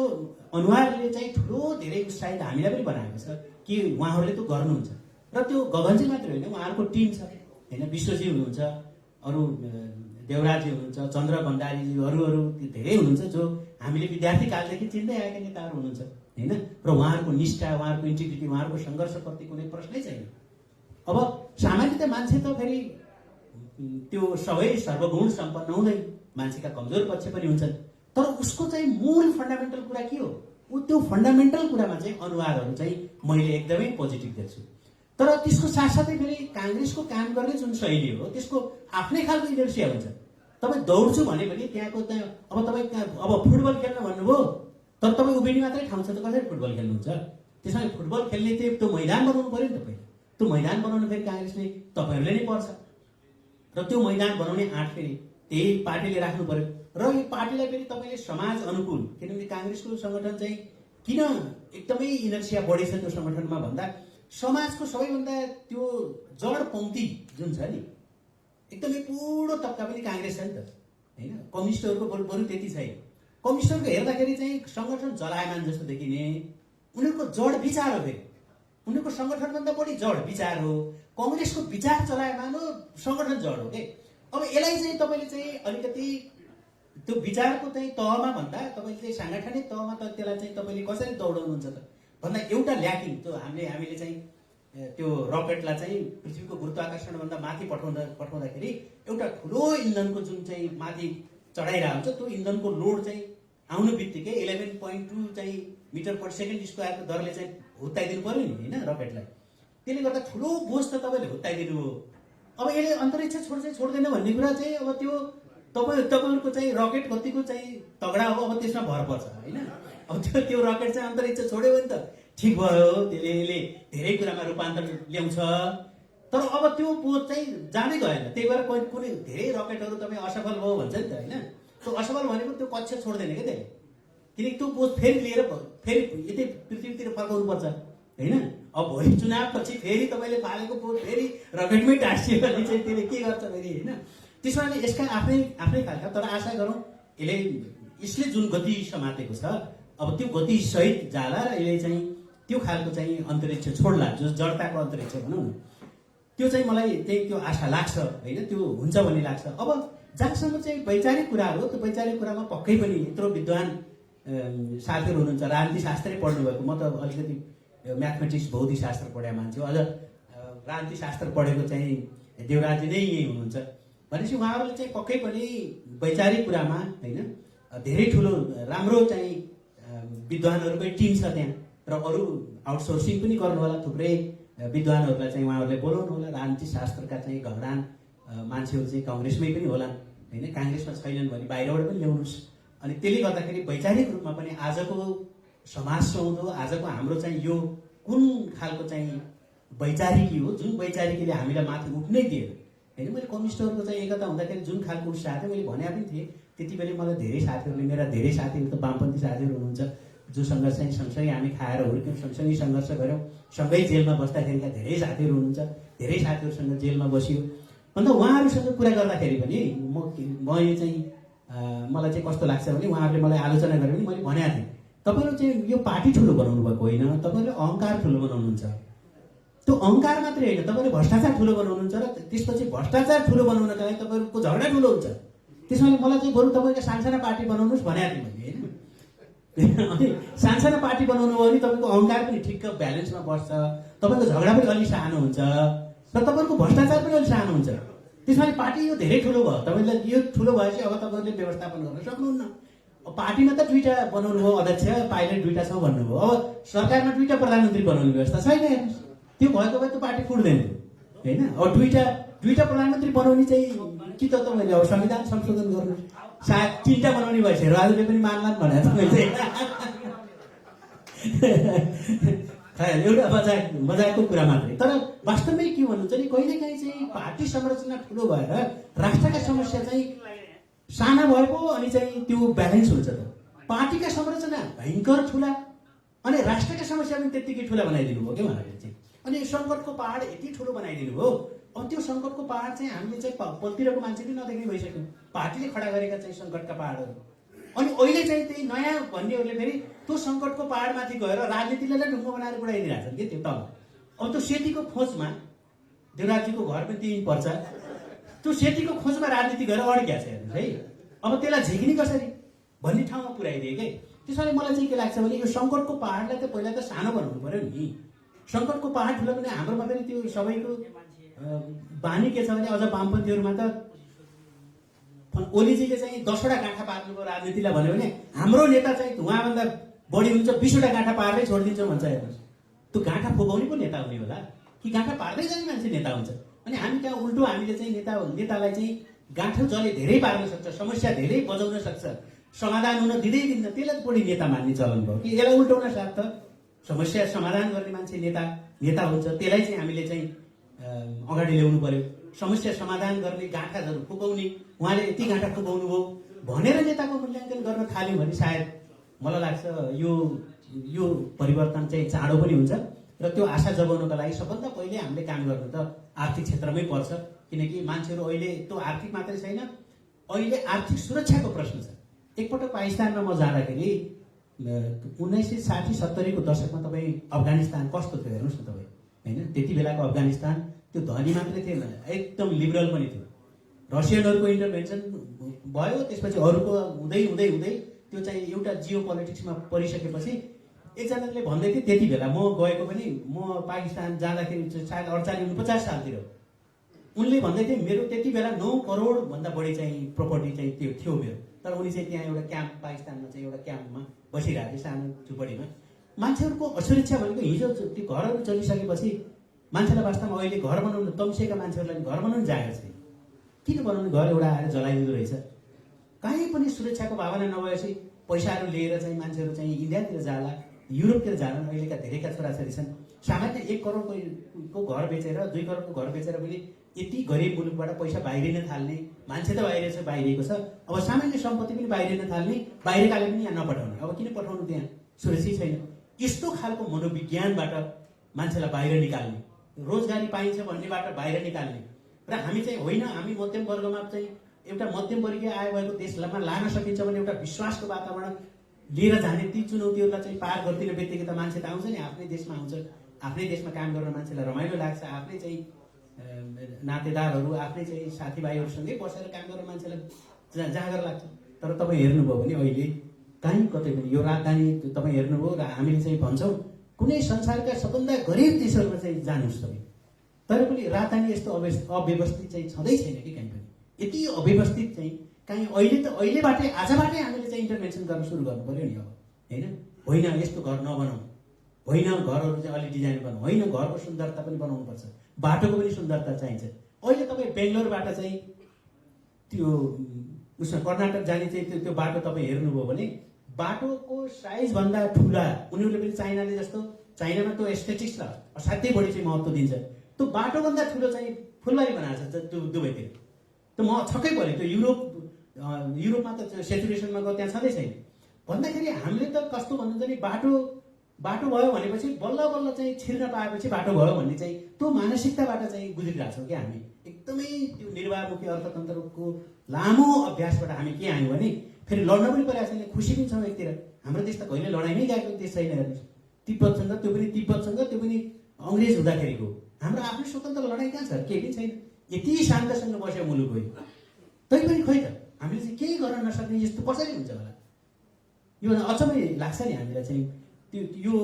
अनुहारले चाहिँ ठुलो धेरै उत्साहित हामीलाई पनि बनाएको छ कि उहाँहरूले त गर्नुहुन्छ। र त्यो गगनजी मात्रै होइन, उहाँहरूको टिम छ होइन, विश्वजी हुनुहुन्छ, अरू देवराजी हुनुहुन्छ, चन्द्र भण्डारीजी, अरू धेरै हुनुहुन्छ जो हामीले विद्यार्थी कालदेखि चिन्दै आएका नेताहरू हुनुहुन्छ होइन। र उहाँहरूको निष्ठा, उहाँहरूको इन्टिग्रिटी, उहाँहरूको सङ्घर्षप्रति कुनै प्रश्नै छैन। अब सामान्यतः मान्छे त फेरि त्यो सबै सर्वगुण सम्पन्न हुँदैन, मान्छेका कमजोर पक्ष पनि हुन्छन्, तर उसको चाहिँ मूल फन्डामेन्टल कुरा के हो? त्यो फन्डामेन्टल कुरामा चाहिँ अनुहारहरू चाहिँ मैले एकदमै पोजिटिभ देख्छु। तर त्यसको साथसाथै फेरि काङ्ग्रेसको काम गर्ने जुन शैली हो त्यसको आफ्नै खालको इनर्सिया हुन्छ। तपाईँ दौड्छु भने पनि त्यहाँको अब तपाईँ अब फुटबल खेल्न भन्नुभयो, तर तपाईँ उभिने मात्रै ठाउँ छ त कसरी फुटबल खेल्नुहुन्छ? त्यसमा फुटबल खेल्ने चाहिँ त्यो मैदान बनाउनु पऱ्यो नि त पहिला। त्यो मैदान बनाउनु फेरि काङ्ग्रेसले तपाईँहरूले नै पर्छ, र त्यो मैदान बनाउने आँट फेरि त्यही पार्टीले राख्नु पर्यो। र यो पार्टीलाई फेरि तपाईँले समाज अनुकूल, किनभने काङ्ग्रेसको सङ्गठन चाहिँ किन एकदमै इनर्सिया बढी छ त्यो सङ्गठनमा भन्दा समाजको सबैभन्दा त्यो जड पङ्क्ति जुन छ नि, एकदमै पुरो तबका पनि काङ्ग्रेस छ नि त होइन। कम्युनिस्टहरूको बरु त्यति छैन। कम्युनिस्टहरूको हेर्दाखेरि चाहिँ सङ्गठन जलायमान जस्तो देखिने, उनीहरूको जड विचार हो, फेरि उनीहरूको सङ्गठनभन्दा बढी जड विचार हो। कङ्ग्रेसको विचार चलायमान हो, सङ्गठन जड हो के। अब यसलाई चाहिँ तपाईँले चाहिँ अलिकति त्यो विचारको चाहिँ तहमा भन्दा तपाईँले चाहिँ साङ्गठनिक तहमा त त्यसलाई चाहिँ तपाईँले कसरी दौडाउनुहुन्छ त भन्दा एउटा ल्याकिङ त्यो हामीले चाहिँ त्यो रकेटलाई चाहिँ पृथ्वीको गुरुत्वाकर्षणभन्दा माथि पठाउँदाखेरि एउटा ठुलो इन्धनको जुन चाहिँ माथि चढाइरहेको हुन्छ, त्यो इन्धनको लोड चाहिँ आउनु बित्तिकै 11.2 चाहिँ मिटर पर सेकेन्ड स्क्वायरको दरले चाहिँ हुत्ताइदिनु पर्यो नि होइन रकेटलाई। त्यसले गर्दा ठुलो बोझ त तपाईँले हुत्ताइदिनु हो। अब यसले अन्तरिक्ष छोड्दैन भन्ने कुरा चाहिँ अब त्यो तपाईँहरूको चाहिँ रकेट कतिको चाहिँ तगडा हो अब त्यसमा भर पर्छ होइन। अब त्यो रकेट चाहिँ अन्तरिक्ष छोड्यो भने त ठिक भयो, त्यसले धेरै कुरामा रूपान्तरण ल्याउँछ, तर अब त्यो बोझ चाहिँ जाँदै गएन। त्यही भएर कुनै धेरै रकेटहरू तपाईँ असफल भयो भन्छ नि त होइन। त्यो असफल भनेको त्यो कक्ष छोड्दैन क्या त्यसले, किनकि त्यो बोझ फेरि लिएर फेरि यतै पृथ्वीतिर फर्काउनु पर्छ होइन। अब भोलि चुनावपछि फेरि तपाईँले पालेको बोझ फेरि रकेटमै टाँसियो भने चाहिँ त्यसले के गर्छ फेरि होइन। त्यसमा यसका आफ्नै खालका, तर आशा गरौँ यसले जुन गति समातेको छ अब त्यो गति सहित जाला र यसले चाहिँ त्यो खालको चाहिँ अन्तरिक्ष छोड्ला, जो जडताको अन्तरिक्ष भनौँ न, त्यो चाहिँ मलाई त्यही त्यो आशा लाग्छ होइन, त्यो हुन्छ भन्ने लाग्छ। अब जहाँसम्म चाहिँ वैचारिक कुरा हो, त्यो वैचारिक कुरामा पक्कै पनि यत्रो विद्वान साथीहरू हुनुहुन्छ, राजनीति शास्त्रै पढ्नुभएको, म त अलिकति म्याथमेटिक्स भौतिक शास्त्र पढेको मान्छे हो, अझ राजनीति शास्त्र पढेको चाहिँ देवराजी नै यही हुनुहुन्छ भनेपछि उहाँहरूले चाहिँ पक्कै पनि वैचारिक कुरामा होइन धेरै ठुलो राम्रो चाहिँ विद्वानहरूकै टिम छ त्यहाँ, र अरू आउटसोर्सिङ पनि गर्नु होला, थुप्रै विद्वानहरूलाई चाहिँ उहाँहरूले बोलाउनु होला। राजनीति शास्त्रका चाहिँ घरान मान्छेहरू चाहिँ कङ्ग्रेसमै पनि होलान् होइन, काङ्ग्रेसमा छैनन् भने बाहिरबाट पनि ल्याउनुहोस्। अनि त्यसले गर्दाखेरि वैचारिक रूपमा पनि आजको समाज सौधो, आजको हाम्रो चाहिँ यो कुन खालको चाहिँ वैचारिकी हो, जुन वैचारिकीले हामीलाई माथि उठ्नै दियो होइन। मैले कम्युनिस्टहरूको चाहिँ एकता हुँदाखेरि जुन खालको उत्साह थियो मैले भने पनि थिएँ, त्यति बेला मलाई धेरै साथीहरूले, मेरा धेरै साथीहरू त वामपन्थी साथीहरू हुनुहुन्छ जोसँग चाहिँ सँगसँगै हामी खाएर हुर्क्यौँ, सँगसँगै सङ्घर्ष गऱ्यौँ, सँगै जेलमा बस्दाखेरिका धेरै साथीहरू हुनुहुन्छ, धेरै साथीहरूसँग जेलमा बसियो। अन्त उहाँहरूसँग कुरा गर्दाखेरि पनि मैले चाहिँ मलाई चाहिँ कस्तो लाग्छ भने उहाँहरूले मलाई आलोचना गरे पनि मैले भनेको थिएँ, तपाईँहरू चाहिँ यो पार्टी ठुलो बनाउनु भएको होइन, तपाईँहरूले अहङ्कार ठुलो बनाउनुहुन्छ। त्यो अहङ्कार मात्रै होइन, तपाईँले भ्रष्टाचार ठुलो बनाउनुहुन्छ, र त्यसपछि भ्रष्टाचार ठुलो बनाउनका लागि तपाईँहरूको झगडा ठुलो हुन्छ। त्यसमा मलाई चाहिँ बरु तपाईँको सानसाना पार्टी बनाउनुहोस् भनेको थिएँ मैले होइन। अनि सानसाना पार्टी बनाउनु भयो भने तपाईँको अहङ्कार पनि ठिक्क ब्यालेन्समा बस्छ, तपाईँको झगडा पनि अलिक सानो हुन्छ, र तपाईँको भ्रष्टाचार पनि अलिक सानो हुन्छ। त्यसमा पार्टी यो धेरै ठुलो भयो, तपाईँलाई यो ठुलो भएपछि अब तपाईँहरूले व्यवस्थापन गर्न सक्नुहुन्न। पार्टीमा त 2टा बनाउनु भयो अध्यक्ष, पाइलट 2टा छ भन्नुभयो, अब सरकारमा 2टा प्रधानमन्त्री बनाउने व्यवस्था छैन हेर्नुहोस्। त्यो भएको भए त पार्टी फुट्दैन होइन। अब 2टा प्रधानमन्त्री बनाउने चाहिँ कि त तपाईँले अब संविधान संशोधन गर्नु, सायद 3टा बनाउने भएछ, राजुले पनि मान्लान् भनेर मैले एउटा मजाकको कुरा मात्रै। तर वास्तवमै के भन्नुहुन्छ नि, कहिलेकाहीँ चाहिँ पार्टी संरचना ठुलो भएर राष्ट्रका समस्या चाहिँ साना भएको अनि चाहिँ त्यो ब्यालेन्स हुन्छ त। पार्टीका संरचना भयङ्कर ठुला अनि राष्ट्रका समस्या पनि त्यत्तिकै ठुला बनाइदिनु भयो क्या उहाँहरूले चाहिँ। अनि सङ्कटको पहाड यति ठुलो बनाइदिनु भयो। अब त्यो सङ्कटको पहाड चाहिँ हामीले चाहिँ पल्तिरहेको मान्छे पनि नदेख्ने भइसक्यो, पार्टीले खडा गरेका चाहिँ सङ्कटका पहाडहरू। अनि अहिले चाहिँ त्यही नयाँ भन्नेहरूले फेरि त्यो सङ्कटको पहाडमाथि गएर राजनीतिलाई नै ढुङ्गो बनाएर बुढाइदिरहेको छन् कि त्यो तल। अब त्यो सेतीको खोजमा देवराजीको घर पनि त्यही पर्छ, त्यो सेतीको खोजमा राजनीति गरेर अड्क्या छ हेर्नुहोस् है। अब त्यसलाई झिक्ने कसरी भन्ने ठाउँमा पुर्याइदिए कि। त्यसैले मलाई चाहिँ के लाग्छ भने यो सङ्कटको पहाडलाई त पहिला त सानो बनाउनु पऱ्यो नि। सङ्कटको पहाड ठुलो भने हाम्रोमा पनि त्यो सबैको बानी के छ भने अझ वामपन्थीहरूमा त ओलीजीले चाहिँ 10वटा गाँठा पार्नुको राजनीतिलाई भन्यो भने हाम्रो नेता चाहिँ धुवाँभन्दा बढी हुन्छ 20वटा गाँठा पार्दै छोडिदिन्छ भन्छ। हेर्नुहोस् त्यो गाँठा फुकाउने पो नेता हुने होला कि गाँठा पार्दै जाने मान्छे नेता हुन्छ। अनि हामी त्यहाँ उल्टो हामीले चाहिँ नेतालाई चाहिँ गाँठो जसले धेरै पार्न सक्छ, समस्या धेरै बजाउन सक्छ, समाधान हुन दिँदैन त्यसलाई बढी नेता मान्ने चलन भयो कि। यसलाई उल्टाउन साथ त समस्या समाधान गर्ने मान्छे नेता हुन्छ, त्यसलाई चाहिँ हामीले चाहिँ अगाडि ल्याउनु पर्यो। समस्या समाधान गर्ने गाँठाहरू फुकाउने, उहाँले यति गाँठा फुकाउनु भयो भनेर नेताको मूल्याङ्कन गर्न थाल्यो भने सायद मलाई लाग्छ यो परिवर्तन चाहिँ चाँडो पनि हुन्छ। र त्यो आशा जगाउनको लागि सबभन्दा पहिले हामीले काम गर्नु त आर्थिक क्षेत्रमै पर्छ। किनकि मान्छेहरू अहिले त्यो आर्थिक मात्रै छैन, अहिले आर्थिक सुरक्षाको प्रश्न छ। एकपटक पाकिस्तानमा म जाँदाखेरि 1960-70को दशकमा तपाईँ अफगानिस्तान कस्तो थियो हेर्नुहोस् न तपाईँ होइन। त्यति बेलाको अफगानिस्तान त्यो धनी मात्रै थिएन, एकदम लिबरल पनि थियो। रसियनहरूको इन्टरभेन्सन भयो, त्यसपछि अरूको हुँदै हुँदै हुँदै त्यो चाहिँ एउटा जियो पोलिटिक्समा परिसकेपछि एकजनाले भन्दै थियो त्यति बेला, म गएको पनि, म पाकिस्तान जाँदाखेरि सायद 48-49 सालतिर, उनले भन्दै थिए मेरो त्यति बेला 9 करोडभन्दा बढी चाहिँ प्रोपर्टी चाहिँ त्यो थियो मेरो। तर उनी चाहिँ त्यहाँ एउटा क्याम्प, पाकिस्तानमा चाहिँ एउटा क्याम्पमा बसिरहेको थियो सानो झुपडीमा। मान्छेहरूको असुरक्षा भनेको हिजो त्यो घरहरू चलिसकेपछि मान्छेलाई वास्तवमा अहिले घर बनाउनु तम्सिएका मान्छेहरूलाई घर बनाउनु जाएको छैन। किन बनाउनु? घर एउटा आएर जलाइदिँदो रहेछ। कहीँ पनि सुरक्षाको भावना नभएपछि पैसाहरू लिएर चाहिँ मान्छेहरू चाहिँ इन्डियातिर जाला, युरोपतिर जालान्। अहिलेका धेरैका छोराछोरी छन् सामान्य 1 करोडको घर बेचेर 2 करोडको घर बेचेर पनि यति गरिब मुलुकबाट पैसा बाहिरिन थाल्ने मान्छे त बाहिरिएको छ। अब सामान्य सम्पत्ति पनि बाहिरिन थाल्ने, बाहिरकाले पनि यहाँ नपठाउने। अब किन पठाउनु? त्यहाँ सुरक्षित छैन। यस्तो खालको मनोविज्ञानबाट मान्छेलाई बाहिर निकाल्ने, रोजगारी पाइन्छ भन्नेबाट बाहिर निकाल्ने र हामी चाहिँ होइन, हामी मध्यम वर्गमा चाहिँ एउटा मध्यम वर्गीय आय भएको देशमा लान सकिन्छ भने एउटा विश्वासको वातावरण लिएर जाने, ती चुनौतीहरूलाई चाहिँ पार गरिदिने बित्तिकै त मान्छे त आउँछ नि, आफ्नै देशमा आउँछ। आफ्नै देशमा काम गर्न मान्छेलाई रमाइलो लाग्छ, आफ्नै चाहिँ नातेदारहरू, आफ्नै चाहिँ साथीभाइहरूसँगै बसेर काम गर्न मान्छेलाई जाँगर लाग्छ। तर तपाईँ हेर्नुभयो भने अहिले कहीँ कतै पनि यो राजधानी तपाईँ हेर्नुभयो र हामीले चाहिँ भन्छौँ कुनै संसारका सबभन्दा गरिब देशहरूमा चाहिँ जानुहोस् तपाईँ, तर पनि राजधानी यस्तो अव्यवस्थित चाहिँ छँदै छैन कि कहीँ पनि। यति अव्यवस्थित चाहिँ कहीँ अहिलेबाटै आजबाटै हामीले चाहिँ इन्टरभेन्सन गर्न सुरु गर्नु पऱ्यो नि। अब होइन यस्तो घर नबनाऊ, होइन घरहरू चाहिँ अलिक डिजाइन बनाऊ, होइन घरको सुन्दरता पनि बनाउनुपर्छ, बाटोको पनि सुन्दरता चाहिन्छ। अहिले तपाईँ बेङ्गलोरबाट चाहिँ त्यो उसमा कर्नाटक जाने चाहिँ त्यो बाटो तपाईँ हेर्नुभयो भने बाटोको साइजभन्दा ठुला, उनीहरूले पनि चाइनाले जस्तो, चाइनामा त्यो एस्थेटिक्सलाई असाध्यै बढी चाहिँ महत्त्व दिन्छ। त्यो बाटोभन्दा ठुलो चाहिँ फुलबारी बनाएको छ त्यो दुबईतिर। त म छक्कै परेँ, त्यो युरोपमा त सेचुरेसनमा गयो, त्यहाँ छँदै छैन। भन्दाखेरि हामीले त कस्तो भन्नुहुन्छ नि, बाटो भयो भनेपछि बल्ल बल्ल चाहिँ छिर्न पाएपछि बाटो भयो भन्ने चाहिँ त्यो मानसिकताबाट चाहिँ गुज्रिरहेको छौँ क्या हामी। एकदमै त्यो निर्वाहमुखी अर्थतन्त्रको लामो अभ्यासबाट हामी के आयौँ भने फेरि लड्न पनि परिरहेको छैन, खुसी पनि छौँ एकतिर। हाम्रो देश त कहिले लडाइँमै गएको देश छैन। हेर्नुहोस् तिब्बतसँग, त्यो पनि अङ्ग्रेज हुँदाखेरिको। हाम्रो आफ्नो स्वतन्त्र लडाइँ कहाँ छ? केही पनि छैन। यति शान्तसँग बस्यो मुलुक होइन, तैपनि खोइ त हामीले चाहिँ केही गर्न नसक्ने यस्तो कसरी हुन्छ होला? यो अचम्मै लाग्छ नि हामीलाई चाहिँ। यो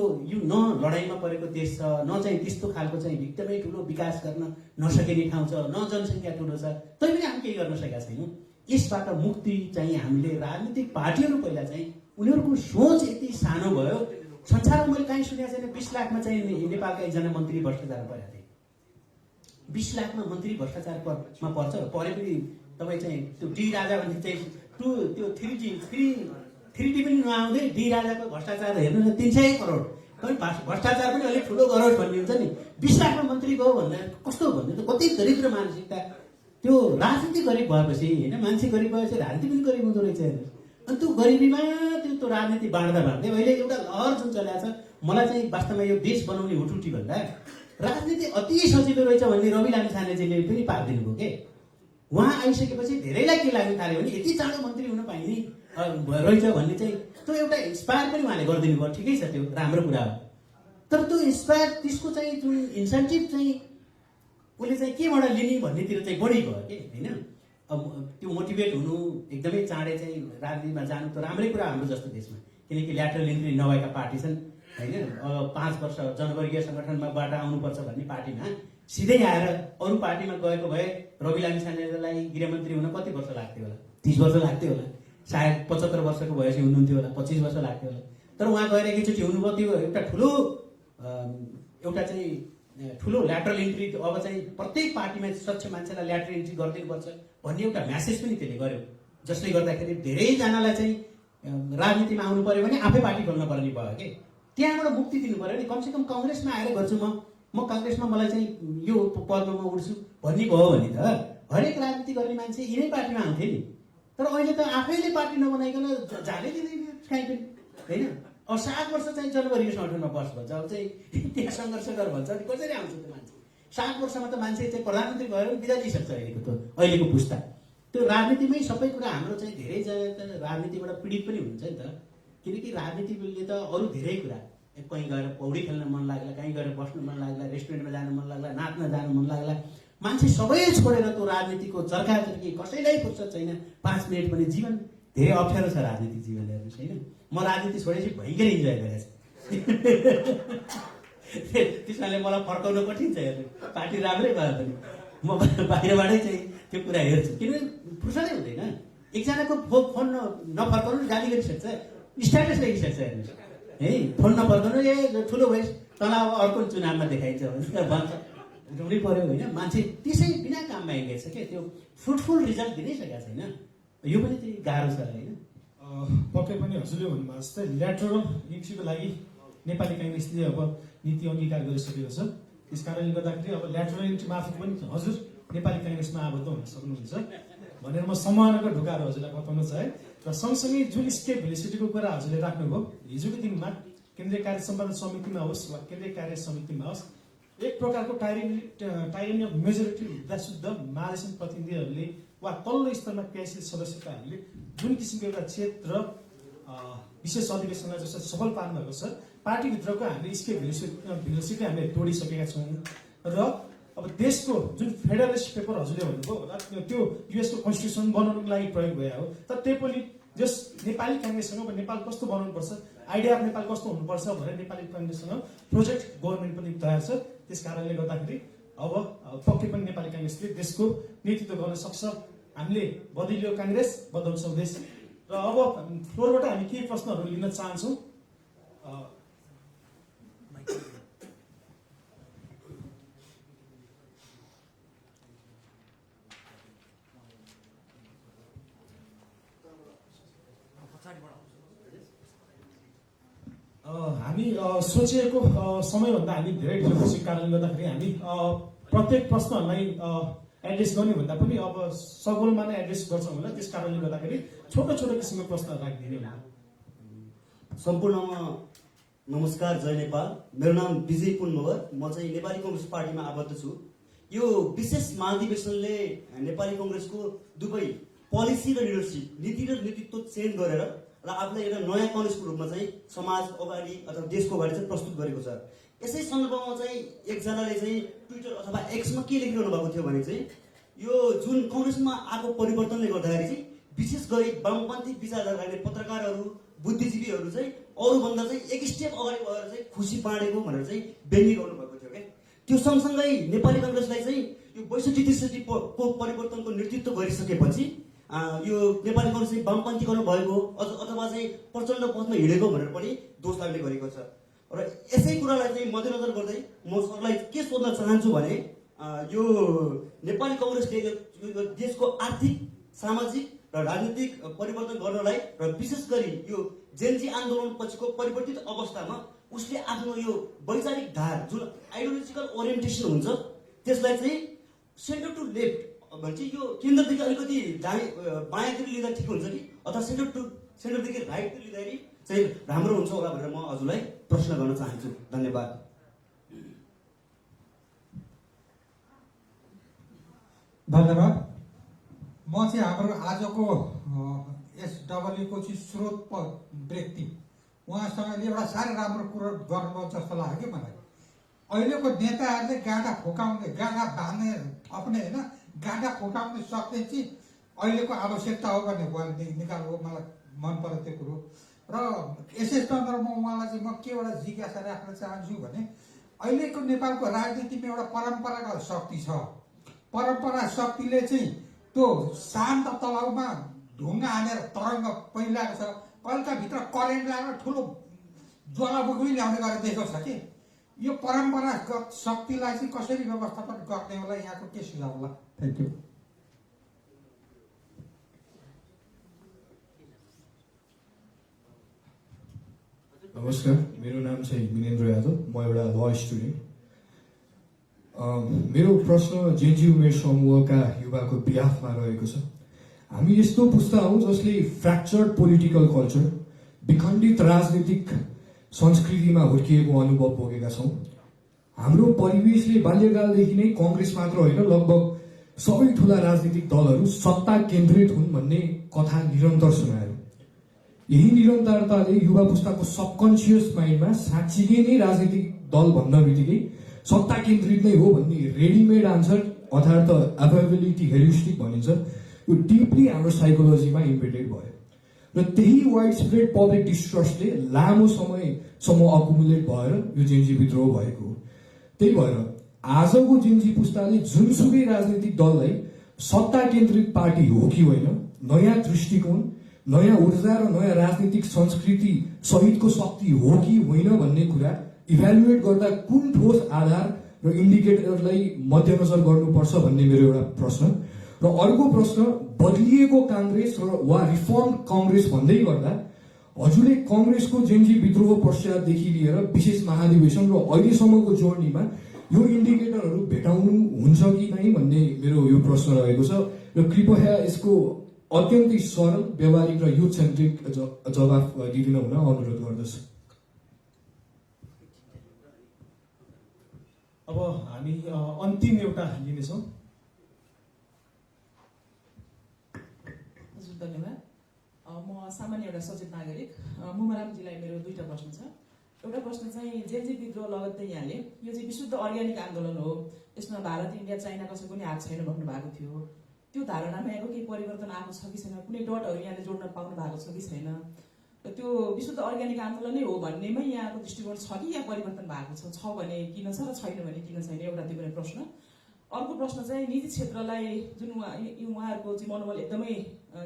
न लडाइँमा परेको देश छ, न चाहिँ त्यस्तो खालको चाहिँ एकदमै ठुलो विकास गर्न नसकिने ठाउँ छ, न जनसङ्ख्या ठुलो छ, तैपनि हामी केही गर्न सकेका छैनौँ। यसबाट मुक्ति चाहिँ हामीले राजनीतिक पार्टीहरू पहिला चाहिँ उनीहरूको सोच यति सानो भयो। संसारमा मैले कहीँ सुनेको छैन 20 लाखमा चाहिँ नेपालका एकजना मन्त्री भ्रष्टाचार परेका थिए। 20 लाखमा मन्त्री भ्रष्टाचारमा पर्छ। परे पनि तपाईँ चाहिँ त्यो डी राजा भन्ने चाहिँ त्यो 3 3D पनि नआउँदै डी राजाको भ्रष्टाचार हेर्नु 300 करोड कहीँ भ्रष्टाचार पनि अलिक ठुलो गरोस् भन्ने हुन्छ नि 20 लाखमा मन्त्री गयो भन्दा कस्तो भन्ने त कति दरिद्र मानसिकता त्यो राजनीति गरिब भएपछि होइन मान्छे गरिब भएपछि राजनीति पनि गरिब हुँदो रहेछ हेर्नु अनि त्यो गरिबीमा त्यो राजनीति बाँड्दा अहिले एउटा लहर जुन चलेको छ मलाई चाहिँ वास्तवमा यो देश बनाउने हुटुटी भन्दा राजनीति अति सजिलो रहेछ भन्ने रवि लामिछानेजीले पनि पारिदिनु भयो के उहाँ आइसकेपछि धेरैलाई के लाग्न थाल्यो भने यति चाँडो मन्त्री हुन पाइने रहेछ भन्ने चाहिँ त्यो एउटा इन्सपायर पनि उहाँले गरिदिनु भयो ठिकै छ त्यो राम्रो कुरा हो तर त्यो इन्सपायर त्यसको चाहिँ जुन इन्सेन्टिभ चाहिँ उसले चाहिँ केबाट लिने भन्नेतिर चाहिँ बढी भयो कि होइन अब त्यो मोटिभेट हुनु एकदमै चाँडै चाहिँ राजनीतिमा जानु त राम्रै कुरा हाम्रो जस्तो देशमा किनकि ल्याटरल इन्ट्री नभएका पार्टी छन् होइन अब 5 वर्ष जनवर्गीय सङ्गठनबाट आउनुपर्छ भन्ने पार्टीमा सिधै आएर अरू पार्टीमा गएको भए रवि लामिछानेलाई गृहमन्त्री हुन कति वर्ष लाग्थ्यो होला 30 वर्ष लाग्थ्यो होला सायद 75 वर्षको भएपछि हुनुहुन्थ्यो होला 25 वर्ष लाग्थ्यो होला तर उहाँ गएर एकैचोटि हुनुभयो त्यो एउटा चाहिँ ठुलो ल्याटरल इन्ट्री अब चाहिँ प्रत्येक पार्टीमा स्वच्छ मान्छेलाई ल्याटरल इन्ट्री गरिदिनुपर्छ भन्ने एउटा म्यासेज पनि त्यसले गर्यो जसले गर्दाखेरि धेरैजनालाई चाहिँ राजनीतिमा आउनु पर्यो भने आफै पार्टी खोल्न पर्ने भयो कि त्यहाँबाट मुक्ति दिनु पर्यो नि कमसेकम कङ्ग्रेसमा आएर गर्छु म काङ्ग्रेसमा मलाई चाहिँ यो पदमा म उठ्छु भन्ने भयो भने त हरेक राजनीति गर्ने मान्छे यिनै पार्टीमा आउँथे नि तर अहिले त आफैले पार्टी नबनाइकन जाने दिँदैन कहीँ पनि होइन अब 7 वर्ष चाहिँ जनवरी सङ्गठनमा बस भन्छ अब चाहिँ त्यहाँ सङ्घर्ष गर भन्छ अनि कसरी आउँछ त्यो मान्छे 7 वर्षमा त मान्छे चाहिँ प्रधानमन्त्री भएर बिदा लिइसक्छ अहिलेको पुस्ता त्यो राजनीतिमै सबै कुरा हाम्रो चाहिँ धेरैजना त राजनीतिबाट पीडित पनि हुन्छ नि त किनकि राजनीतिले त अरू धेरै कुरा कहीँ गएर पौडी खेल्न मन लाग्ला कहीँ गएर बस्नु मन लाग्ला रेस्टुरेन्टमा जानु मन लाग्ला नाच्न जानु मन लाग्ला मान्छे सबै छोडेर त्यो राजनीतिको चर्की कसैलाई फुर्सद छैन 5 मिनट पनि जीवन धेरै अप्ठ्यारो छ राजनीतिक जीवन हेर्नुहोस् होइन म राजनीति छोडेपछि भयङ्कर इन्जोय गरेको छु त्यसमाले मलाई फर्काउन कठिन छ हेर्नु पार्टी राम्रै भयो पनि म बाहिरबाटै चाहिँ त्यो कुरा हेर्छु किनभने फुर्सदै हुँदैन एकजनाको फोन नफर्काउनु गाली गरिसक्छ स्ट्याटस लेखिसक्छ हेर्नुहोस् है फोन नफर्काउनु ए ठुलो भएस तँलाई अब अर्को चुनावमा देखाइन्छ भन्छ उठाउनै पर्यो होइन मान्छे त्यसै बिना काममा एङ्गेज छ क्या त्यो फ्रुटफुल रिजल्ट दिनै सकेको छैन यो पनि चाहिँ गाह्रो छ होइन पक्कै पनि हजुरले भन्नुभएको जस्तै ल्याटरल इन्ट्रीको लागि नेपाली काङ्ग्रेसले अब नीति अङ्गीकार गरिसकेको छ त्यस कारणले गर्दाखेरि अब ल्याटरल इन्ट्री मार्फत पनि हजुर नेपाली काङ्ग्रेसमा आबद्ध हुन सक्नुहुन्छ भनेर म सम्मानको ढोकाहरू हजुरलाई बताउनु छ है र सँगसँगै जुन स्टेट भेलिसिटीको कुरा हजुरले राख्नुभयो हिजोको दिनमा केन्द्रीय कार्य सम्पादन समितिमा होस् वा केन्द्रीय कार्य समितिमा होस् एक प्रकारको टाइरनी अफ मेजोरिटी हुँदा शुद्ध महालेसन प्रतिनिधिहरूले वा तल्लो स्तरमा पिआइसी सदस्यताहरूले जुन किसिमको एउटा क्षेत्र विशेष अधिवेशनलाई जस्तो सफल पार्नुभएको छ पार्टीभित्रको हामीले स्टेट भेलिसिटी हामीले तोडिसकेका छौँ र अब देशको जुन फेडरलिस्ट पेपर हजुरले भन्नुभयो त्यो युएसको कन्स्टिट्युसन बनाउनुको लागि प्रयोग भयो हो तर त्यो पनि जस नेपाली काङ्ग्रेससँग नेपाल कस्तो बनाउनुपर्छ आइडिया अफ नेपाल कस्तो हुनुपर्छ भनेर नेपाली काङ्ग्रेससँग प्रोजेक्ट गभर्मेन्ट पनि तयार छ त्यस कारणले गर्दाखेरि अब पक्कै पनि नेपाली काङ्ग्रेसले देशको नेतृत्व गर्न सक्छ हामीले बदलियो काङ्ग्रेस बदल्छौँ देश र अब फ्लोरबाट हामी केही प्रश्नहरू लिन चाहन्छौँ हामी सोचेको समयभन्दा हामी धेरै ढिलो भइसकेको कारणले गर्दाखेरि हामी प्रत्येक प्रश्नहरूलाई एड्रेस गर्ने भन्दा पनि अब सगोलमा नै एड्रेस गर्छौँ होला त्यस कारणले गर्दाखेरि छोटो छोटो किसिमको प्रश्नहरू राखिदिने होला सम्पूर्णमा नमस्कार जय नेपाल मेरो नाम विजय पुन मगर म चाहिँ नेपाली कङ्ग्रेस पार्टीमा आबद्ध छु यो विशेष महाधिवेशनले नेपाली कङ्ग्रेसको दुवै पोलिसी र लिडरसिप नीति र नेतृत्व चेन्ज गरेर र आफूलाई एउटा नयाँ कङ्ग्रेसको रूपमा चाहिँ समाज अगाडि अथवा देशको अगाडि चाहिँ प्रस्तुत गरेको छ यसै सन्दर्भमा चाहिँ एकजनाले चाहिँ ट्विटर अथवा एक्समा के लेखिरहनु भएको थियो भने चाहिँ यो जुन कङ्ग्रेसमा आएको परिवर्तनले गर्दाखेरि चाहिँ विशेष गरी वामपन्थी विचारधारा राख्ने पत्रकारहरू बुद्धिजीवीहरू चाहिँ अरूभन्दा चाहिँ एक स्टेप अगाडि गएर चाहिँ खुसी बाँडेको भनेर चाहिँ व्यङ्ग्य गर्नुभएको थियो क्या त्यो सँगसँगै नेपाली कङ्ग्रेसलाई चाहिँ यो 62-63 को परिवर्तनको नेतृत्व गरिसकेपछि यो नेपाली कङ्ग्रेस चाहिँ वामपन्थीकरण भएको अथवा चाहिँ प्रचण्ड पथमा हिँडेको भनेर पनि दोष लाग्ने गरेको छ र यसै कुरालाई चाहिँ मध्यनजर गर्दै म सरलाई के सोध्न चाहन्छु भने यो नेपाली कङ्ग्रेसले देशको आर्थिक सामाजिक र र राजनीतिक परिवर्तन गर्नलाई र विशेष गरी यो जेनजी आन्दोलन पछिको परिवर्तित अवस्थामा उसले आफ्नो यो वैचारिक धार जुन आइडियोलोजिकल ओरिएन्टेसन हुन्छ त्यसलाई चाहिँ सेन्टर टु लेफ्ट भन्छ यो केन्द्रदेखि अलिकति बायाँतिर लिँदा ठिक हुन्छ कि अथवा सेन्टरदेखि राइटतिर लिँदाखेरि चाहिँ राम्रो हुन्छ होला भनेर म हजुरलाई प्रश्न गर्न चाहन्छु। धन्यवाद। धन्यवाद। म चाहिँ हाम्रो आजको एसडब्ल्यूको चाहिँ स्रोत व्यक्ति उहाँसँग एउटा साह्रै राम्रो कुरो गर्नुभयो जस्तो लाग्यो कि मलाई। अहिलेको नेताहरूले गाडा फुकाउने गाडा बाँध्ने थप्ने होइन गाडा फुकाउने सक्ने चाहिँ अहिलेको आवश्यकता हो भन्ने उहाँले निकाल्नु मलाई मन पर्यो त्यो कुरो। र यसै सन्दर्भमा उहाँलाई चाहिँ म के एउटा जिज्ञासा राख्न चाहन्छु भने अहिलेको नेपालको राजनीतिमा एउटा परम्परागत शक्ति छ। परम्परा शक्तिले चाहिँ त्यो शान्त तलाउमा ढुङ्गा हानेर तरङ्ग पहिलाको छ, कहिलेका भित्र करेन्ट लगाएर ठुलो ज्वालामुखी ल्याउने गरेर देखेको छ कि यो परम्परागत शक्तिलाई चाहिँ कसरी व्यवस्थापन गर्ने होला, यहाँको के सुझाव होला? Thank you. नमस्कार, मेरो नाम चाहिँ मिनेन्द्र यादव, म एउटा ल स्टुडेन्ट। मेरो प्रश्न जेनजी उमेर समूहका युवाको बिहाफमा रहेको छ। हामी यस्तो पुस्ता हौँ जसले फ्र्याक्चर्ड पोलिटिकल कल्चर, विखण्डित राजनीतिक संस्कृतिमा हुर्किएको अनुभव भोगेका छौँ। हाम्रो परिवेशले बाल्यकालदेखि नै कङ्ग्रेस मात्र होइन लगभग सबै ठुला राजनीतिक दलहरू सत्ता केन्द्रित हुन् भन्ने कथा निरन्तर सुनायो। यही निरन्तरताले युवा पुस्ताको सबकन्सियस माइन्डमा साँच्चीकै नै राजनीतिक दल भन्न बित्तिकै सत्ता केन्द्रित नै हो भन्ने रेडिमेड आन्सर अर्थात् एभाइबिलिटी हेरिस्टिक भनिन्छ, यो डिपली हाम्रो साइकोलोजीमा इम्बेडेड भयो र त्यही वाइड स्प्रेड पब्लिक डिस्ट्रस्टले लामो समयसम्म अकुमुलेट भएर यो जेनजी विद्रोह भएको हो। त्यही भएर आजको जेनजी पुस्ताले जुनसुकै राजनीतिक दललाई सत्ता केन्द्रित पार्टी हो कि होइन, नयाँ दृष्टिकोण, नयाँ ऊर्जा र नयाँ राजनीतिक संस्कृति सहितको शक्ति हो कि होइन भन्ने कुरा इभ्यालुएट गर्दा कुन ठोस आधार र इन्डिकेटरलाई मध्यनजर गर्नुपर्छ भन्ने मेरो एउटा प्रश्न। र अर्को प्रश्न, बदलिएको काङ्ग्रेस वा रिफर्म काङ्ग्रेस भन्दै गर्दा हजुरले कङ्ग्रेसको जेनजी विद्रोह पश्चातदेखि लिएर विशेष महाधिवेशन र अहिलेसम्मको जोर्नीमा यो इन्डिकेटरहरू भेटाउनु हुन्छ कि नै भन्ने मेरो यो प्रश्न रहेको छ र कृपया यसको अत्यन्तै सरल, व्यावहारिक र युथ सेन्ट्रिक जवाफ दिदिन हुन अनुरोध गर्दछु। अब हामी अन्तिम एउटा लिनेछौँ। हजुर धन्यवाद। म सामान्य एउटा सचेत नागरिक मुमारामजीलाई मेरो दुईटा प्रश्न छ। एउटा प्रश्न चाहिँ जेनजी विद्रोह लगत्तै यहाँले यो चाहिँ विशुद्ध अर्ग्यानिक आन्दोलन हो, यसमा भारत, इन्डिया, चाइना कसैको पनि हात छैन भन्नु भएको थियो। त्यो धारणामा यहाँको केही परिवर्तन आएको छ कि छैन, कुनै डटहरू यहाँले जोड्न पाउनु भएको छ कि छैन, र त्यो विशुद्ध अर्ग्यानिक आन्दोलनै हो भन्नेमै यहाँको दृष्टिकोण छ कि यहाँ परिवर्तन भएको छ भने किन छ र छैन भने किन छैन, एउटा त्यो पनि प्रश्न। अर्को प्रश्न चाहिँ निजी क्षेत्रलाई जुन उहाँहरूको चाहिँ मनोबल एकदमै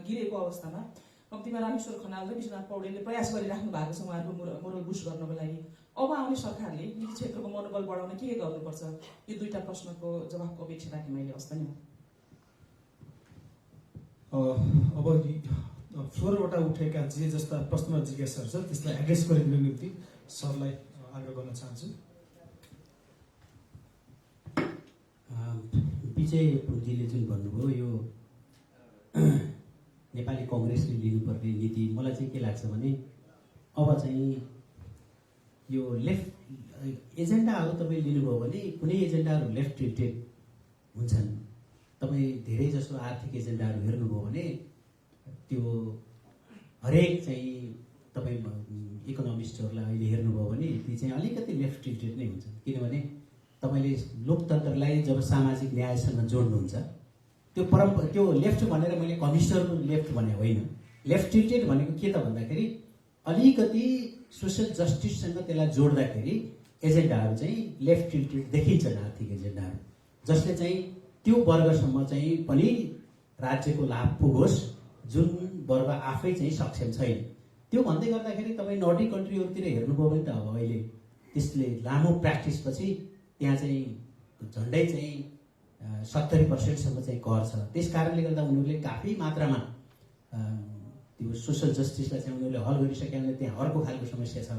गिरेको अवस्थामा कम्तीमा रामेश्वर खनाल र विश्वनाथ पौडेलले प्रयास गरिराख्नु भएको छ उहाँहरूको मोरल बुस्ट गर्नको लागि। अब आउने सरकारले निजी क्षेत्रको मनोबल बढाउन के गर्नुपर्छ, यो दुईटा प्रश्नको जवाफको अपेक्षा राखेँ मैले। हस् धन्यवाद। अब फ्लोरबाट उठेका जे जस्ता प्रश्न जिज्ञासाहरू छ त्यसलाई एड्रेस गरिदिनु निम्ति सरलाई आग्रह गर्न चाहन्छु। विजय पुन्जीले जुन भन्नुभयो यो नेपाली कङ्ग्रेसले लिनुपर्ने नीति, मलाई चाहिँ के लाग्छ भने अब चाहिँ यो लेफ्ट एजेन्डाहरू तपाईँ लिनुभयो भने कुनै एजेन्डाहरू लेफ्ट टिल्टेड हुन्छन्। तपाईँ धेरै जसो आर्थिक एजेन्डाहरू हेर्नुभयो भने त्यो हरेक चाहिँ तपाईँ इकोनोमिस्टहरूलाई अहिले हेर्नुभयो भने ती चाहिँ अलिकति लेफ्ट टिल्टेड नै हुन्छ। किनभने तपाईँले लोकतन्त्रलाई जब सामाजिक न्यायसँग जोड्नुहुन्छ, त्यो लेफ्ट भनेर मैले कम्युनिस्टहरूको लेफ्ट भने होइन। लेफ्ट टिल्टेड भनेको के त भन्दाखेरि अलिकति सोसल जस्टिससँग त्यसलाई जोड्दाखेरि एजेन्डाहरू चाहिँ लेफ्ट टिल्टेड देखिन्छन्। आर्थिक एजेन्डाहरू जसले चाहिँ त्यो वर्गसम्म चाहिँ पनि राज्यको लाभ पुगोस् जुन वर्ग आफै चाहिँ सक्षम छैन। त्यो भन्दै गर्दाखेरि तपाईँ नर्डिक कन्ट्रीहरूतिर हेर्नुभयो भने त अब अहिले त्यसले लामो प्र्याक्टिसपछि त्यहाँ चाहिँ झन्डै चाहिँ 70% सम्म चाहिँ कर छ। त्यस कारणले गर्दा उनीहरूले काफी मात्रामा त्यो सोसल जस्टिसलाई चाहिँ उनीहरूले हल गरिसक्यो भने त्यहाँ अर्को खालको समस्या छ।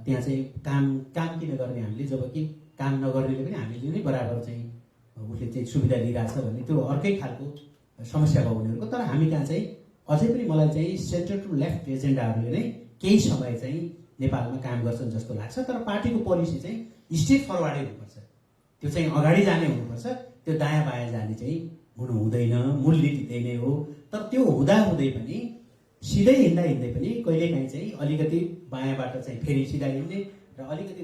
त्यहाँ चाहिँ काम किन गर्ने हामीले, जबकि काम नगर्नेले पनि हामीले नै बराबर चाहिँ उसले चाहिँ सुविधा लिइरहेछ भन्ने त्यो अर्कै खालको समस्या भयो उनीहरूको। तर हामी कहाँ चाहिँ अझै पनि मलाई चाहिँ सेन्टर टु लेफ्ट एजेन्डाहरूले नै केही समय चाहिँ नेपालमा काम गर्छन् जस्तो लाग्छ। तर पार्टीको पोलिसी चाहिँ स्ट्रेट फरवर्डै हुनुपर्छ, त्यो चाहिँ अगाडि जाने हुनुपर्छ, त्यो दायाँ बायाँ जाने चाहिँ हुनु हुँदैन। मूल नीति त्यही नै हो। तर त्यो हुँदै पनि सिधै हिँड्दै पनि कहिलेकाहीँ चाहिँ अलिकति बायाँबाट चाहिँ फेरि सिधा हिँड्ने र अलिकति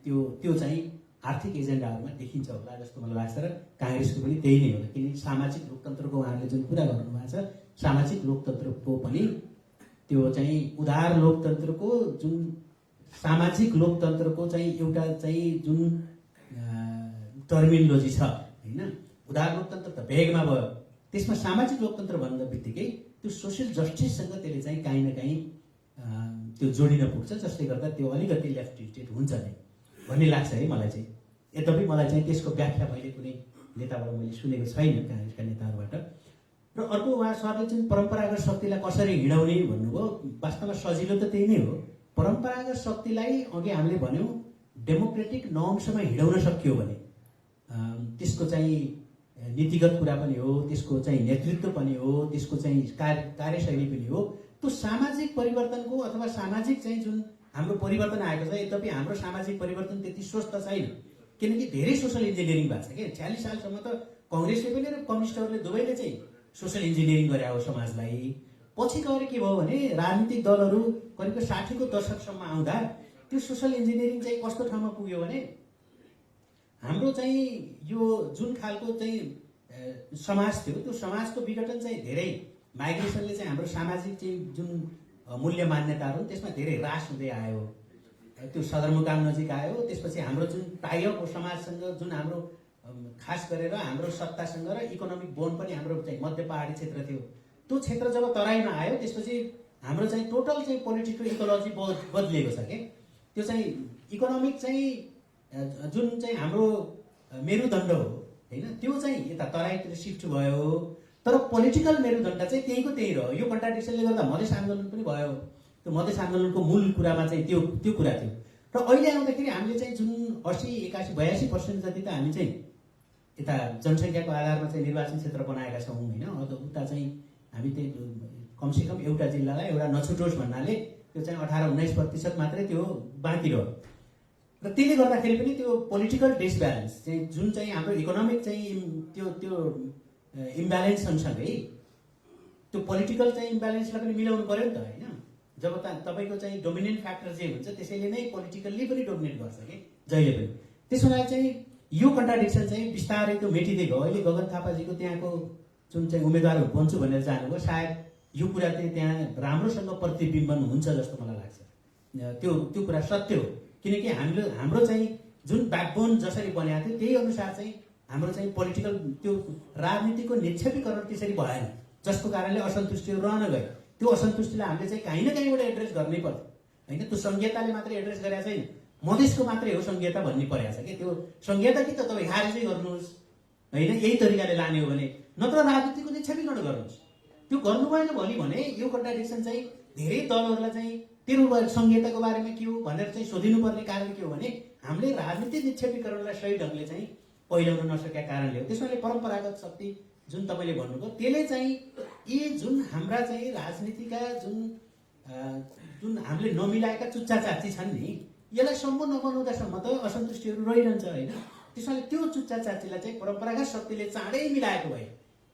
त्यो चाहिँ आर्थिक एजेन्डाहरूमा देखिन्छ होला जस्तो मलाई लाग्छ। र काङ्ग्रेसको पनि त्यही नै होला, किनकि सामाजिक लोकतन्त्रको उहाँहरूले जुन कुरा गर्नुभएको छ, सामाजिक लोकतन्त्रको पनि त्यो चाहिँ उदार लोकतन्त्रको जुन सामाजिक लोकतन्त्रको चाहिँ एउटा चाहिँ जुन टर्मिनोलोजी छ होइन, उदार लोकतन्त्र त भेगमा भयो, त्यसमा सामाजिक लोकतन्त्र भन्दा बित्तिकै त्यो सोसियल जस्टिससँग त्यसले चाहिँ काहीँ न काहीँ त्यो जोडिन पुग्छ, जसले गर्दा त्यो अलिकति लेफ्टिस्टेड हुन्छ नै भन्ने लाग्छ है मलाई चाहिँ। यद्यपि मलाई चाहिँ त्यसको व्याख्या मैले कुनै नेताबाट मैले सुनेको छैन, काङ्ग्रेसका नेताहरूबाट। र अर्को उहाँ सरले चाहिँ परम्परागत शक्तिलाई कसरी हिँडाउने भन्नुभयो, वास्तवमा सजिलो त त्यही नै हो। परम्परागत शक्तिलाई अघि हामीले भन्यौँ डेमोक्रेटिक नर्म्समा हिँडाउन सकियो भने त्यसको चाहिँ नीतिगत कुरा पनि हो, त्यसको चाहिँ नेतृत्व पनि हो, त्यसको चाहिँ कार्यशैली पनि हो। त्यो सामाजिक परिवर्तनको अथवा सामाजिक चाहिँ जुन हाम्रो परिवर्तन आएको छ, यद्यपि हाम्रो सामाजिक परिवर्तन त्यति स्वस्थ छैन, किनकि धेरै सोसल इन्जिनियरिङ भएको छ कि 46 सालसम्म त कङ्ग्रेसले पनि र कम्युनिस्टहरूले दुवैले चाहिँ सोसल इन्जिनियरिङ गरे हो समाजलाई। पछि गएर के भयो भने राजनीतिक दलहरू करिब 60को दशकसम्म आउँदा त्यो सोसल इन्जिनियरिङ चाहिँ कस्तो ठाउँमा पुग्यो भने हाम्रो चाहिँ यो जुन खालको चाहिँ समाज थियो, त्यो समाजको विघटन चाहिँ धेरै माइग्रेसनले चाहिँ हाम्रो सामाजिक चाहिँ जुन मूल्य मान्यताहरू त्यसमा धेरै ह्रास हुँदै आयो। त्यो सदरमुकाम नजिक आयो, त्यसपछि हाम्रो जुन टाइअप समाजसँग जुन हाम्रो खास गरेर हाम्रो सत्तासँग र इकोनोमिक बोन्ड पनि हाम्रो चाहिँ मध्य पहाडी क्षेत्र थियो, त्यो क्षेत्र जब तराईमा आयो त्यसपछि हाम्रो चाहिँ टोटल चाहिँ पोलिटिकल इकोलोजी बदलिएको छ कि त्यो चाहिँ इकोनोमिक चाहिँ जुन चाहिँ हाम्रो मेरुदण्ड हो होइन, त्यो चाहिँ यता तराईतिर शिफ्ट भयो। तर पोलिटिकल मेरुदण्ड चाहिँ त्यहीँको त्यही रह्यो। यो कन्ट्राडिक्सनले गर्दा मधेस आन्दोलन पनि भयो। त्यो मधेस आन्दोलनको मूल कुरामा चाहिँ त्यो कुरा थियो। र अहिले आउँदाखेरि हामीले चाहिँ जुन 80, 81, 82% जति त हामी चाहिँ यता जनसङ्ख्याको आधारमा चाहिँ निर्वाचन क्षेत्र बनाएका छौँ होइन। उता चाहिँ हामी त्यही कमसेकम एउटा जिल्लालाई एउटा नछुटोस् भन्नाले त्यो चाहिँ 18-19% मात्रै त्यो बाँकी रह्यो। र त्यसले गर्दाखेरि पनि त्यो पोलिटिकल डिसब्यालेन्स चाहिँ जुन चाहिँ हाम्रो इकोनोमिक चाहिँ त्यो इम्ब्यालेन्स सँगसँगै त्यो पोलिटिकल चाहिँ इम्ब्यालेन्सलाई पनि मिलाउनु पर्यो नि त होइन। जब तपाईँको चाहिँ डोमिनेन्ट फ्याक्टर जे हुन्छ त्यसैले नै पोलिटिकल्ली पनि डोमिनेट गर्छ कि जहिले पनि। त्यसो लागि चाहिँ यो कन्ट्राडिक्सन चाहिँ बिस्तारै त्यो मेटिँदै गयो। अहिले गगन थापाजीको त्यहाँको जुन चाहिँ उम्मेदवार बन्छु भनेर जानुभयो, सायद यो कुरा चाहिँ त्यहाँ राम्रोसँग प्रतिबिम्बन हुन्छ जस्तो मलाई लाग्छ। त्यो कुरा सत्य हो, किनकि हाम्रो चाहिँ जुन ब्याकबोन जसरी बनाएको थियो त्यही अनुसार चाहिँ हाम्रो चाहिँ पोलिटिकल त्यो राजनीतिको निक्षेपीकरण त्यसरी भएन, जसको कारणले असन्तुष्टिहरू रहन गयो। त्यो असन्तुष्टिलाई हामीले चाहिँ काहीँ न काहीँबाट एड्रेस गर्नै पर्छ होइन। त्यो संहिताले मात्रै एड्रेस गरेको छैन, मधेसको मात्रै हो संहिता भन्ने परेको छ कि त्यो संहिता कि त तपाईँ खारेजै गर्नुहोस् होइन, यही तरिकाले लाने हो भने, नत्र राजनीतिको निक्षेपीकरण गर्नुहोस्। त्यो गर्नु भएन भोलि भने यो कन्ट्राडिक्सन चाहिँ धेरै दलहरूलाई चाहिँ तेरो संहिताको बारेमा के हो भनेर चाहिँ सोधिनुपर्ने कारण के हो भने हामीले राजनीतिक निक्षेपीकरणलाई सही ढङ्गले चाहिँ पहिल्याउन नसकेका कारणले हो। त्यसैले परम्परागत शक्ति जुन तपाईँले भन्नुभयो त्यसले चाहिँ यी जुन हाम्रा चाहिँ राजनीतिका जुन हामीले नमिलाएका चुच्चा चाची छन् नि, यसलाई सम्म नबनाउँदासम्म त असन्तुष्टिहरू रहिरहन्छ होइन। त्यसैले त्यो चुच्चा चाचीलाई चाहिँ परम्परागत शक्तिले चाँडै मिलाएको भए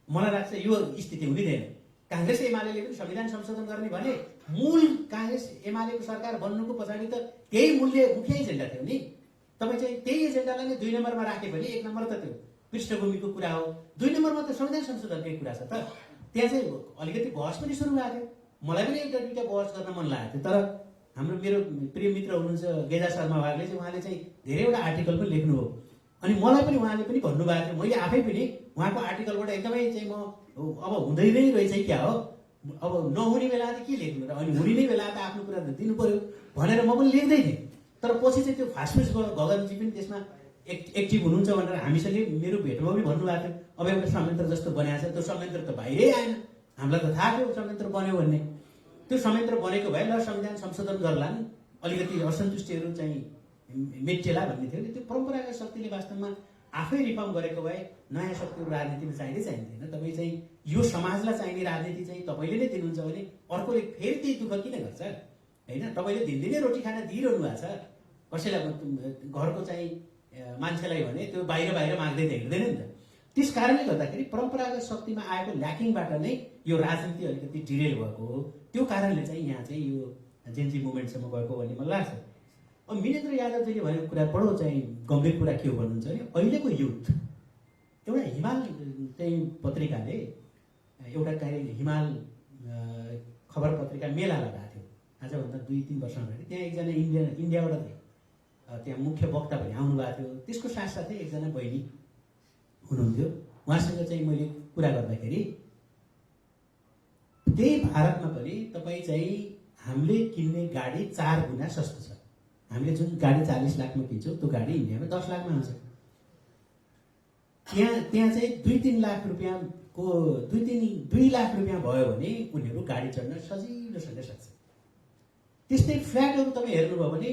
मलाई लाग्छ यो स्थिति हुँदैन। काङ्ग्रेस एमाले पनि संविधान संशोधन गर्ने भने मूल काङ्ग्रेस एमालेको सरकार बन्नुको पछाडि त त्यही मुख्य एजेन्डा थियो नि। तपाईँ चाहिँ त्यही एजेन्डालाई नै 2 नम्बरमा राखे भने 1 नम्बर त त्यो पृष्ठभूमिको कुरा हो, 2 नम्बरमा त संविधान संशोधनकै कुरा छ। त त्यहाँ चाहिँ अलिकति बहस पनि सुरु भएको थियो। मलाई पनि एउटा दुईवटा बहस गर्न मन लागेको थियो। तर मेरो प्रिय मित्र हुनुहुन्छ गेजा शर्मा वागले चाहिँ उहाँले चाहिँ धेरैवटा आर्टिकल पनि लेख्नुभयो। अनि मलाई पनि उहाँले पनि भन्नुभएको थियो, मैले आफै पनि उहाँको आर्टिकलबाट एकदमै चाहिँ म अब हुँदै नै रहेछ क्या हो, अब नहुने बेला त के लेख्नु र, अनि हुने नै बेला त आफ्नो कुरा त दिनु पर्यो भनेर म पनि लेख्दै थिएँ। तर पछि चाहिँ त्यो फास्टफुड गगनजी पनि त्यसमा एक्टिभ हुनुहुन्छ भनेर हामीसँगै मेरो भेटमा पनि भन्नुभएको थियो, अब एउटा संयन्त्र जस्तो बनाएको छ, त्यो संयन्त्र त बाहिरै आएन, हामीलाई त थाहा थियो संयन्त्र बन्यो भन्ने। त्यो संयन्त्र बनेको भए ल संविधान संशोधन गर्ला अलिकति असन्तुष्टिहरू चाहिँ मेटिएला भन्ने थियो नि। त्यो परम्परागत शक्तिले वास्तवमा आफै रिफर्म गरेको भए नयाँ शक्तिहरू राजनीतिमा चाहिँदैन। तपाईँ चाहिँ यो समाजलाई चाहिने राजनीति चाहिँ तपाईँले नै दिनुहुन्छ भने अर्कोले फेरि त्यही दुःख किन गर्छ होइन? तपाईँले दिनदिनै रोटी खाना दिइरहनु भएको छ, कसैलाई घरको चाहिँ मान्छेलाई भने त्यो बाहिर माग्दै त हिँड्दैन नि त। त्यस कारणले गर्दाखेरि परम्परागत शक्तिमा आएको ल्याकिङबाट नै यो राजनीति अलिकति डिरेल भएको हो। त्यो कारणले चाहिँ यहाँ चाहिँ यो जेनजी मुभमेन्टसम्म गएको भन्ने मलाई लाग्छ। अब मिनेन्द्र यादवजीले भनेको कुरा बडो चाहिँ गम्भीर कुरा के हो भन्नुहुन्छ भने अहिलेको युथ एउटा हिमाल चाहिँ पत्रिकाले एउटा चाहिँ हिमाल खबर पत्रिका मेला लगाएको थियो आजभन्दा 2-3 वर्ष अगाडि। त्यहाँ एकजना इन्डियाबाट त्यहाँ मुख्य वक्ता पनि आउनु भएको थियो। त्यसको साथसाथै एकजना बहिनी हुनुहुन्थ्यो। उहाँसँग चाहिँ मैले कुरा गर्दाखेरि त्यही भारतमा पनि तपाईँ चाहिँ हामीले किन्ने गाडी 4 गुणा सस्तो छ। हामीले जुन गाडी 40 लाखमा किन्छौँ त्यो गाडी इन्डियामा 10 लाखमा आउँछ। त्यहाँ चाहिँ 2-3 लाख रुपियाँको 2 लाख रुपियाँ भयो भने उनीहरू गाडी चढ्न सजिलोसँग सक्छ। त्यस्तै फ्ल्याटहरू तपाईँ हेर्नुभयो भने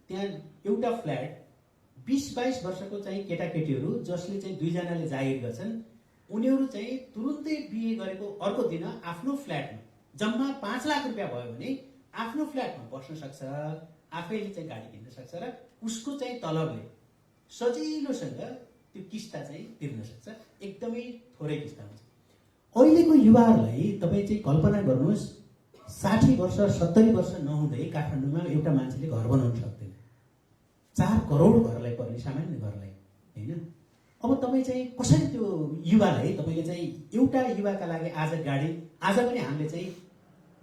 त्यहाँ एउटा फ्ल्याट 20-22 वर्षको चाहिँ केटाकेटीहरू जसले चाहिँ 2 जनाले जागिर गर्छन् उनीहरू चाहिँ तुरुन्तै बिहे गरेको अर्को दिन आफ्नो फ्ल्याटमा जम्मा 5 लाख रुपियाँ भयो भने आफ्नो फ्ल्याटमा बस्न सक्छ, आफैले चाहिँ गाडी किन्न सक्छ र उसको चाहिँ तलबले सजिलोसँग त्यो किस्ता चाहिँ तिर्न सक्छ। एकदमै थोरै किस्ता हुन्छ। अहिलेको युवाहरूलाई तपाईँ चाहिँ कल्पना गर्नुहोस् 60 वर्ष 70 वर्ष नहुँदै काठमाडौँमा एउटा मान्छेले घर बनाउन सक्दैन। 4 करोड घरलाई पर्ने सामान्य घरलाई होइन। अब तपाईँ चाहिँ कसरी त्यो युवालाई तपाईँले चाहिँ एउटा युवाका लागि आज पनि हामीले चाहिँ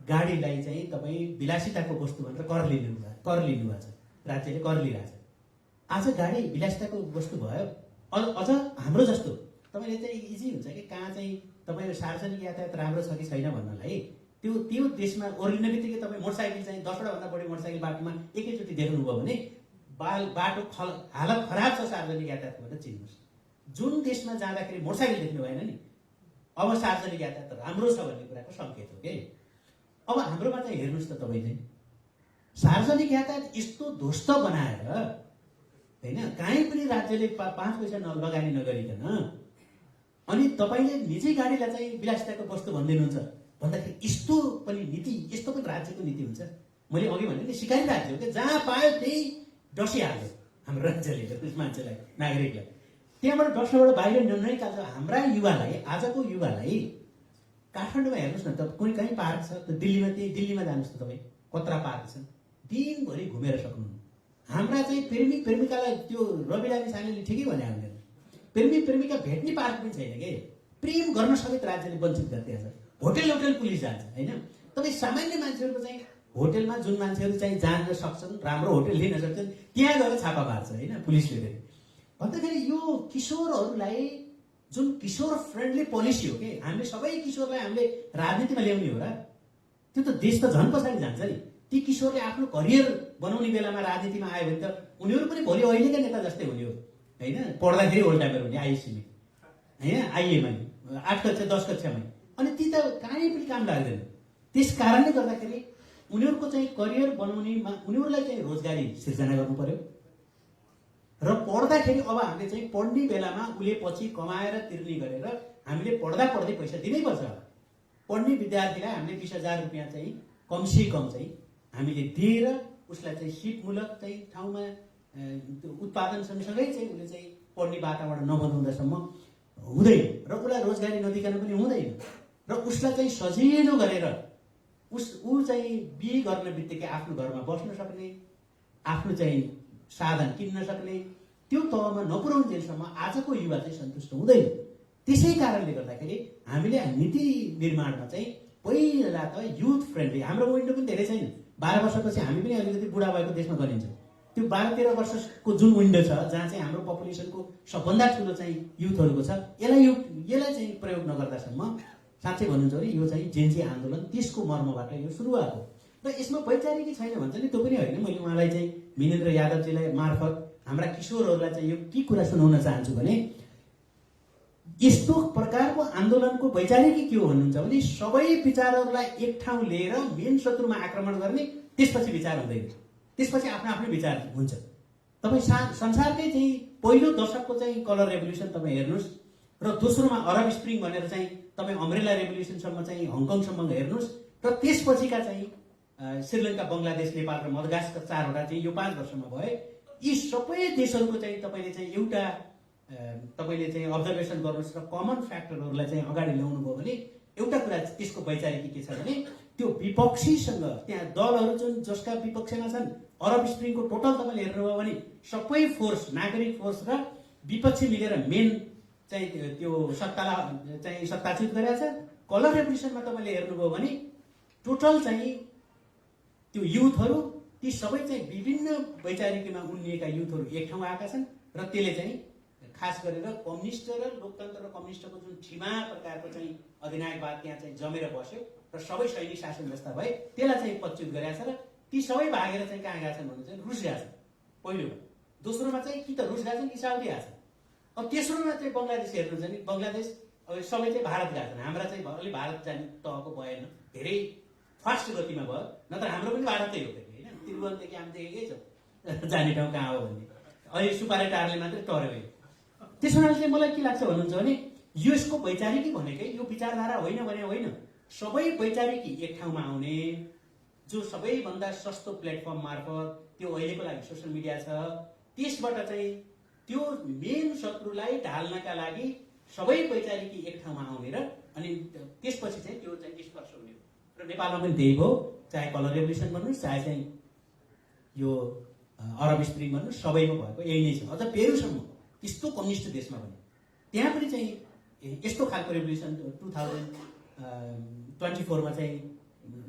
गाडीलाई चाहिँ तपाईँ विलासिताको वस्तु भनेर कर लिनु भएको छ। राज्यले कर लिइरहेको छ। आज गाडी विलासिताको वस्तु भयो। अझ हाम्रो जस्तो तपाईँले चाहिँ इजी हुन्छ कि कहाँ चाहिँ तपाईँ सार्वजनिक यातायात राम्रो छ कि छैन भन्नलाई त्यो देशमा ओर्लिने बित्तिकै तपाईँ मोटरसाइकल चाहिँ 10वटा भन्दा बढी मोटरसाइकल बाटोमा एकैचोटि देख्नुभयो भने बाटो हालत खराब छ सार्वजनिक यातायातको भनेर चिन्नुहोस्। जुन देशमा जाँदाखेरि मोटरसाइकल देख्नु भएन नि अब सार्वजनिक यातायात राम्रो छ भन्ने कुराको सङ्केत हो कि। अब हाम्रोमा चाहिँ हेर्नुहोस् त तपाईँ चाहिँ सार्वजनिक यातायात यस्तो ध्वस्त बनाएर होइन कहीँ पनि राज्यले 5 पैसा लगानी नगरिकन अनि तपाईँले निजी गाडीलाई चाहिँ विलासिताको वस्तु भनिदिनुहुन्छ भन्दाखेरि यस्तो पनि नीति यस्तो पनि राज्यको नीति हुन्छ। मैले अघि भने नि सिकारी राज्य हो कि जहाँ पायो त्यही डसिहाल्यो हाम्रो राज्यले त्यस मान्छेलाई नागरिकलाई त्यहाँबाट डसबाट बाहिर ननिकाल्छ। हाम्रा युवालाई आजको युवालाई काठमाडौँमा हेर्नुहोस् न त कुनै कहीँ पार्क छ त दिल्लीमा जानुहोस् त तपाईँ कत्रा पार्क छ दिनभरि घुमेर सक्नुहुन्न। हाम्रा चाहिँ प्रेमिकालाई त्यो रवि लामिछानेले ठिकै भने हुँदैन। प्रेमिका भेट्ने पार्क पनि छैन कि प्रेम गर्न समेत राज्यले वञ्चित गरिदिएको छ। होटल पुलिस जान्छ होइन। तपाईँ सामान्य मान्छेहरूको चाहिँ होटलमा जुन मान्छेहरू चाहिँ जान सक्छन् राम्रो होटल लिन सक्छन् त्यहाँ गएर छापा मार्छ होइन पुलिसले फेरि। भन्दाखेरि यो किशोरहरूलाई जुन किशोर फ्रेन्डली पोलिसी हो कि हामीले सबै किशोरलाई हामीले राजनीतिमा ल्याउने हो र त्यो त देश त झन् पछाडि जान्छ नि। ती किशोरले आफ्नो करियर बनाउने बेलामा राजनीतिमा आयो भने त उनीहरू पनि भोलि अहिलेका नेता जस्तै हुने हो होइन। पढ्दाखेरि ओल्ड टाइमर हुने आइएससीमा होइन आइएमा 8 कक्षा 10 कक्षामा अनि ती त कहीँ पनि काम लाग्दैन। त्यस कारणले गर्दाखेरि उनीहरूको चाहिँ करियर बनाउनेमा उनीहरूलाई चाहिँ रोजगारी सिर्जना गर्नु पर्यो र पढ्दाखेरि अब हामीले चाहिँ पढ्ने बेलामा उसले पछि कमाएर तिर्ने गरेर हामीले पढ्दै पैसा दिनैपर्छ। पढ्ने विद्यार्थीलाई हामीले 20,000 रुपियाँ चाहिँ कमसे कम चाहिँ हामीले दिएर उसलाई चाहिँ सिपमूलक चाहिँ ठाउँमा उत्पादन सँगसँगै चाहिँ उसले चाहिँ पढ्ने वातावरण नबनाउँदासम्म हुँदैन र उसलाई रोजगारी नदिकन पनि हुँदैन र उसलाई चाहिँ सजिलो गरेर ऊ चाहिँ बिहे गर्ने बित्तिकै आफ्नो घरमा बस्न सक्ने आफ्नो चाहिँ साधन किन्न सक्ने त्यो तहमा नपुर्याउन्जेलसम्म आजको युवा चाहिँ सन्तुष्ट हुँदैन। त्यसै कारणले गर्दाखेरि हामीले नीति निर्माणमा चाहिँ पहिला त युथ फ्रेन्डली हाम्रो विन्डो पनि धेरै छैन। 12 वर्षपछि हामी पनि अलिकति बुढा भएको देशमा गरिन्छ। त्यो 12-13 वर्षको जुन विन्डो छ जहाँ चाहिँ हाम्रो पपुलेसनको सबभन्दा ठुलो चाहिँ युथहरूको छ यसलाई चाहिँ प्रयोग नगर्दासम्म साँच्चै भन्नुहुन्छ भने यो चाहिँ जेन्जी आन्दोलन त्यसको मर्मबाट यो सुरुवात हो र यसमा वैचारिक छैन भन्छ नि त्यो पनि होइन। मैले उहाँलाई चाहिँ मिनेन्द्र यादवजीलाई मार्फत हाम्रा किशोरहरूलाई चाहिँ यो के कुरा सुनाउन चाहन्छु भने यस्तो प्रकारको आन्दोलनको वैचारिकी के हो भन्नुहुन्छ भने सबै विचारहरूलाई एक ठाउँ लिएर मेन शत्रुमा आक्रमण गर्ने, त्यसपछि विचार हुँदैन, त्यसपछि आफ्नो आफ्नो विचार हुन्छ। तपाईँ संसारकै चाहिँ पहिलो दशकको चाहिँ कलर रेभोल्युसन तपाईँ हेर्नुहोस् र दोस्रोमा अरब स्प्रिङ भनेर चाहिँ तपाईँ अम्ब्रेला रेभोल्युसनसम्म चाहिँ हङकङसम्म हेर्नुहोस् र त्यसपछिका चाहिँ श्रीलङ्का, बङ्गलादेश, नेपाल र मडगास्कर 4वटा चाहिँ यो 5 वर्षमा भए। यी सबै देशहरूको चाहिँ तपाईँले चाहिँ एउटा तपाईँले चाहिँ अब्जर्भेसन गर्नुहोस् र कमन फ्याक्टरहरूलाई चाहिँ अगाडि ल्याउनु भयो भने एउटा कुरा त्यसको वैचारिकी के छ भने त्यो विपक्षीसँग त्यहाँ दलहरू जुन जसका विपक्षमा छन्, अरब स्प्रिङको टोटल तपाईँले हेर्नुभयो भने सबै फोर्स, नागरिक फोर्स र विपक्षी मिलेर मेन चाहिँ त्यो सत्तालाई चाहिँ सत्ताच्युत गरेका छ। कलर रेभोल्युसनमा तपाईँले हेर्नुभयो भने टोटल चाहिँ त्यो युथहरू, ती सबै चाहिँ विभिन्न वैचारिकीमा उन्निएका युथहरू एक ठाउँ आएका छन् र त्यसले चाहिँ खास गरेर कम्युनिस्ट र लोकतन्त्र र कम्युनिस्टको जुन ठिमा प्रकारको चाहिँ अधिनायकवाद त्यहाँ चाहिँ जमेर बस्यो र सबै सैनिक शासन जस्ता भए, त्यसलाई चाहिँ पच्युत गरेका छ र ती सबै भागेर चाहिँ कहाँ गएका छन् भने चाहिँ रुस गएका छन् पहिलोमा। दोस्रोमा चाहिँ कि त रुस गएका छन् कि साउदी गएका छन्। अब तेस्रोमा चाहिँ बङ्गलादेश हेर्नुहुन्छ भने बङ्गलादेश अब सबै चाहिँ भारत गएका छन्। हाम्रा चाहिँ अलि भारत जाने तहको भएन, धेरै फास्ट गतिमा भयो, नत्र हाम्रो पनि भारतै हो फेरि होइन। त्रिभुवनदेखि हामी देखेकै छौँ जाने ठाउँ कहाँ हो भन्ने, अहिले सुपारे टारले मात्रै टर्यो। त्यसो हुनाले चाहिँ मलाई के लाग्छ भन्नुहुन्छ भने यसको वैचारिकी भनेकै यो विचारधारा होइन भने होइन, सबै वैचारिकी एक ठाउँमा आउने, जो सबैभन्दा सस्तो प्लेटफर्म मार्फत त्यो अहिलेको लागि सोसियल मिडिया छ, त्यसबाट चाहिँ त्यो मेन शत्रुलाई ढाल्नका लागि सबै वैचारिकी एक ठाउँमा आउने र अनि त्यसपछि चाहिँ त्यो चाहिँ निष्कर्ष हुने र नेपालमा पनि त्यही भयो। चाहे कलर रेभोल्युसन भन्नुहोस्, चाहे चाहिँ यो अरब स्प्रिङ भन्नुहोस्, सबैमा भएको यही नै छ। अझ पेरुसम्म यस्तो कम्युनिस्ट देशमा पनि त्यहाँ पनि चाहिँ यस्तो खालको रेभोल्युसन 2024मा चाहिँ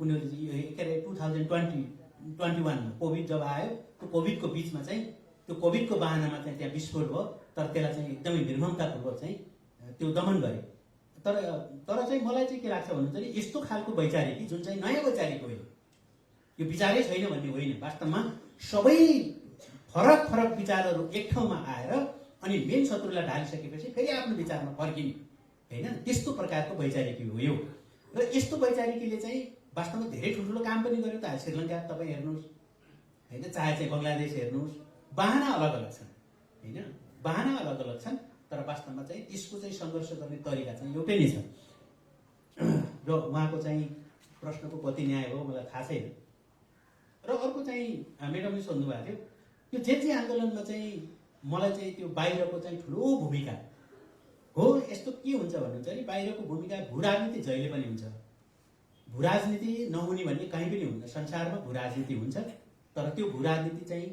उनीहरूले के अरे 2021मा कोभिड जब आयो, त्यो कोभिडको बिचमा चाहिँ त्यो कोभिडको बहानामा चाहिँ त्यहाँ विस्फोट भयो, तर त्यसलाई चाहिँ एकदमै निर्ममतापूर्वक चाहिँ त्यो दमन गरे। तर चाहिँ मलाई चाहिँ के लाग्छ भन्नुहुन्छ भने यस्तो खालको वैचारिकी जुन चाहिँ नयाँ वैचारिक होइन, यो विचारै छैन भन्ने होइन, वास्तवमा सबै फरक फरक विचारहरू एक ठाउँमा आएर अनि मेन शत्रुलाई ढालिसकेपछि फेरि आफ्नो विचारमा फर्किने होइन, त्यस्तो प्रकारको वैचारिकी हो यो। र यस्तो वैचारिकीले चाहिँ वास्तवमा धेरै ठुल्ठुलो काम पनि गर्यो त। श्रीलङ्का तपाईँ हेर्नुहोस् होइन, चाहे चाहिँ बङ्गलादेश हेर्नुहोस्, बाहना अलग अलग छन् होइन, बाहना अलग अलग छन्, तर वास्तवमा चाहिँ त्यसको चाहिँ सङ्घर्ष गर्ने तरिका चाहिँ एउटै नै छ। र उहाँको चाहिँ प्रश्नको कति न्याय हो मलाई थाहा छैन। र अर्को चाहिँ मेडमले सोध्नु भएको थियो यो जेन्जी आन्दोलनमा चाहिँ मलाई चाहिँ त्यो बाहिरको चाहिँ ठुलो भूमिका हो। यस्तो के हुन्छ भन्नुहुन्छ भने बाहिरको भूमिका, भू-राजनीति जहिले पनि हुन्छ, भू-राजनीति नहुने भन्ने कहीँ पनि हुन्न, संसारमा भू-राजनीति हुन्छ। तर त्यो भू-राजनीति चाहिँ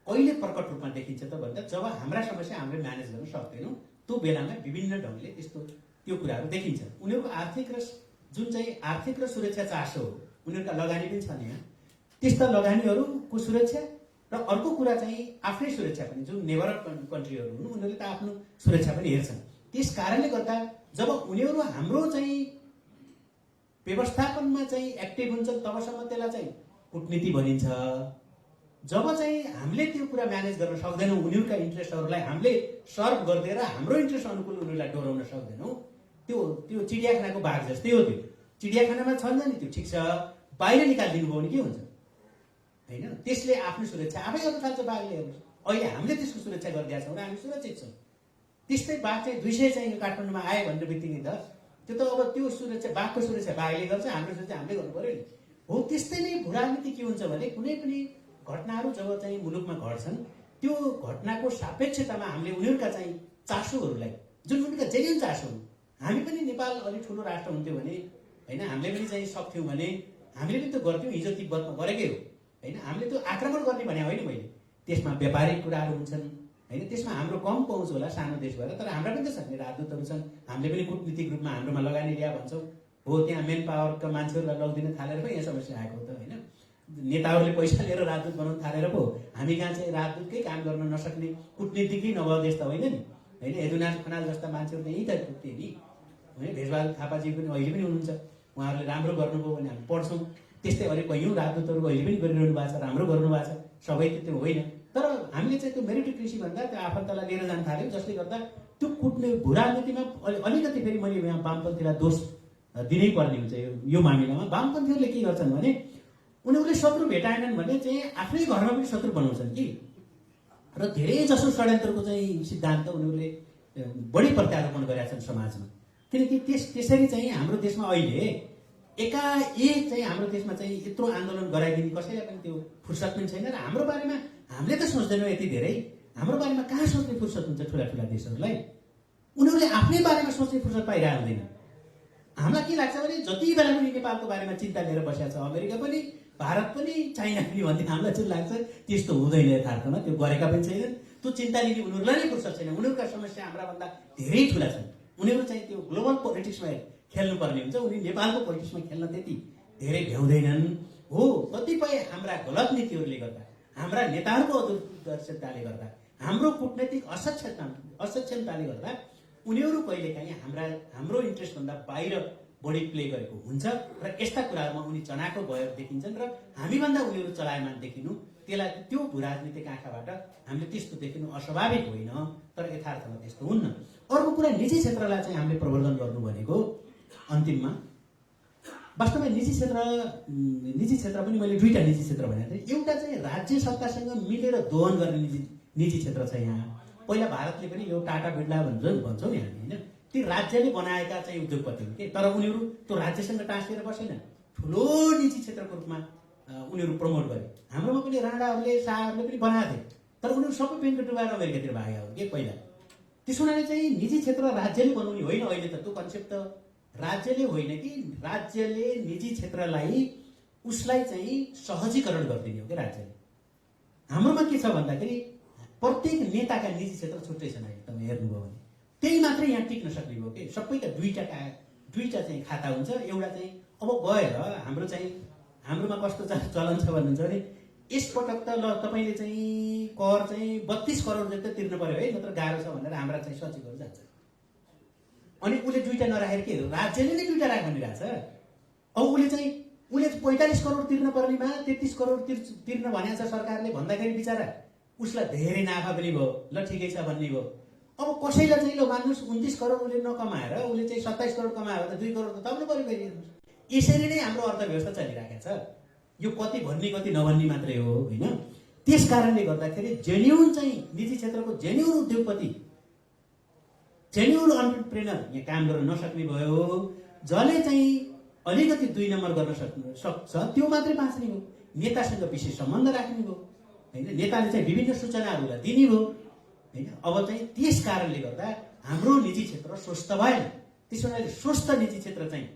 कहिले प्रकट रूपमा देखिन्छ त भन्दा जब हाम्रा समस्या हामीले म्यानेज गर्न सक्दैनौँ, त्यो बेलामा विभिन्न ढङ्गले त्यस्तो त्यो कुराहरू देखिन्छ। उनीहरूको आर्थिक र जुन चाहिँ आर्थिक र सुरक्षा चासो हो, उनीहरूका लगानी पनि छन् यहाँ, त्यस्ता लगानीहरूको सुरक्षा र अर्को कुरा चाहिँ आफ्नै सुरक्षा पनि, जुन नेबर कन्ट्रीहरू हुन् उनीहरूले त आफ्नो सुरक्षा पनि हेर्छन्। त्यस कारणले गर्दा जब उनीहरू हाम्रो चाहिँ व्यवस्थापनमा चाहिँ एक्टिभ हुन्छन् तबसम्म त्यसलाई चाहिँ कूटनीति भनिन्छ। जब चाहिँ हामीले त्यो कुरा म्यानेज गर्न सक्दैनौँ, उनीहरूका इन्ट्रेस्टहरूलाई हामीले सर्भ गरिदिएर हाम्रो इन्ट्रेस्ट अनुकूल उनीहरूलाई डोराउन सक्दैनौँ, त्यो चिडियाखानाको बाघ जस्तै हो। त्यो चिडियाखानामा छन् नि, त्यो ठिक छ, बाहिर निकालिदिनु भयो भने के हुन्छ होइन, त्यसले आफ्नो सुरक्षा आफै गर्न थाल्छ बाघले। हेर्नुहोस् अहिले हामीले त्यसको सुरक्षा गरिदिएका छौँ र हामी सुरक्षित छौँ। त्यस्तै बाघ चाहिँ 200 चाहिँ काठमाडौँमा आयो भन्ने बित्तिकै त त्यो त अब त्यो सुरक्षा बाघको सुरक्षा बाघले गर्छ, हाम्रो सुरक्षा हामीले गर्नु पऱ्यो नि। हो त्यस्तै नै भू-राजनीति के हुन्छ भने कुनै पनि घटनाहरू जब चाहिँ मुलुकमा घट्छन्, त्यो घटनाको सापेक्षतामा हामीले उनीहरूका चाहिँ चासोहरूलाई, जुन उनीहरूका जेन्युन चासो हुन्, हामी पनि नेपाल अलिक ठुलो राष्ट्र हुन्थ्यो भने होइन, हामीले पनि चाहिँ सक्थ्यौँ भने हामीले पनि त्यो गर्थ्यौँ। हिजो तिब्बतमा गरेकै हो होइन, हामीले त्यो आक्रमण गर्ने भने होइन मैले, त्यसमा व्यापारिक कुराहरू हुन्छन् होइन, त्यसमा हाम्रो कम पहुँच होला सानो देश भएर, तर हाम्रा पनि त छन्, राजदूतहरू छन्, हामीले पनि कूटनीतिक रूपमा हाम्रोमा लगानी ल्या भन्छौँ। हो त्यहाँ मेन पावरका मान्छेहरूलाई लगिदिन थालेर पो यहाँ समस्या आएको हो त होइन, नेताहरूले पैसा लिएर राजदूत बनाउन थालेर पो हामी कहाँ चाहिँ राजदूतकै काम गर्न नसक्ने कुटनीतिकै नभए देश त होइन नि होइन। यदुनाथ खनाल जस्ता मान्छेहरू त यहीँ त पुग्थे नि होइन, भेषबहादुर थापाजी पनि अहिले पनि हुनुहुन्छ, उहाँहरूले राम्रो गर्नुभयो भने हामी पढ्छौँ। त्यस्तै अरू कैयौँ राजदूतहरू अहिले पनि गरिरहनु भएको छ, राम्रो गर्नुभएको छ, सबै त त्यो होइन। तर हामीले चाहिँ त्यो मेरिटोक्रेसी भन्दा त्यो आफन्तलाई लिएर जान थाल्यौँ, जसले गर्दा त्यो कुट्ने भूराजनीतिमा अलिकति फेरि मैले यहाँ वामपन्थीलाई दोष दिनै पर्ने हुन्छ। यो मामिलामा वामपन्थीहरूले के गर्छन् भने उनीहरूले शत्रु भेटाएनन् भने चाहिँ आफ्नै घरमा पनि शत्रु बनाउँछन् कि, र धेरै जसो षड्यन्त्रको चाहिँ सिद्धान्त उनीहरूले बढी प्रत्यारोपण गरेका छन् समाजमा। किनकि त्यसरी चाहिँ हाम्रो देशमा अहिले एकाएक चाहिँ हाम्रो देशमा चाहिँ यत्रो आन्दोलन गराइदिने कसैलाई पनि त्यो फुर्सद पनि छैन। र हाम्रो बारेमा हामीले त सोच्दैनौँ यति धेरै, हाम्रो बारेमा कहाँ सोच्ने फुर्सद हुन्छ ठुला ठुला देशहरूलाई? उनीहरूले आफ्नै बारेमा सोच्ने फुर्सद पाइरहेको हुँदैन। हामीलाई के लाग्छ भने जति बेला पनि नेपालको बारेमा चिन्ता लिएर बसेको छ अमेरिका पनि, भारत पनि, चाइना पनि भन्ने हामीलाई चाहिँ लाग्छ त्यस्तो हुँदैन यथार्थमा। त्यो गरेका पनि छैनन्, त्यो चिन्ता लिने उनीहरूलाई नै फुर्सद छैन। उनीहरूका समस्या हाम्राभन्दा धेरै ठुला छन्। उनीहरू चाहिँ त्यो ग्लोबल पोलिटिक्समा खेल्नुपर्ने हुन्छ, उनी नेपालको पोलिटिक्समा खेल्न त्यति धेरै भ्याउँदैनन्। हो, कतिपय हाम्रा गलत नीतिहरूले गर्दा, हाम्रा नेताहरूको अदूरदर्शिताले गर्दा, हाम्रो कूटनैतिक असक्षमताले गर्दा उनीहरू कहिलेकाहीँ हाम्रो इन्ट्रेस्टभन्दा बाहिर बढी प्ले गरेको हुन्छ र यस्ता कुराहरूमा उनी चनाखो भएर देखिन्छन् र हामीभन्दा उनीहरू चलायमान देखिनु, त्यसलाई त्यो भूराजनीतिक आँखाबाट हामीले त्यस्तो देखिनु अस्वाभाविक होइन, तर यथार्थमा त्यस्तो हुन्न। अर्को कुरा, निजी क्षेत्रलाई चाहिँ हामीले प्रवर्धन गर्नु भनेको अन्तिममा वास्तवमा निजी क्षेत्र पनि मैले दुईटा निजी क्षेत्र भनेको थिएँ। एउटा चाहिँ राज्य सत्तासँग मिलेर दोहन गर्ने निजी क्षेत्र छ यहाँ। पहिला भारतले पनि यो टाटा बिर्ला भन्छौँ नि हामी, होइन, ती राज्यले बनाएका चाहिँ उद्योगपति हुन् कि, तर उनीहरू त्यो राज्यसँग टाँसिएर बसेन, ठुलो निजी क्षेत्रको रूपमा उनीहरू प्रमोट गरे। हाम्रोमा पनि राणाहरूले, शाहहरूले पनि बनाएको थिए, तर उनीहरू सबै पेन्ट डुबाएर अमेरिकातिर भागेका हो कि पहिला। त्यसो हुनाले चाहिँ निजी क्षेत्र राज्यले बनाउने होइन। अहिले त त्यो कन्सेप्ट त राज्यले होइन कि, राज्यले निजी क्षेत्रलाई उसलाई चाहिँ सहजीकरण गरिदिने हो कि राज्यले। हाम्रोमा के छ भन्दाखेरि प्रत्येक नेताका निजी क्षेत्र छुट्टै छन्। अहिले तपाईँ हेर्नुभयो भने त्यही मात्रै यहाँ टिक्न सक्ने भयो कि, सबैका दुईटा चाहिँ खाता हुन्छ। एउटा चाहिँ अब गएर हाम्रोमा कस्तो चलन छ भन्नुहुन्छ भने यसपटक त ल तपाईँले चाहिँ कर चाहिँ 32 करोड जति तिर्नु पर्यो है, नत्र गाह्रो छ भनेर हाम्रा चाहिँ सचिवहरू जान्छ। अनि उसले दुईटा नराखेर के, राज्यले नै दुईटा राखिरहेछ। अब उसले 45 करोड तिर्न पर्नेमा 33 करोड तिर्न भनेको छ सरकारले भन्दाखेरि बिचरा उसलाई धेरै नाफा पनि भयो, ल ठिकै छ भन्ने भयो। अब कसैलाई चाहिँ ल मान्नुहोस् 29 करोड उसले नकमाएर उसले चाहिँ 27 करोड कमायो भने 2 करोड त तपाईँले पऱ्यो फेरि। यसरी नै हाम्रो अर्थव्यवस्था चलिरहेको छ। यो कति भन्ने कति नभन्ने मात्रै हो, होइन। त्यस कारणले गर्दाखेरि जेन्युन चाहिँ निजी क्षेत्रको जेन्युन उद्योगपति, जेन्युन एन्टरप्रेनर यहाँ काम गर्न नसक्ने भयो। जसले चाहिँ अलिकति 2 नम्बर गर्न सक्छ त्यो मात्रै बाँच्ने भयो। नेतासँग विशेष सम्बन्ध राख्ने भयो, होइन, नेताले चाहिँ विभिन्न सूचनाहरूलाई दिने भयो, होइन। अब चाहिँ त्यस कारणले गर्दा हाम्रो निजी क्षेत्र स्वस्थ भएन। त्यसो हुनाले स्वस्थ निजी क्षेत्र चाहिँ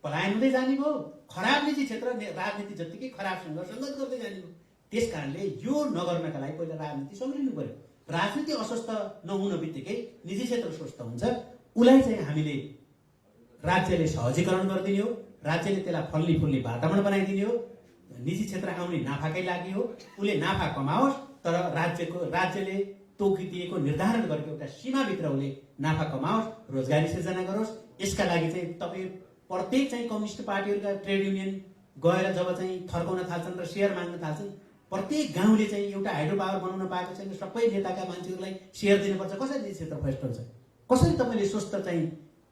पलायन हुँदै जाने भयो, खराब निजी क्षेत्र राजनीति जत्तिकै खराबसँग सङ्गत गर्दै जाने भयो। त्यस कारणले यो नगर्नका लागि पहिला राजनीति सम्झिनु पर्यो। राजनीति अस्वस्थ नहुन बित्तिकै निजी क्षेत्र स्वस्थ हुन्छ। उसलाई चाहिँ हामीले राज्यले सहजीकरण गरिदिने हो, राज्यले त्यसलाई फल्ने फुल्ने वातावरण बनाइदिने हो। निजी क्षेत्र आउने नाफाकै लागि हो, उसले नाफा कमाओस्, तर राज्यले तोकिदिएको निर्धारण गरेको एउटा सीमाभित्र उसले नाफा कमाओस्, रोजगारी सिर्जना गरोस्। यसका लागि चाहिँ तपाईँ प्रत्येक चाहिँ कम्युनिस्ट पार्टीहरूका ट्रेड युनियन गएर जब चाहिँ थर्काउन थाल्छन् र सेयर माग्न थाल्छन्, प्रत्येक गाउँले चाहिँ एउटा हाइड्रो पावर बनाउन पाएको छैन, सबै नेताका मान्छेहरूलाई सेयर दिनुपर्छ। कसरी निजी क्षेत्र फस्ट हुन्छ? कसरी तपाईँले स्वस्थ चाहिँ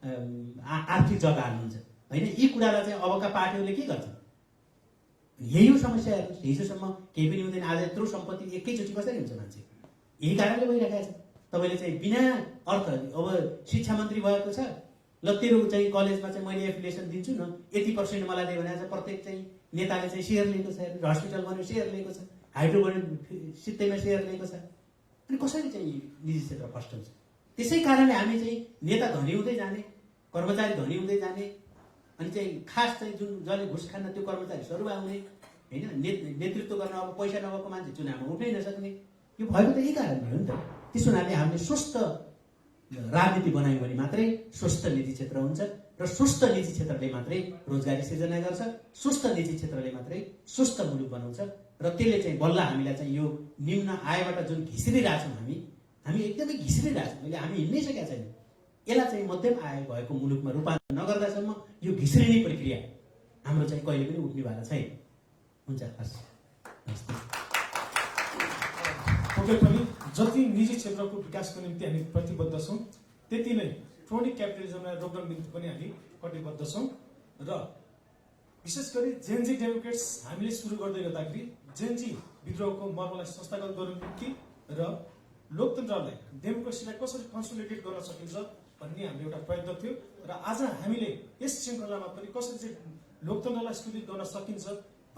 आर्थिक जग्गा हाल्नुहुन्छ, होइन? यी कुरालाई चाहिँ अबका पार्टीहरूले के गर्छन्? यही हो समस्या। हेर्नुहोस्, हिजोसम्म केही पनि हुँदैन, आज यत्रो सम्पत्ति एकैचोटि कसरी हुन्छ मान्छे? यही कारणले भइरहेको छ। तपाईँले चाहिँ बिना अर्थ, अब शिक्षा मन्त्री भएको छ, ल तेरो चाहिँ कलेजमा चाहिँ मैले एफिलिएसन दिन्छु न, यति % मलाई दियो भने आज प्रत्येक चाहिँ नेताले चाहिँ सेयर लिएको छ। हस्पिटल बन्यो सेयर लिएको छ, हाइड्रो बन्यो सित्तैमा सेयर लिएको छ। अनि कसरी चाहिँ निजी क्षेत्र फस्ट हुन्छ? त्यसै कारणले हामी चाहिँ नेता धनी हुँदै जाने, कर्मचारी धनी हुँदै जाने, अनि चाहिँ खास चाहिँ जुन जसले घुस खान्न त्यो कर्मचारी सरुवा हुने, होइन, नेतृत्व गर्न अब पैसा नभएको मान्छे चुनावमा उठ्नै नसक्ने। यो भएको त यही कारणले हो नि त। त्यसो हुनाले हामीले स्वस्थ राजनीति बनायौँ भने मात्रै स्वस्थ निजी क्षेत्र हुन्छ, र स्वस्थ निजी क्षेत्रले मात्रै रोजगारी सिर्जना गर्छ, स्वस्थ निजी क्षेत्रले मात्रै स्वस्थ मुलुक बनाउँछ। र त्यसले चाहिँ बल्ल हामीलाई चाहिँ यो निम्न आयबाट जुन घिसिरिरहेछौँ हामी एकदमै घिसिरिरहेछौँ, अहिले हामी हिँड्नै सकेका छैनौँ। यसलाई चाहिँ मध्यम आय भएको मुलुकमा रूपान्तरण नगर्दासम्म यो घिस्रिने प्रक्रिया हाम्रो चाहिँ कहिले पनि उठ्नेवाला छैन। हुन्छ, हस्। पक्कै पनि जति निजी क्षेत्रको विकासको निम्ति हामी प्रतिबद्ध छौँ त्यति नै क्रोनिक क्यापिटलिजमलाई रोक्न निम्ति पनि हामी कटिबद्ध छौँ र विशेष गरी जेनजी डेमोक्रेट्स हामीले सुरु गर्दै गर्दाखेरि जेनजी विद्रोहको मर्मलाई संस्थागत गर्नु निम्ति र लोकतन्त्रलाई डेमोक्रेसीलाई कसरी कन्सोलिडेट गर्न सकिन्छ भन्ने हाम्रो एउटा प्रयत्न थियो र आज हामीले यस श्रृङ्खलामा पनि कसरी चाहिँ लोकतन्त्रलाई सुदृढ गर्न सकिन्छ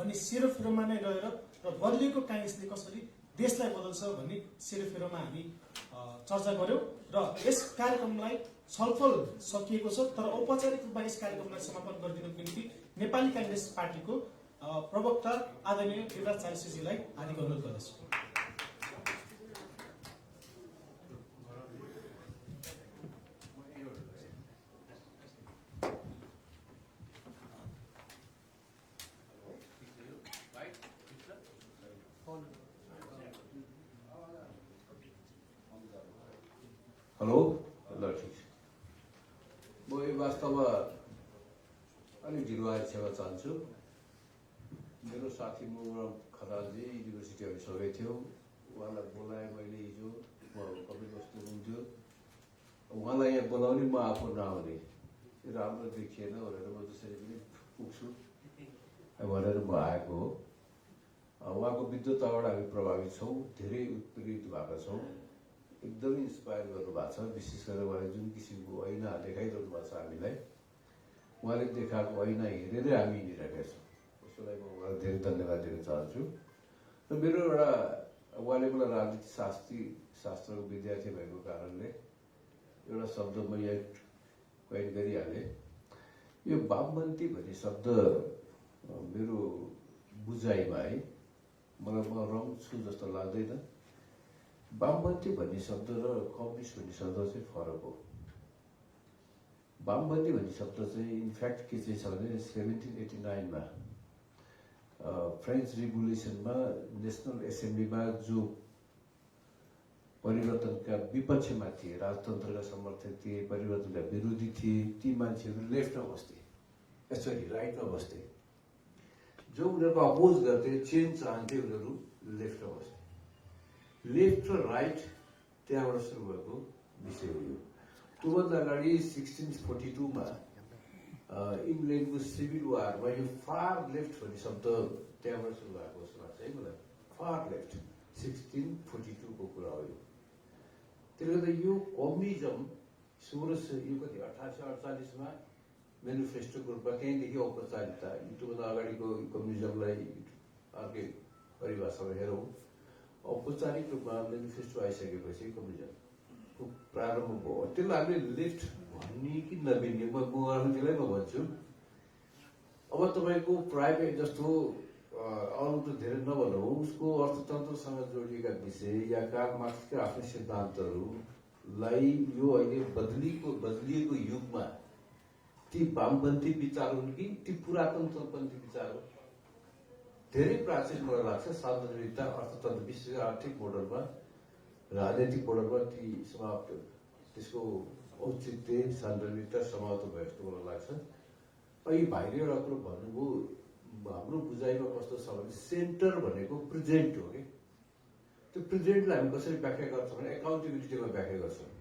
भन्ने सेरोफेरोमा नै रहेर र बदलिएको काङ्ग्रेसले कसरी देशलाई बदल्छ भन्ने सेरोफेरोमा हामी चर्चा गर्यौँ र यस कार्यक्रमलाई छलफल सकिएको छ तर औपचारिक रूपमा यस कार्यक्रमलाई समापन गरिदिनुको निम्ति नेपाली काङ्ग्रेस पार्टीको प्रवक्ता आदरणीय देवराज चालिसेजीलाई हार्दिक अनुरोध गर्दछु। हेलो ल ठिक छ म यो वास्तवमा अलिक ढिलो आएर सेवा चाहन्छु। मेरो साथी मुमराम खनालजी युनिभर्सिटी हामी सँगै थियौँ उहाँलाई बोलाएँ मैले हिजो म कपिल वस्तु हुन्थ्यो उहाँलाई यहाँ बोलाउने म आफू नआउने यो राम्रो देखिएन भनेर म जसरी पनि पुग्छु भनेर म आएको हो। उहाँको विद्वताबाट हामी प्रभावित छौँ धेरै उत्प्रेरित भएका छौँ एकदमै इन्सपायर गर्नुभएको छ विशेष गरेर उहाँले जुन किसिमको ऐना देखाइरहनु भएको छ हामीलाई उहाँले देखाएको ऐना हेरेरै हामी हिँडिरहेका छौँ त्यसलाई म उहाँलाई धेरै धन्यवाद दिन चाहन्छु र मेरो एउटा उहाँले मलाई राजनीति शास्त्रको विद्यार्थी भएको कारणले एउटा शब्द म यहाँ कोइन गरिहालेँ यो वामपन्थी भन्ने शब्द मेरो बुझाइमा है मलाई म रङ छु जस्तो लाग्दैन। वामपन्थी भन्ने शब्द र कम्युनिस्ट भन्ने शब्द चाहिँ फरक हो। वामपन्थी भन्ने शब्द चाहिँ इनफ्याक्ट के चाहिँ छ भने 1789 फ्रेन्च रिभोल्युसनमा नेसनल एसेम्ब्लीमा जो परिवर्तनका विपक्षमा थिए राजतन्त्रका समर्थक थिए परिवर्तनका विरोधी थिए ती मान्छेहरू लेफ्टमा बस्थे यसरी राइटमा बस्थे जो उनीहरूको अपोज गर्थे चेन्ज चाहन्थे उनीहरू लेफ्टमा बस्थे लेफ्ट र राइट त्यहाँबाट सुरु भएको विषय हो यो। त्योभन्दा अगाडि 1642 इङ्ल्यान्डको सिभिल वारमा यो फार लेफ्ट भन्ने शब्द त्यहाँबाट सुरु भएको जस्तो लाग्छ है मलाई फार लेफ्ट 1642 को कुरा हो यो। त्यसले गर्दा यो कम्युनिजम 1848 मेनिफेस्टोको रूपमा त्यहीँदेखि औपचारिकता त्योभन्दा अगाडिको कम्युनिजमलाई अर्कै परिभाषामा हेरौँ औपचारिक रूपमा मेनिफेस्टो आइसकेपछि कम्युनिजमको प्रारम्भ भयो त्यसलाई हामीले लेफ्ट भन्ने कि नभिन्ने म त्यसलाई म भन्छु। अब तपाईँको प्राइभेट जस्तो अरू त धेरै नभनौँ उसको अर्थतन्त्रसँग जोडिएका विषय या कार्ल मार्क्सका आफ्नै सिद्धान्तहरूलाई यो अहिले बदलिएको युगमा ती वामपन्थी विचार हुन् कि ती पुरातनपन्थी विचार हो धेरै प्राचीन मलाई लाग्छ सार्वजनिकता अर्थतन्त्र विशेष आर्थिक मोडलमा राजनैतिक मोडलमा ती समाप्त त्यसको औचित्य सार्वजनिकता समाप्त भयो जस्तो मलाई लाग्छ। अहिले भाइले एउटा कुरो भन्नुभयो हाम्रो बुझाइमा कस्तो छ भने सेन्टर भनेको प्रेजेन्ट हो कि त्यो प्रेजेन्टलाई हामी कसरी व्याख्या गर्छौँ भने एकाउन्टेबिलिटीमा व्याख्या गर्छौँ।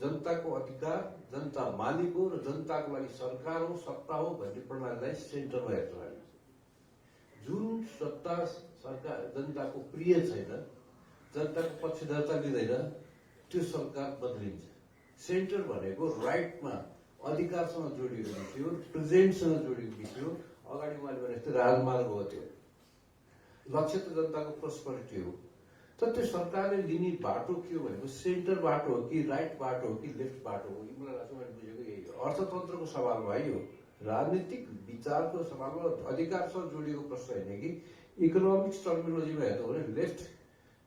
जनताको अधिकार जनता मालिक हो र जनताको लागि सरकार हो सत्ता हो भन्ने प्रणालीलाई सेन्टरमा हेर्छौँ हामी। जुन सत्ता सरकार जनताको प्रिय छैन जनताको पक्षधरता लिँदैन त्यो सरकार बदलिन्छ। सेन्टर भनेको राइटमा अधिकारसँग जोडिएको विषय हो प्रेजेन्टसँग जोडिएको विषय हो। अगाडि उहाँले भने जस्तै राजमार्ग हो त्यो लक्ष्य त जनताको प्रोस्पेरिटी हो तर त्यो सरकारले लिने बाटो के हो भनेको सेन्टर बाटो हो कि राइट बाटो हो कि लेफ्ट बाटो हो मलाई लाग्छ मैले बुझेको यही हो। अर्थतन्त्रको सवालमा है यो राजनीतिक विचारको सवालमा अधिकारसँग जोडिएको प्रश्न होइन कि इकोनोमिक्स टर्मिनोलोजीमा हेर्नु भने लेफ्ट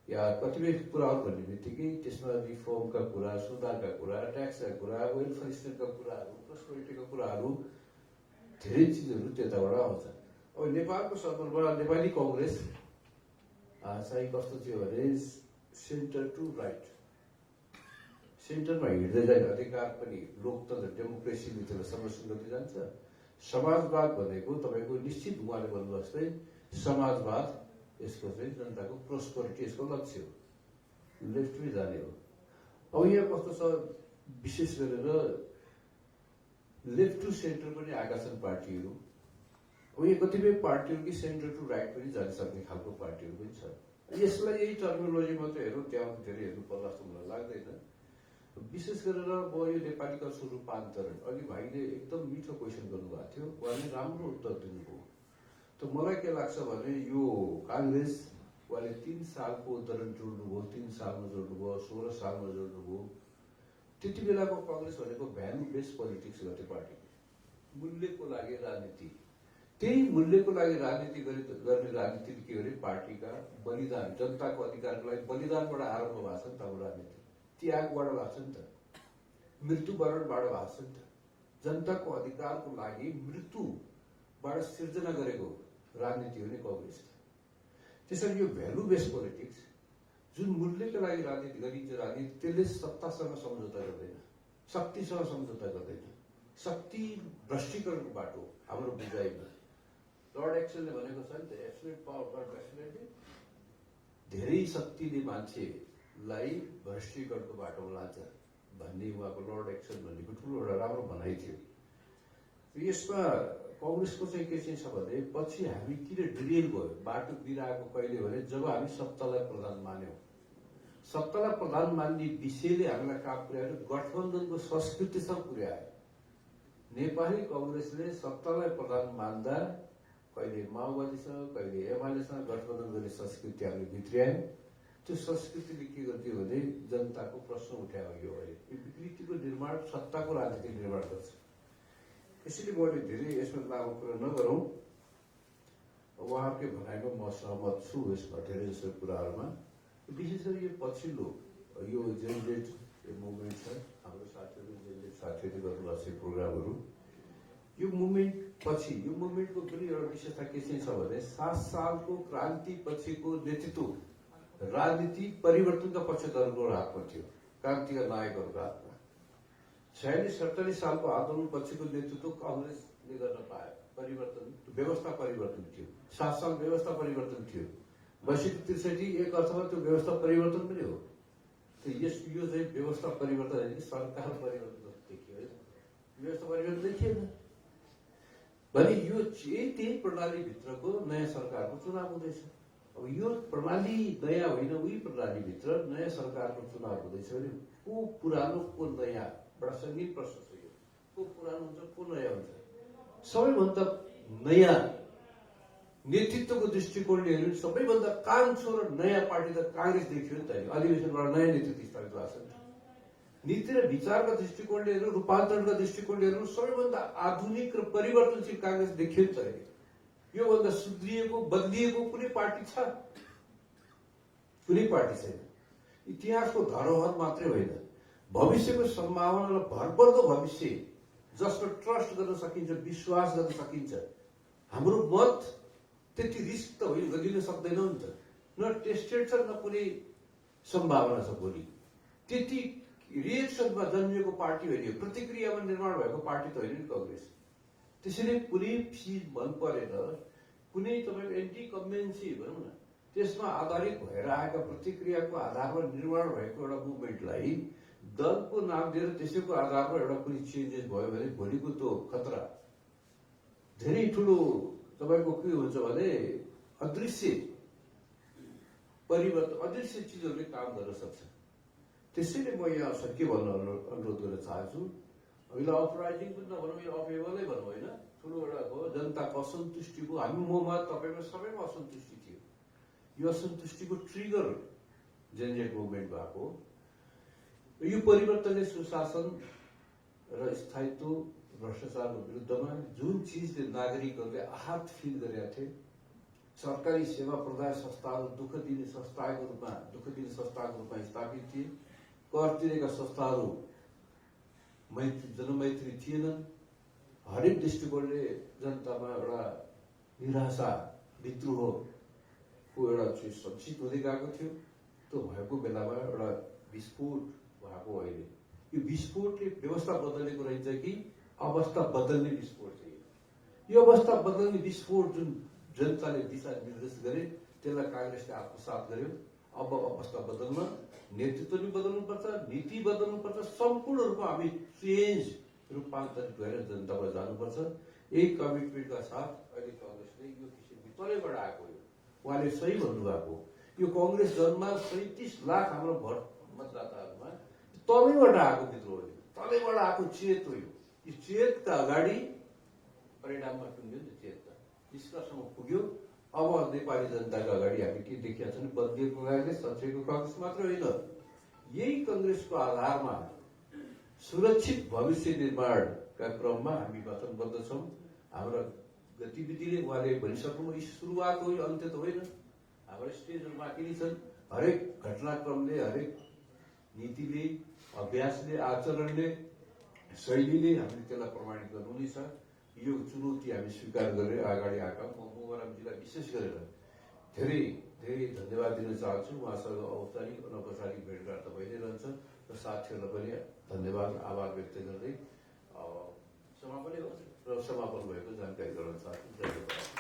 या कतिपय कुराहरू भन्ने बित्तिकै त्यसमा रिफर्मका कुरा सुधारका कुरा ट्याक्सका कुरा वेलफेयर स्टेटका कुराहरू प्रोस्पेरिटीका कुराहरू धेरै चिजहरू त्यताबाट आउँछ। अब नेपालको सन्दर्भमा नेपाली कङ्ग्रेस चाहिँ कस्तो थियो भने सेन्टर टु राइट सेन्टरमा हिँड्दै जाने अधिकार पनि लोकतन्त्र डेमोक्रेसीले त्यसलाई संरक्षण गर्दै जान्छ। समाजवाद भनेको तपाईँको निश्चित उहाँले भन्नु जस्तै समाजवाद यसको चाहिँ जनताको प्रोस्पेरिटी यसको लक्ष्य हो। लेफ्टमै जाने हो। अब यहाँ कस्तो छ, विशेष गरेर लेफ्ट टु सेन्टर पनि आएका छन् पार्टीहरू। अब यहाँ कतिपय पार्टीहरू कि सेन्टर टु राइट पनि जान सक्ने खालको पार्टीहरू पनि छ। यसलाई यही टर्मिनोलोजी मात्रै हेरौँ, त्यहाँ धेरै हेर्नु पर्ला जस्तो मलाई लाग्दैन। विशेष गरेर म यो नेपाली कल्चर रूपान्तरण, अघि भाइले एकदम मिठो क्वेसन गर्नुभएको थियो, उहाँले राम्रो उत्तर दिनुभयो। त मलाई के लाग्छ भने यो काङ्ग्रेस उहाँले 3 सालको उदाहरण जोड्नुभयो, 3 सालमा जोड्नुभयो, 16 सालमा जोड्नुभयो। त्यति बेलाको कङ्ग्रेस भनेको भ्यालु बेस्ड पोलिटिक्स गर्ने पार्टी, मूल्यको लागि राजनीति। त्यही मूल्यको लागि राजनीति गर्ने राजनीति के गरे, पार्टीका बलिदान, जनताको अधिकारको लागि बलिदानबाट आरम्भ भएको छ नि त। अब राजनीति त्यागबाट भएको छ नि त, मृत्युवरणबाट भएको छ नि त। जनताको अधिकारको लागि मृत्युबाट सिर्जना गरेको राजनीति हो नि कङ्ग्रेस। त्यसरी यो भ्यालु बेस्ड पोलिटिक्स जुन मूल्यका लागि राजनीति गरिन्छ, राजनीति त्यसले सत्तासँग सम्झौता गर्दैन, शक्तिसँग सम्झौता गर्दैन। शक्ति भ्रष्टीकरणको बाटो हाम्रो बुझाइमा लर्ड एक्सनले भनेको छ नि त, एब्सोल्युट पावर एब्सोल्युटली धेरै शक्तिले मान्छेलाई भ्रष्टीकरणको बाटोमा लान्छ भन्ने उहाँको लर्ड एक्सन भनेको ठुलो एउटा राम्रो भनाइ थियो। यसमा कङ्ग्रेसको चाहिँ के चाहिँ छ भने, पछि हामी किन डिरेल भयो, बाटो बिराएको कहिले भने जब हामी सत्तालाई प्रधान मान्यौँ। सत्तालाई प्रधान मान्ने विषयले हामीलाई कहाँ पुर्यायो, गठबन्धनको संस्कृतिसँग पुर्यायो। नेपाली कङ्ग्रेसले सत्तालाई प्रधान मान्दा कहिले माओवादीसँग, कहिले एमालेसँग गठबन्धन गर्ने संस्कृति हामीले भित्र्यायौँ। त्यो संस्कृतिले के गर्थ्यो भने जनताको प्रश्न उठायो। यो अहिले यो विकृतिको निर्माण सत्ताको राजनीति निर्माण गर्छ। यसैले मैले धेरै यसमा लामो कुरा नगरौँ, उहाँकै भनाइमा म सहमत छु। यसमा धेरै जस्तो कुराहरूमा विशेष गरी यो पछिल्लो यो जेनरेट मुभमेन्ट छ, हाम्रो साथीहरू जेनरेट साथीहरूले गर्नुभएको छ प्रोग्रामहरू। यो मुभमेन्ट पछि यो मुभमेन्टको पनि एउटा विशेषता के चाहिँ छ भने 7 सालको क्रान्ति पछिको नेतृत्व राजनीति परिवर्तनका पक्षधरको हातमा थियो, क्रान्तिका नायकहरूको हातमा। 46-47 सालको आन्दोलन पछिको नेतृत्व कङ्ग्रेसले गर्न पायो। परिवर्तन, व्यवस्था परिवर्तन थियो। 7 साल व्यवस्था परिवर्तन थियो। 62-63 एक अर्थमा त्यो व्यवस्था परिवर्तन पनि हो। यो चाहिँ व्यवस्था परिवर्तन होइन, सरकार परिवर्तन देखियो है, व्यवस्था परिवर्तन देखिएन भने यो त्यही प्रणालीभित्रको नयाँ सरकारको चुनाव हुँदैछ। अब यो प्रणाली नयाँ होइन, उही प्रणालीभित्र नयाँ सरकारको चुनाव हुँदैछ भने को पुरानो को नयाँ, बडा सङ्गीन प्रश्न छ यो। को पुरानो हुन्छ, को नयाँ हुन्छ? सबैभन्दा नयाँ नेतृत्वको दृष्टिकोणले हेर्नु सबैभन्दा कान्छो र नयाँ पार्टी त काङ्ग्रेस देखियो नि त। अधिवेशनबाट नयाँ नेतृत्व स्थापित भएको छ नि। नीति र विचारका दृष्टिकोणले हेर्नु, रूपान्तरणका दृष्टिकोणले हेर्नु सबैभन्दा आधुनिक र परिवर्तनशील काङ्ग्रेस देखियो नि त। योभन्दा सुध्रिएको बदलिएको कुनै पार्टी छ? कुनै पार्टी छैन। इतिहासको धरोहर मात्रै होइन, भविष्यको सम्भावना र भरपर्दो भविष्य जसको ट्रस्ट गर्न सकिन्छ, विश्वास गर्न सकिन्छ। हाम्रो मत त्यति रिस्क त होइन, गरिन सक्दैनौँ नि त। न टेस्टेड छ, न कुनै सम्भावना छ भोलि। त्यति रिएक्सनमा जन्मिएको पार्टी होइन, प्रतिक्रियामा निर्माण भएको पार्टी त होइन नि कङ्ग्रेस। त्यसैले कुनै चिज मन परेन, कुनै तपाईँको एन्टी कन्भेन्सी भनौँ न, त्यसमा आधारित भएर आएका प्रतिक्रियाको आधारमा निर्माण भएको एउटा मुभमेन्टलाई दलको नाम दिएर त्यसैको आधारमा एउटा कुनै चेन्जेस भयो भने भोलिको त्यो खतरा धेरै ठुलो तपाईँको के हुन्छ भने अदृश्य परिवर्तन, अदृश्य चिजहरूले काम गर्न सक्छ। त्यसैले म यहाँ के भन्न अनुरोध गर्न चाहन्छु, अहिले अपराइजिङ पनि नभनौँ, यो अफेबलै भनौँ होइन, ठुलो एउटा हो जनताको असन्तुष्टिको, हामी ममा तपाईँमा सबैमा असन्तुष्टि थियो। यो असन्तुष्टिको ट्रिगर जेनरेट मुभमेन्ट भएको। यो परिवर्तनले सुशासन र स्थायित्व भ्रष्टाचारको विरुद्धमा जुन चिजले नागरिकहरूले आहत फिल गरेका थिए, सरकारी सेवा प्रदाय संस्थाहरू दुःख दिने संस्थाको रूपमा स्थापित थिए। कर तिरेका संस्थाहरू जनमैत्री थिएनन्। हरेक दृष्टिकोणले जनतामा एउटा निराशा, विद्रोहको एउटा चिज सञ्चित हुँदै गएको थियो। त्यो भएको बेलामा एउटा विस्फोट भएको। अहिले यो विस्फोटले व्यवस्था बदलेको रहेछ कि अवस्था बदल्ने विस्फोट चाहिँ? यो अवस्था बदल्ने विस्फोट जुन जनताले दिशा निर्देश गरे त्यसलाई काङ्ग्रेसले आत्मसात गर्यो। अब अवस्था बदल्न नेतृत्व पनि बदल्नुपर्छ, नीति बदल्नुपर्छ, सम्पूर्ण रूपमा हामी चेन्ज रूपान्तरित भएर जनतामा जानुपर्छ। यही कमिटमेन्टका साथ अहिले कांग्रेसले यो किसिमको तलैबाट आएको हो। उहाँले सही भन्नुभएको, यो कांग्रेस जन्मा 37 लाख हाम्रो भोट मतदाताहरूमा तलैबाट आएको विद्रोह हो, तलैबाट आएको चेत हो। यो चेतका अगाडि परिणाममा टुङ्ग्यो नि चेत त निष्कर्षमा पुग्यो। अब नेपाली जनताका अगाडि हामी के देखिया छन्, बदलिएको कांग्रेस, सच्याएको कांग्रेस मात्र होइन, यही कांग्रेसको आधारमा सुरक्षित भविष्य निर्माणका क्रममा हामी वचनबद्ध छौँ। हाम्रो गतिविधिले उहाँले भनिसक्नु यो सुरुवात हो, यो अन्त्य त होइन। हाम्रो स्टेजहरू बाँकी नै छन्। हरेक घटनाक्रमले, हरेक नीतिले, अभ्यासले, आचरणले, शैलीले हामीले त्यसलाई प्रमाणित गर्नु नै छ। यो चुनौती हामी स्वीकार गरेर अगाडि आएका मोहरामजीलाई विशेष गरेर धेरै धेरै धन्यवाद दिन चाहन्छु। उहाँसँग औपचारिक अनौपचारिक भेटघाट त भइ नै रहन्छ र साथीहरूलाई पनि धन्यवाद आभार व्यक्त गर्दै समापन भएको जानकारी गराउन चाहन्छु।